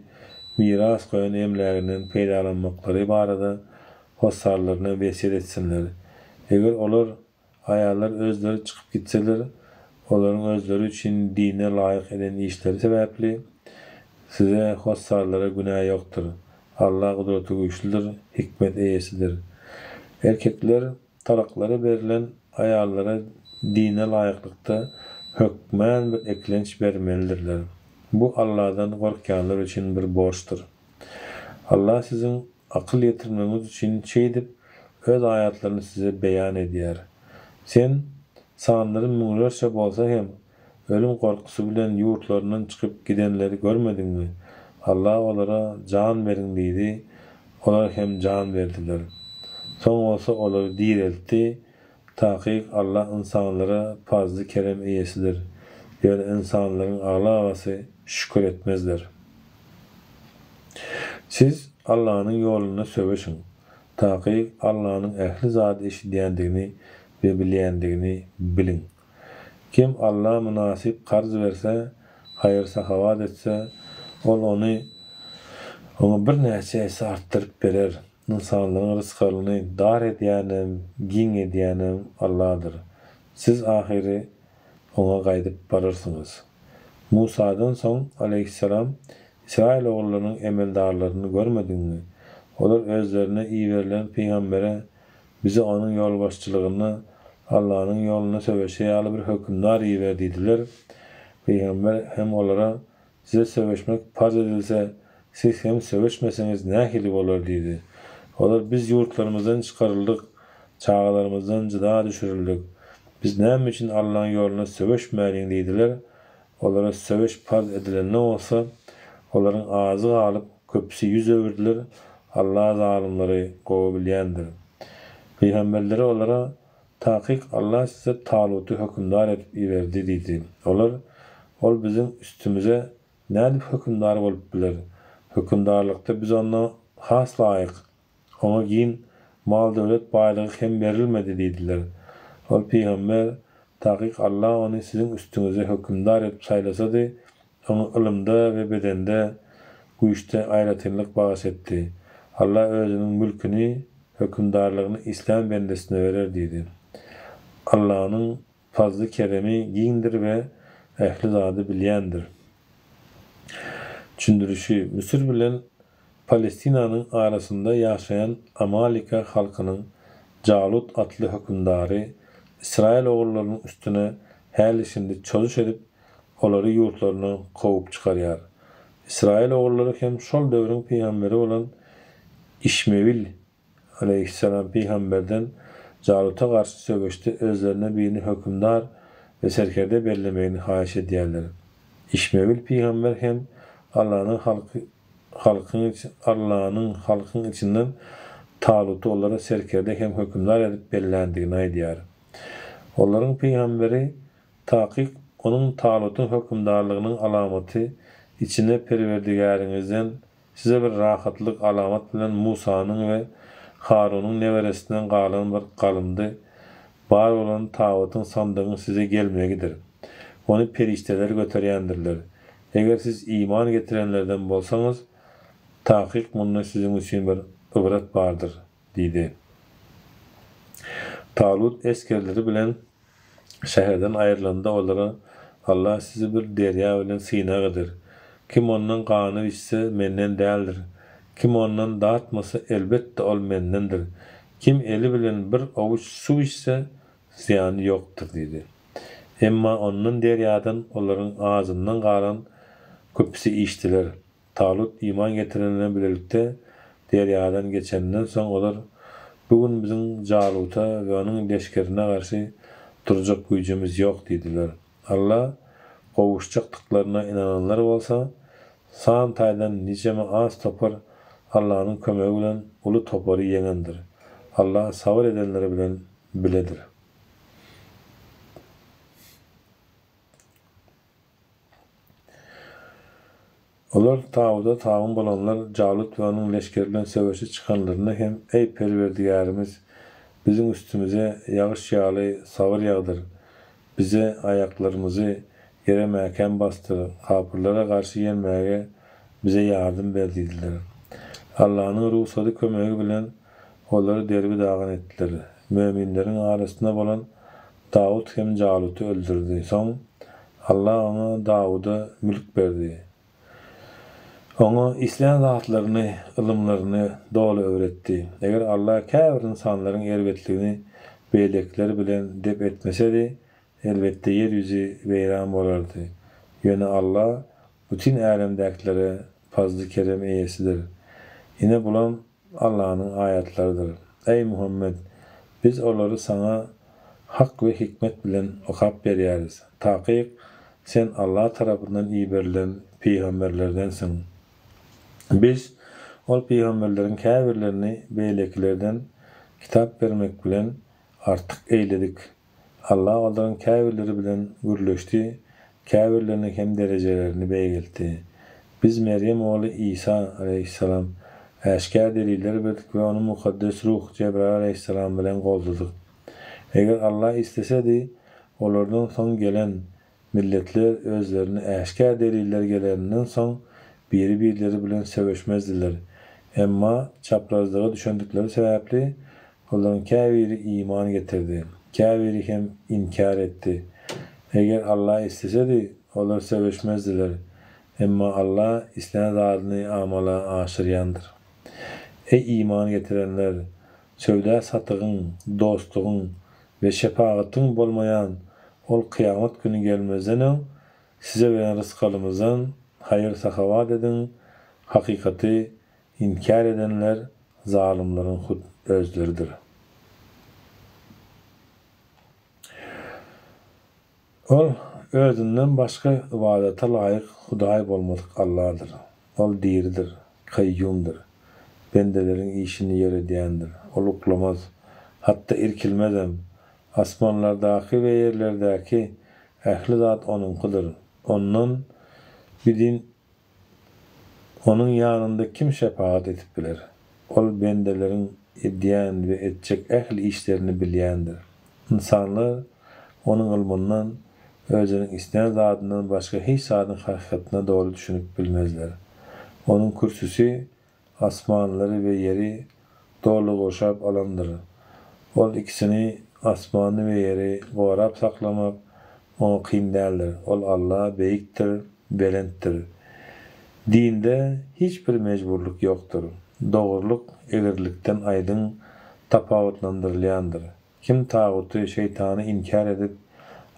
miras goýan emläginden peýdalanmaklary barada hossarlaryna wesýet etsinler. Eger olar Aýallar özleri çykyp gitseler, olaryň özleri üçin dine laýyk eden işleri sebäpli, size, hossarlara günä ýokdur. Allah Gudratygüýçlüdir, hikmet eýesidir. Erkekler talaklary berlen aýallara dine laýyklykda hökmän bir eklenç bermelidirler. Bu Allahdan gorkýanlar üçin bir borçdur. Allah siziň Akyl ýetirmegiňiz üçin şeýdip, Öz aýatlaryny size beýan edýär. Sen, sanlary müňlerçe bolsa hem, ölüm gorkusy bilen ýurtlaryndan çykyp gidenleri görmediňmi? Allah olara, Jan beriň diýdi, olar hem jan berdiler. Soň bolsa olary direltdi, Takyk Allah ynsanlara pazly-kerem eýesidir. Ýöne ynsanlaryň aglabasy şükür etmezler. Siz Allanyň ýolunda söweşiň. Takyk Allanyň ähli zady eşidýändigini we bilýändigini biliň. Kim Alla mynasyp karz berse, haýyr-sahawat etse, Ol ony oňa birnäçe esse artdyryp berer. Ynsanlaryň rysgalyny dar edýänem, giň edýänem Alladyr. Siz ahyry Oňa gaýdyp bararsyňyz. Musadan soň, aleýhissalam, Ysraýyl ogullarynyň emeldarlaryny görmediňmi? Olar özlerine iberilen pygambere, Bize onuň ýolbaşçylygynda Allanyň ýolunda söweşer ýaly bir hökümdar iber diýdiler. Pygamber hem olara, Size söweşmek parz edilse, siz hem söweşmeseňiz nähili bolar diýdi. Olar, Biz ýurtlarymyzdan çykaryldyk, çagalarymyzdan jyda düşürildik. Biz näme üçin Allaň ýolunda söweşmäliň diýdiler. Olara söweş parz edilende bolsa, olaryň azy galyp, köpüsi ýüz öwürdiler. Allah zalymlary gowy bilýändir. Pygamberleri olara, Takyk Allah size Taluty hökümdar edip iberdi diýdi. Olar, Ol biziň üstümize nädip hökümdar bolup biler? Hökümdarlykda biz ondan has laýyk. Oňa giň mal-döwlet baýlygy hem berilmedi diýdiler. Ol pygamber, Takyk Allah ony siziň üstüňize hökümdar edip saýlasady, oňa ylymda we bedende, güýçde aýratynlyk bagyş etdi. Allah özüniň mülküni, hökümdarlygyny islän bendesine berer diýdi. Allanyň fazly-keremi giňdir we ähli zady bilýändir. Düşündirişi, Müsür bilen Palestinanyň arasynda ýaşaýan Amalika halkynyň Jalut atly hökümdary Ysraýyl ogullarynyň üstüne häli-şindi çozuş edip, olary ýurtlaryndan kowup çykarýar. Ysraýyl ogullary hem şol döwrüň pygamberi bolan Işmewil aleýhissalam pygamberden Jaluta garşy söweşde özlerine birini hökümdar we serkerde bellemegini haýyş edýärler. Işmewil pygamber hem Allanyň halky halkyň Allanyň halkyň içinden Taluty olara serkerde hem hökümdar edip belländigini aýdýar. Olaryň pygamberi Takyk, onuň Talutyň hökümdarlygynyň alamaty içinde Perwerdigäriňizden size bir rahatlyk alamat bilen Musanyň we Harunyň neberesinden galan bir galyndy bar bolan tabytyň sandygyň size gelmegidir. Ony perişdeler göterýändirler. Eger siz iman getirenlerden bolsaňyz, takyk munda siziň üçin bir ybrat bardyr diýdi. Talut esgerleri bilen Şäherden aýrylanda olara, Allah sizi bir derýa bilen synag eder. Kim ondan ganyp içse, menden däldir. Kim ondan datmasa, elbetde, ol mendendir. Kim eli bilen bir owuç suw içse, zyýany ýokdur diýdi. Emma ondan derýadan olaryň azyndan galan köpüsi içdiler. Talut iman getiren bilen bilelikde derýadan geçeninden soň olar, Bu gün biziň Jaluta we onuň leşgerine garşy durjak güýjümiz ýok diýdiler. Alla gowuşjakdyklaryna ynananlar bolsa, san taýdan nijeme az topar Allanyň kömegi bilen uly topary ýeňendir. Alla sabyr edenler bilen biledir. Olar Tawuda tabyn bolanlar Jalut we onuň leşgeri bilen söweşe çykanlarynda hem, Eý, Perwerdigärimiz! Biziň üstümize ýagyş ýaly sabyr ýagdyr! Bize aýaklarymyzy ýere mäkäm basdyr, kapyrlara garşy ýenmäge bize ýardam ber diýdiler. Allanyň rugsady kömegi bilen olary derbi-dagyn etdiler. Möminleriň arasynda bolan Dawut hem Jaluty öldürdi. Soň Allah oňa, Dawuda, mülk berdi. Oňa islän zatlaryny, ylymlaryny, doly öwretdi. Eger Allah käbir ynsanlaryň erbetligini beýlekiler bilen dep etmesedi, elbetde ýer ýüzi weýran bolardy. Ýöne Allah bütin älemdäkilere fazly-kerem eýesidir. Ine bulam Allanyň aýatlarydyr. Eý, Muhammet! Biz olary saňa hak we hikmet bilen okap berýäris. Takyk, sen Alla tarapyndan iberilen pygamberlerdensiň. Biz ol pygamberleriň käbirlerini beýlekilerden kitap bermek bilen artyk eýledik. Allah olaryň käbirleri bilen gürleşdi, käbirleriniň hem derejelerini beýgeltdi. Biz Merýem ogly Isa, aleýhissalam, äşgär deliller berdik we ony mukaddes ruh, Jebraýyl aleýhissalam, bilen goldadyk. Eger Allah islesedi, olardan soň gelen, Milletler özlerine äşgär deliller geleninden soň biri-birleri bilen söweşmezdiler. Emma çaprazlyga düşendikleri sebäpli olaryň käbiri iman getirdi, käbiri hem inkär etdi. Eger Alla islesedi, olar söweşmezdiler. Emma Alla islän zadyny amala aşyrýandyr. Eý iman getirenler! Söwda-satygyň, dostlugyň we şepagatyň bolmaýan ol kyýamat güni gelmezden öň size beren rysgalymyzdan haýyr-sahawat ediň, hakykaty inkär edenler zalymlaryň hut özleridir. Ol, Özünden başga ybadata laýyk Hudaý bolmadyk Alladyr. Ol diridir, Kaýýumdyr. Bendeleriň işini ýöredýändir. Ol uklamaz, hatda irkilmezem. Asmanlardaky we ýerlerdäki ähli zat Onuňkydyr. Ondan bidin Onuň ýanynda kim şepagat edip biler? Ol bendeleriň edýän we etjek ähli işlerini bilýändir. Ynsanlar Onuň ylmyndan, özüniň islän zadyndan başga hiç zadyň hakykatyna doly düşünip bilmezler. Onuň kürsüsi Asmanlary we ýeri doly gurşap alandyr. Ol ikisini, asmany we ýeri, gorap saklamak Oňa kyn däldir. Ol Alla beýikdir, belentdir. Dinde hiç bir mejburlyk ýokdur. Dogrulyk egrilikden aýdyň tapawutlandyrylýandyr. Kim taguty, şeýtany inkär edip,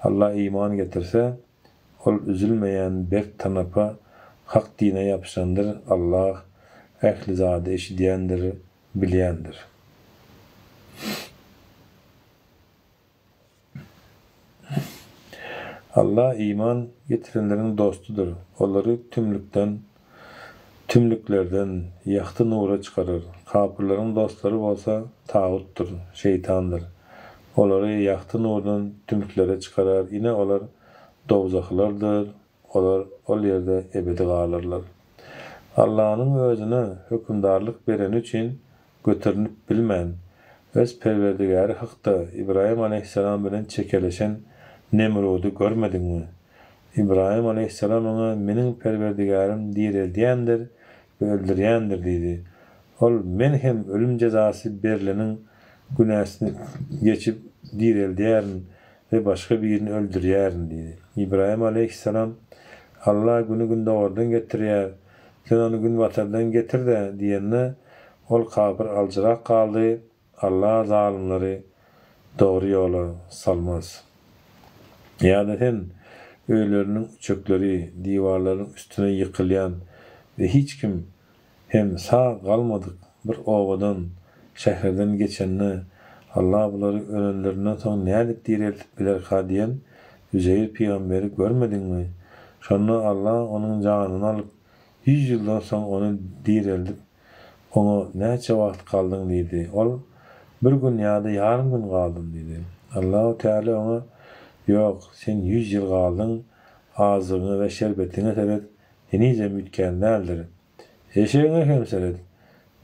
Alla iman getirse, Ol üzülmeýän berk tanapa, hak dine ýapyşandyr, Allah ähli zady eşidýändir, bilýändir. Allah iman getirenleriň dostudyr. Olary tümlükden, tümlüklerden, ýagty nura çykarar. Kapyrlaryň dostlary bolsa tagutdyr, şeýtandyr. Olary ýagty nurdan tümlüklere çykarar. Ine olar dowzahylardyr, olar ol ýerde ebedi galarlar. Allanyň özüne hökümdarlyk bereni üçin göterinip bilmän, öz Perwerdigäri hakda Ybraýym alaýhyssalam bilen çekeleşen Nemrudy görmediňmi? Ybraýym alaýhyssalam oňa, Meniň Perwerdigärim direldýändir we öldürýändir diýdi. Ol, Men hem ölüm jezasy berleniň günäsini geçip direldýärin we başga birini öldürýärin diýdi. Ybraýym alaýhyssalam, Alla Güni gündogardan getirýär, sen ony günbatardan getir-dä diýende, ol kapyr aljyrap galdy, Alla zalymlary dogry ýola salmaz. Ýa-da sen öýleriniň üçekleri diwarlarynyň üstüne ýykylýan we hiç kim hem sag galmadyk bir obadan, şäherden geçende, Alla bulary ölenlerinden soň nädip direldip bilerka diýen Üzeýr pygamberi görmediňmi? Şonda Alla onuň janyny alyp, ýüz ýyldan soň ony direldip, oňa, Näçe wagt galdyň diýdi. Ol, Bir gün ýa-da ýarym gün galdym diýdi. Allahu Teala oňa, Ýok, sen ýüz ýyl galdyň, azygyňa we şerbetiňe seret, henizem üýtgän däldir. Eşegiňe hem seret.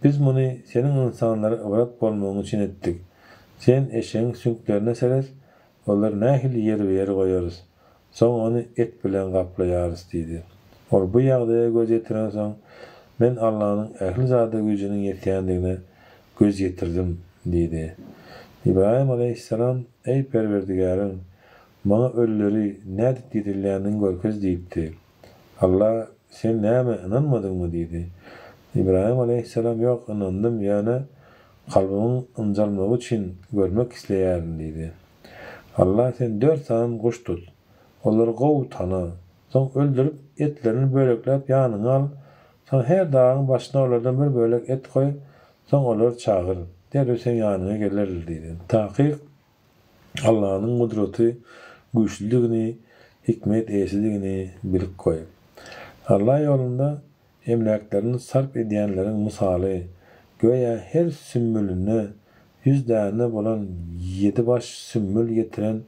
Biz muny seniň ynsanlara ybrat bolmagyň üçin etdik. Sen eşegiň süňklerine seret, olary nähili ýerbe-ýer goýarys. Soň ony et bilen gaplaýarys diýdi. Ol bu ýagdaýa göz ýetirensoň, Men Allanyň ähli zada güýjüniň ýetýändigine göz ýetirdim diýdi. Ybraýym alaýhyssalam, Eý, Perwerdigärim! Maňa ölüleri nädip dirilýänini görkez diýipdi. Alla, Sen näme, ynanmadyňmy? diýdi. Ybraýym alaýhyssalam, Ýok, ynandym, ýöne kalbymyň ynjalmagy üçin görmek isleýärin diýdi. Alla, Sen dört sany guş tut. Olary gowy tana. Soň öldürip, etlerini bölekläp ýanyňa al. Soň her dagyň başyna olardan bir bölek et goý, soň olary çagyr. Derrew seň ýanyňa gelerler diýdi. Takyk Allanyň gudraty güýçlüdigini, hikmet eýesidigini bilip goý. Alla ýolunda emläklerini sarp edýänleriň mysaly, göýä her sümmülinde ýüz däne bolan ýedi baş sümmül getiren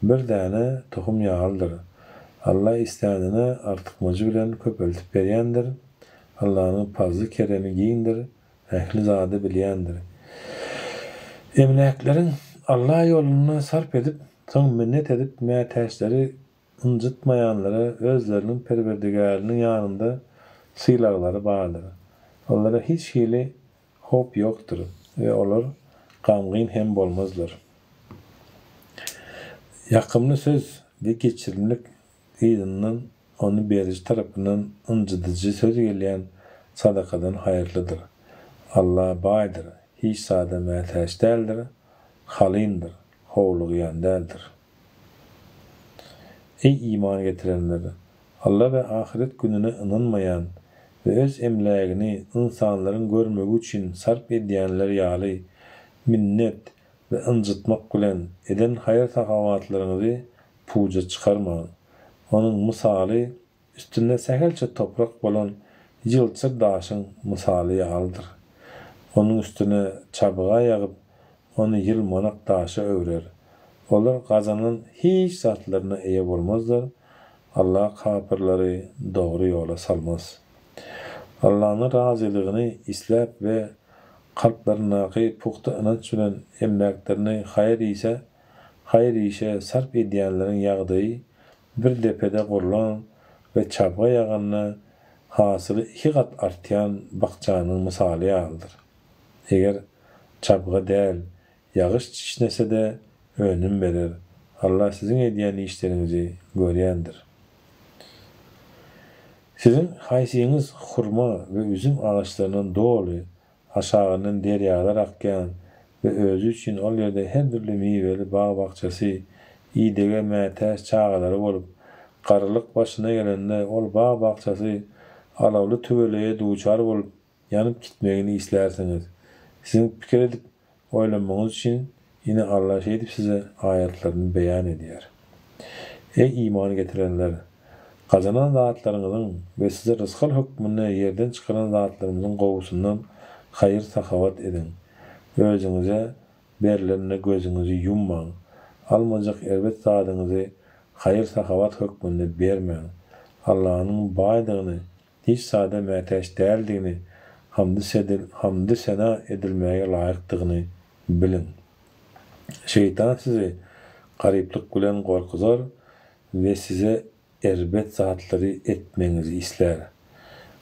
bir däne tohum ýalydyr. Alla islänine artykmajy bilen köpeldip berýändir. Allanyň pazly-keremi giňdir, Ähli zady bilýändir. Emläkleriň Alla ýolunda sarp edip, soň minnet edip mätäçleri ynjytmaýanlara özleriniň Perwerdigäriniň ýanynda sylaglary bardyr. Olara hiç hili howp ýokdur we olar gamgyn hem bolmazlar. Ýakymly söz we geçirimlik yzyndan ony beriji tarapyndan ynjydyjy söz gelýän sadakadan haýyrlydyr. Alla baýdyr, hiç zada mätäç däldir, halymdyr, howlugýan däldir. Eý iman getirenler! Alla we ahyret gününe ynanmaýan we öz emlägini ynsanlaryň görmegi üçin sarp edýänler ýaly minnet we ynjytmak bilen eden haýyr-sahawatlaryňyzy puja çykarmaň. Onuň mysaly üstünde sähelçe toprak bolan ýylçyr daşyň mysaly ýalydyr. Onuň üstüne çabga ýagyp, ony ýylmanak daşa öwrer. Olar gazanan hiç zatlaryna eýe bolmazlar, Allah kapyrlary dogry ýola salmaz. Allanyň razylygyny isläp we kalplaryndaky pugta ynanç bilen emläklerini haýyr işe Haýyr işe sarp edýänleriň ýagdaýy bir depede gurlan we çabga ýaganda hasyly iki gat artýan bakjanyň mysaly ýalydyr. Eger çabga däl, ýagyş çişnese-de önüm berer. Allah siziň edýän işleriňizi görýändir. Siziň haýsyňyz hurma we üzüm agaçlaryndan doly Aşagyndan derýalar akýan we özi üçin ol ýerde her dürli miweli bag-bakjasy, idege mätäç çagalary bolup, garrylyk başyna gelende ol bag-bakjasy alawly tüweleýe duçar bolup, ýanyp gitmegini islärsiňiz. Siziň pikir edip oýlanmagyňyz üçin ine Alla şeýdip size aýatlaryny beýan edýär. Eý iman getirenler! Gazanan zatlaryňyzyň we size rysgal hökmünde ýerden çykaran zatlarymyzyň gowusyndan haýyr-sahawat ediň! Özüňize berlenine gözüňizi ýummaň! Almajak erbet zadyňyzy haýyr-sahawat hökmünde bermäň! Allanyň baýdygyny, hiç zada mätäç däldigini, hamdy-sena edilmäge laýykdygyny biliň! Şeýtan sizi garyplyk bilen gorkuzar we size erbet zatlary etmegiňizi islär.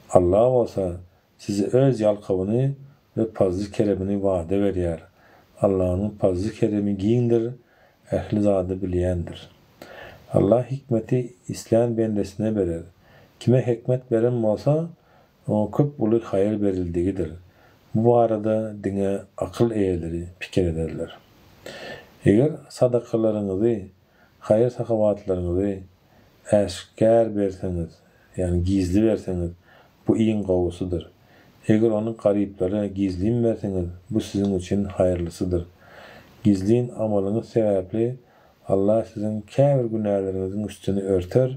Allah bolsa size Öz ýalkawyny we pazly-keremini wada berýär. Allanyň pazly-keremi giňdir, ähli zady bilýändir. Allah hikmeti islän bendesine berer. Kime hikmet beren bolsa, Oňa köp uly haýyr berildigidir. Bu barada diňe akyl eýeleri pikir ederler. Eger sadakalaryňyzy, haýyr-sahawatlaryňyzy äşgär berseňiz, ýagny gizli berseňiz, bu iň gowusydyr. Eger ony garyplara gizlin berseňiz, bu siziň üçin haýyrlysydyr. Gizlin amalyňyz sebäpli Allah siziň käbir günäleriňiziň üstüni örter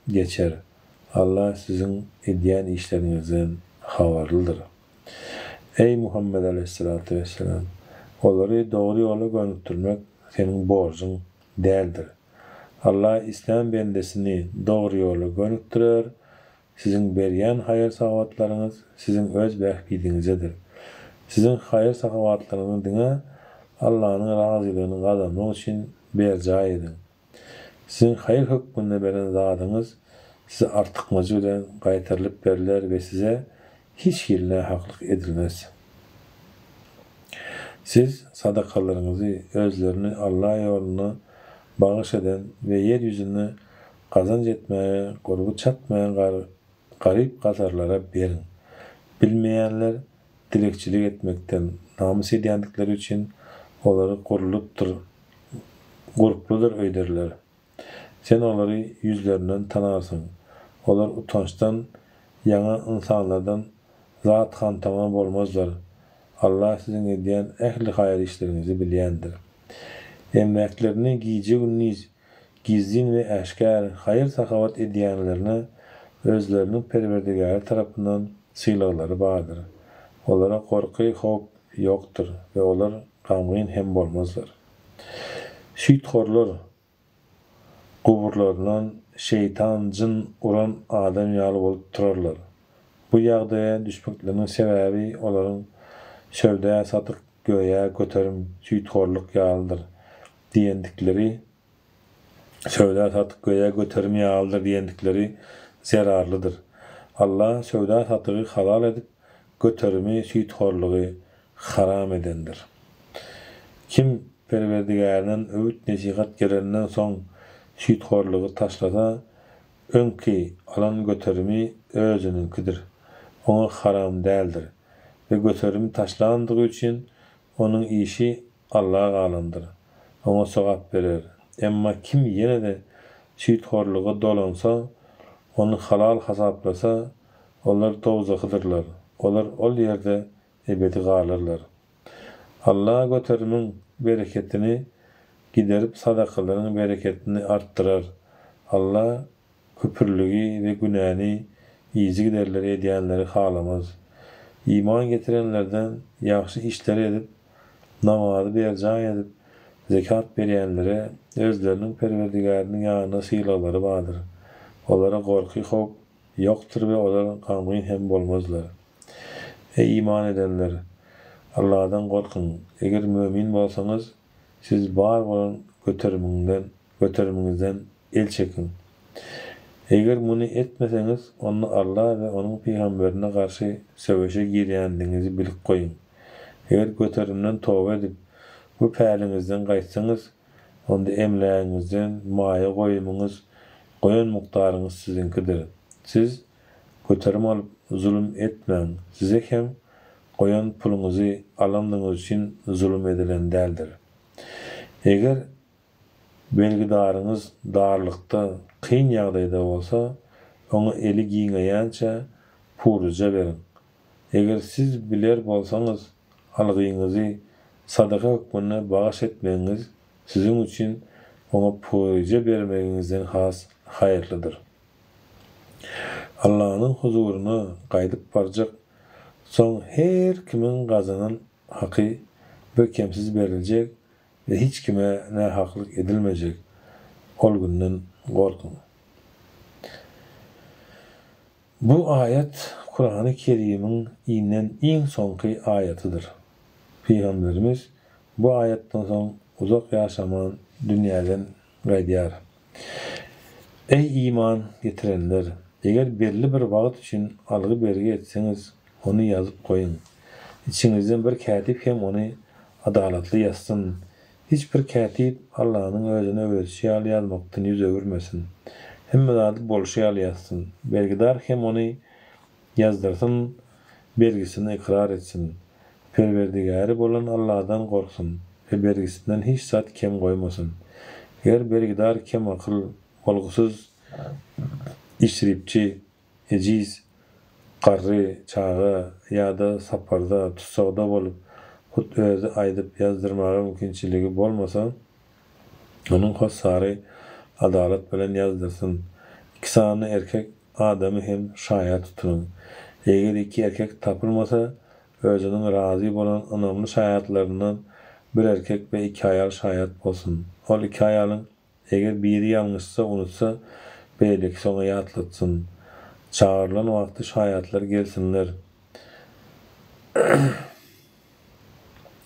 geçer. Allah siziň edýän işleriňizden habarlydyr. Eý, Muhammet aleýhissalatu wesselam! Olary dogry ýola gönükdirmek seniň borjuň däldir. Allah islän bendesini dogry ýola gönükdirer, siziň berýän haýyr-sahawatlaryňyz siziň öz bähbidiňizedir. Siziň haýyr-sahawatlaryňyzy diňe Allanyň razylygyny gazanmak üçin berjaý ediň. Siziň haýyr hökmünde beren zadyňyz size artykmajy bilen gaýtarylyp berler we size hiç hili nähaklyk edilmez. Siz sadakalaryňyzy özlerini Alla ýolunda bagyş eden we ýer ýüzünde gazanç etmäge gurby çatmaýan garyp-gasarlara beriň. Bilmeýänler dilegçilik etmekden namys edýändikleri üçin olary gurlupdyr, gurpludyr öýderler. Sen olary ýüzlerinden tanarsyň. Olar utançdan ýaňa ynsanlardan zat hantama bolmazlar. Allah siziň edýän ähli haýyr işleriňizi bilýändir. Emläklerini gije-gündiz Gizlin we äşgär haýyr-sahawat edýänlerine özleriniň Perwerdigäri tarapyndan sylaglary bardyr. Olara gorky-howp ýokdur we olar gamgyn hem bolmazlar. Süýthorlar guburlaryndan şeýtan jyn uran adam ýaly bolup turarlar. Bu ýagdaýa düşmekleriniň sebäbi olaryň söwda-satyk göýä göterim süýthorluk ýalydyr diýendikleri söwda-satyk göýä göterim ýalydyr diýendikleri zerarlydyr. Allah söwda-satygy halal edip, göterimi, süýthorlugy haram edendir. Kim Perwerdigärinden öwüt-nesihat geleninden soň süýthorlugy taşlasa, öňki alan göterimi özüniňkidir, oňa haram däldir we göterimi taşlandygy üçin onuň işi Alla galandyr. Oňa sogap berer. Emma kim ýene-de süýthorluga dolansa, ony halal hasaplasa, olar dowzahydyrlar. Olar ol ýerde ebedi galarlar. Alla göterimiň bereketini giderip sadakalaryň bereketini artdyrar. Alla Küpürligi we günäni yzygiderli edýänleri halamaz. Iman getirenlerden ýagşy işleri edip, namazy berjaý edip, zekat berýänlere özleriniň Perwerdigäriniň ýanynda sylaglary bardyr. Olara gorky-howp ýokdur we olar gamgyn hem bolmazlar. Eý, iman edenler! Alladan gorkuň! Eger mömin bolsaňyz, siz bar bolan göterimiňden, göterimiňizden el çekiň. Eger muny etmeseňiz, onda Alla we Onuň pygamberine garşy söweşe girýändigiňizi bilip goýuň. Eger göterimden toba edip, bu päliňizden gaýtsaňyz, onda emlägiňizden maýa goýumyňyz, goýan mukdaryňyz siziňkidir. Siz göterim alyp, zulum etmäň, size hem goýan puluňyzy alandygyňyz üçin zulum edilen däldir. Eger Bergidaryňyz darlykda, kyn ýagdaýda bolsa, oňa eli giňeýänçä puryja beriň. Eger siz biler bolsaňyz, algyňyzy sadaka hökmünde bagyş etmegiňiz siziň üçin oňa puryja bermegiňizden has haýyrlydyr. Allanyň huzuryna gaýdyp barjak soň her kimiň gazanan haky birkemsiz beriljek we hiç kime nähaklyk edilmejek ol günden gorkuň. Bu aýat Kurany Kerimiň inen iň soňky aýatydyr. Pygamberimiz bu aýatdan soň uzak ýaşaman dünýäden gaýdýar. Eý iman getirenler! Eger belli bir wagt üçin algy-bergi etseňiz, ony ýazyp goýuň. Içiňizden bir kätip hem ony adalatly ýazsyn. Hiç bir kätip Allanyň özüne öwredişi ýaly ýazmakdan ýüz öwürmesin. Hemme zady bolşy ýaly ýazsyn. Bergidar hem ony ýazdyrsyn, bergisini ykrar etsin. Perwerdigäri bolan Alladan gorksun we bergisinden hiç zat kem goýmasyn. Eger bergidar kemakyl, bolgusyz, isripçi, ejiz, garry, çaga ýa-da saparda, tussagda bolup, hut özi aýdyp ýazdyrmaga mümkinçiligi bolmasa, onuň hossary adalat bilen ýazdyrsyn. Iki sany erkek adamy hem şaýat tutunyň. Eger iki erkek tapylmasa, özüniň razy bolan ynamly şaýatlaryndan bir erkek we iki aýal şaýat bolsun. Ol iki aýalyň Eger biri ýalňyşsa, unutsa, beýlekisi oňa ýatlatsyn. Çagyrylan wagty şaýatlar gelsinler.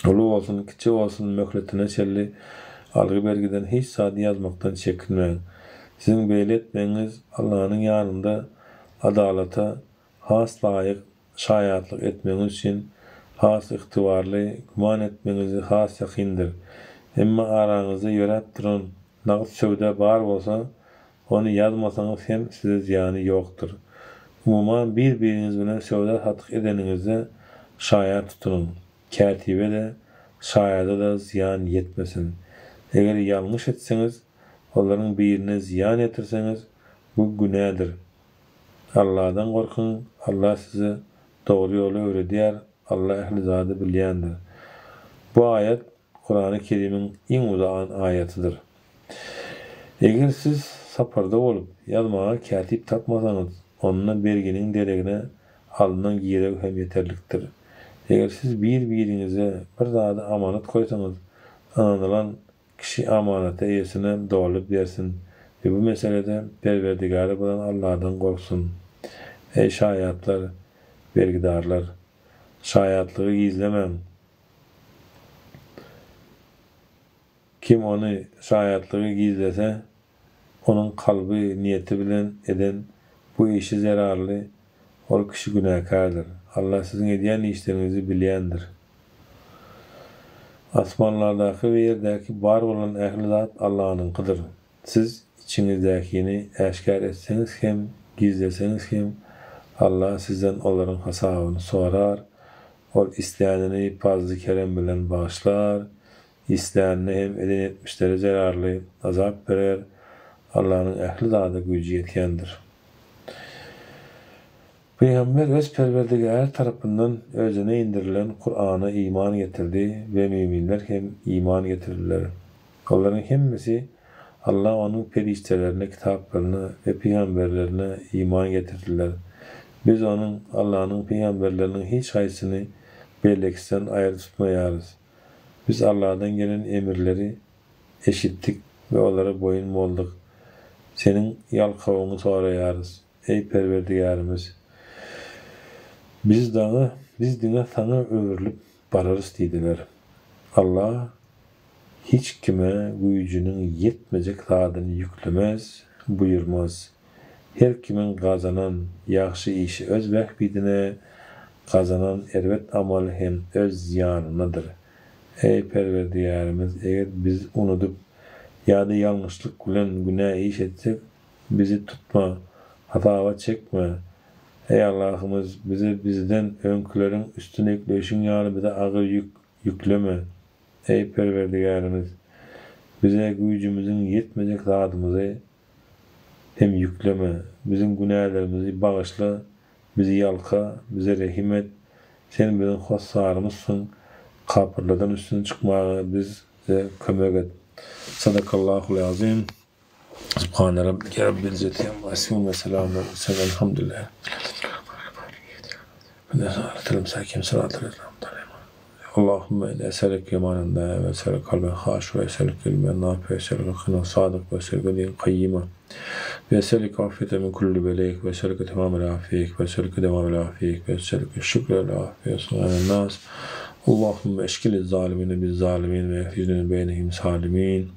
Uly bolsun, kiçi bolsun, möhletine çenli algy-bergiden hiç zady ýazmakdan çekinmäň. Siziň beýle etmegiňiz Allanyň ýanynda adalata has laýyk şaýatlyk etmegiňiz üçin has ygtybarly, güman etmegiňize has ýakyndyr. Emma araňyzda ýöräp duran nagt söwda bar bolsa, ony ýazmasaňyz hem size zyýany ýokdur. Umuman, bir-biriňiz bilen söwda-satyk edeniňizde şaýat tutunyň. Kätibe-de, şaýada-da zyýan ýetmesin. Eger ýalňyş etseňiz, olaryň birine zyýan ýetirseňiz, bu günädir. Alladan gorkuň, Alla size dogry ýoly öwredýär, Alla ähli zady bilýändir. Bu aýat Kurany Kerimiň iň uzan aýatydyr. Eger siz saparda bolup, ýazmaga kätip tapmasaňyz, onda berginiň deregine alnan girew hem ýeterlikdir. Eger siz bir-biriňize bir zady amanat goýsaňyz, ynanylan Kişi amanaty eýesine doly bersin we bu meselede Perwerdigäri bolan Alladan gorksun. Eý şaýatlar, bergidarlar! Şaýatlygy gizlemäň! Kim ony, şaýatlygy, gizlese, onuň kalby niýeti bilen eden bu işi zerarly ol kişi günäkärdir. Allah siziň edýän işleriňizi bilýändir. Asmanlardaky we ýerdäki bar bolan ähli zat Allanyňkydyr. Siz içiňizdäkini äşgär etseňiz hem, gizleseňiz hem, Alla sizden olaryň hasabyny sorar. Ol islänini pazly-kerem bilen bagyşlar, islänine hem eden etmişleri zerarly azap berer. Allanyň ähli zada güýji ýetýändir. Pygamber öz Perwerdigäri tarapyndan özüne indirilen Kurana iman getirdi we müminler hem iman getirdiler. Olaryň hemmesi Alla Onuň perişdelerine, kitaplaryna we pygamberlerine iman getirdiler. Biz Onuň, Allanyň, pygamberleriniň hiç haýsyny beýlekisinden aýry tutmaýarys. Biz Alladan gelen emirleri eşitdik we olara boýun bolduk. Seniň ýalkawyňy soraýarys. Eý, Perwerdigärimiz! Biz daňa, biz diňe Saňa öwrülip bararys diýdiler. Allah hiç kime güýjüniň ýetmejek zadyny ýüklemez, buýurmaz. Her kimiň gazanan ýagşy işi öz bähbidine, gazanan erbet amaly hem öz zyýanynadyr. Eý, Perwerdigärimiz! Eger biz unudyp ýa-da ýalňyşlyk bilen günä iş etsek, Bizi tutma, hasaba çekme. Eý, Allahymyz, bize bizden öňküleriň üstüne ýükleýşiň ýaly bize agyr ýük ýükleme. Eý, Perwerdigärimiz, bize güýjümiziň ýetmejek zadymyzy hem ýükleme. Biziň günälerimizi bagyşla, bizi ýalka, bize rehim et. Sen biziň hossarymyzsyň, kapyrlardan üstün çykmaga bize kömek et. Sadakallahul azim. Subhane rabbike rabbil izzeti amma yasifun ve selamun alel murselin velhamdülillahi Allahümme inni eselüke imanen daime ve eselüke kalben haşi ve eselüke ilmen nafi ve eselüke gınan sadık ve eselüke dinen kayyima ve eselüke afiyete min kulli beleyk ve eselüke temamel afiyek ve eselüke devamel afiyek ve eselüke şükrel afiyet ve nas Allahümme eşkili zalimine biz zalimin ve ehrijne beynehim salimin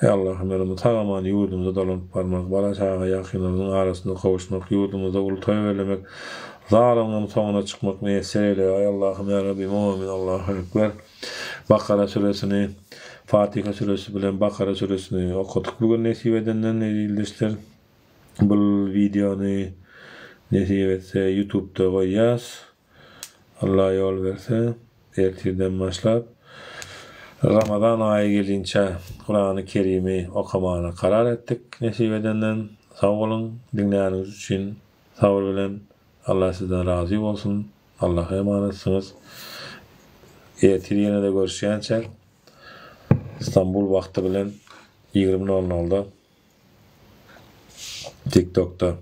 Eý Allahym ýolumyz sag-aman ýurdumyza dolanyp barmak, bala-çaga ýakynlarymyzyň arasynda gowuşmak, ýurdumyzda uly toý bellemek, zalymlaryň soňuna çykmak miýesser eýle. Eý Allahym ýa Rabbym Amin Allahu Ekber. Bakara süresini Fatiha süresi bilen Bakara süresini okadyk bu gün nesip edenden eziz ildeşler. Bul wideony nesip etse ýutubda goýýas. Allah ýol berse ertirden başlap Ramazan aýy gelinçä Kurany Kerimi okamana karar etdik nesip edenden sag boluň diňläniňiz üçin sabyr bilen Allah sizden razy bolsun Allaha emanetsiňiz ertir ýenede görüşýänçäk Stambul wagty bilen 20 nol nolda TikTokda.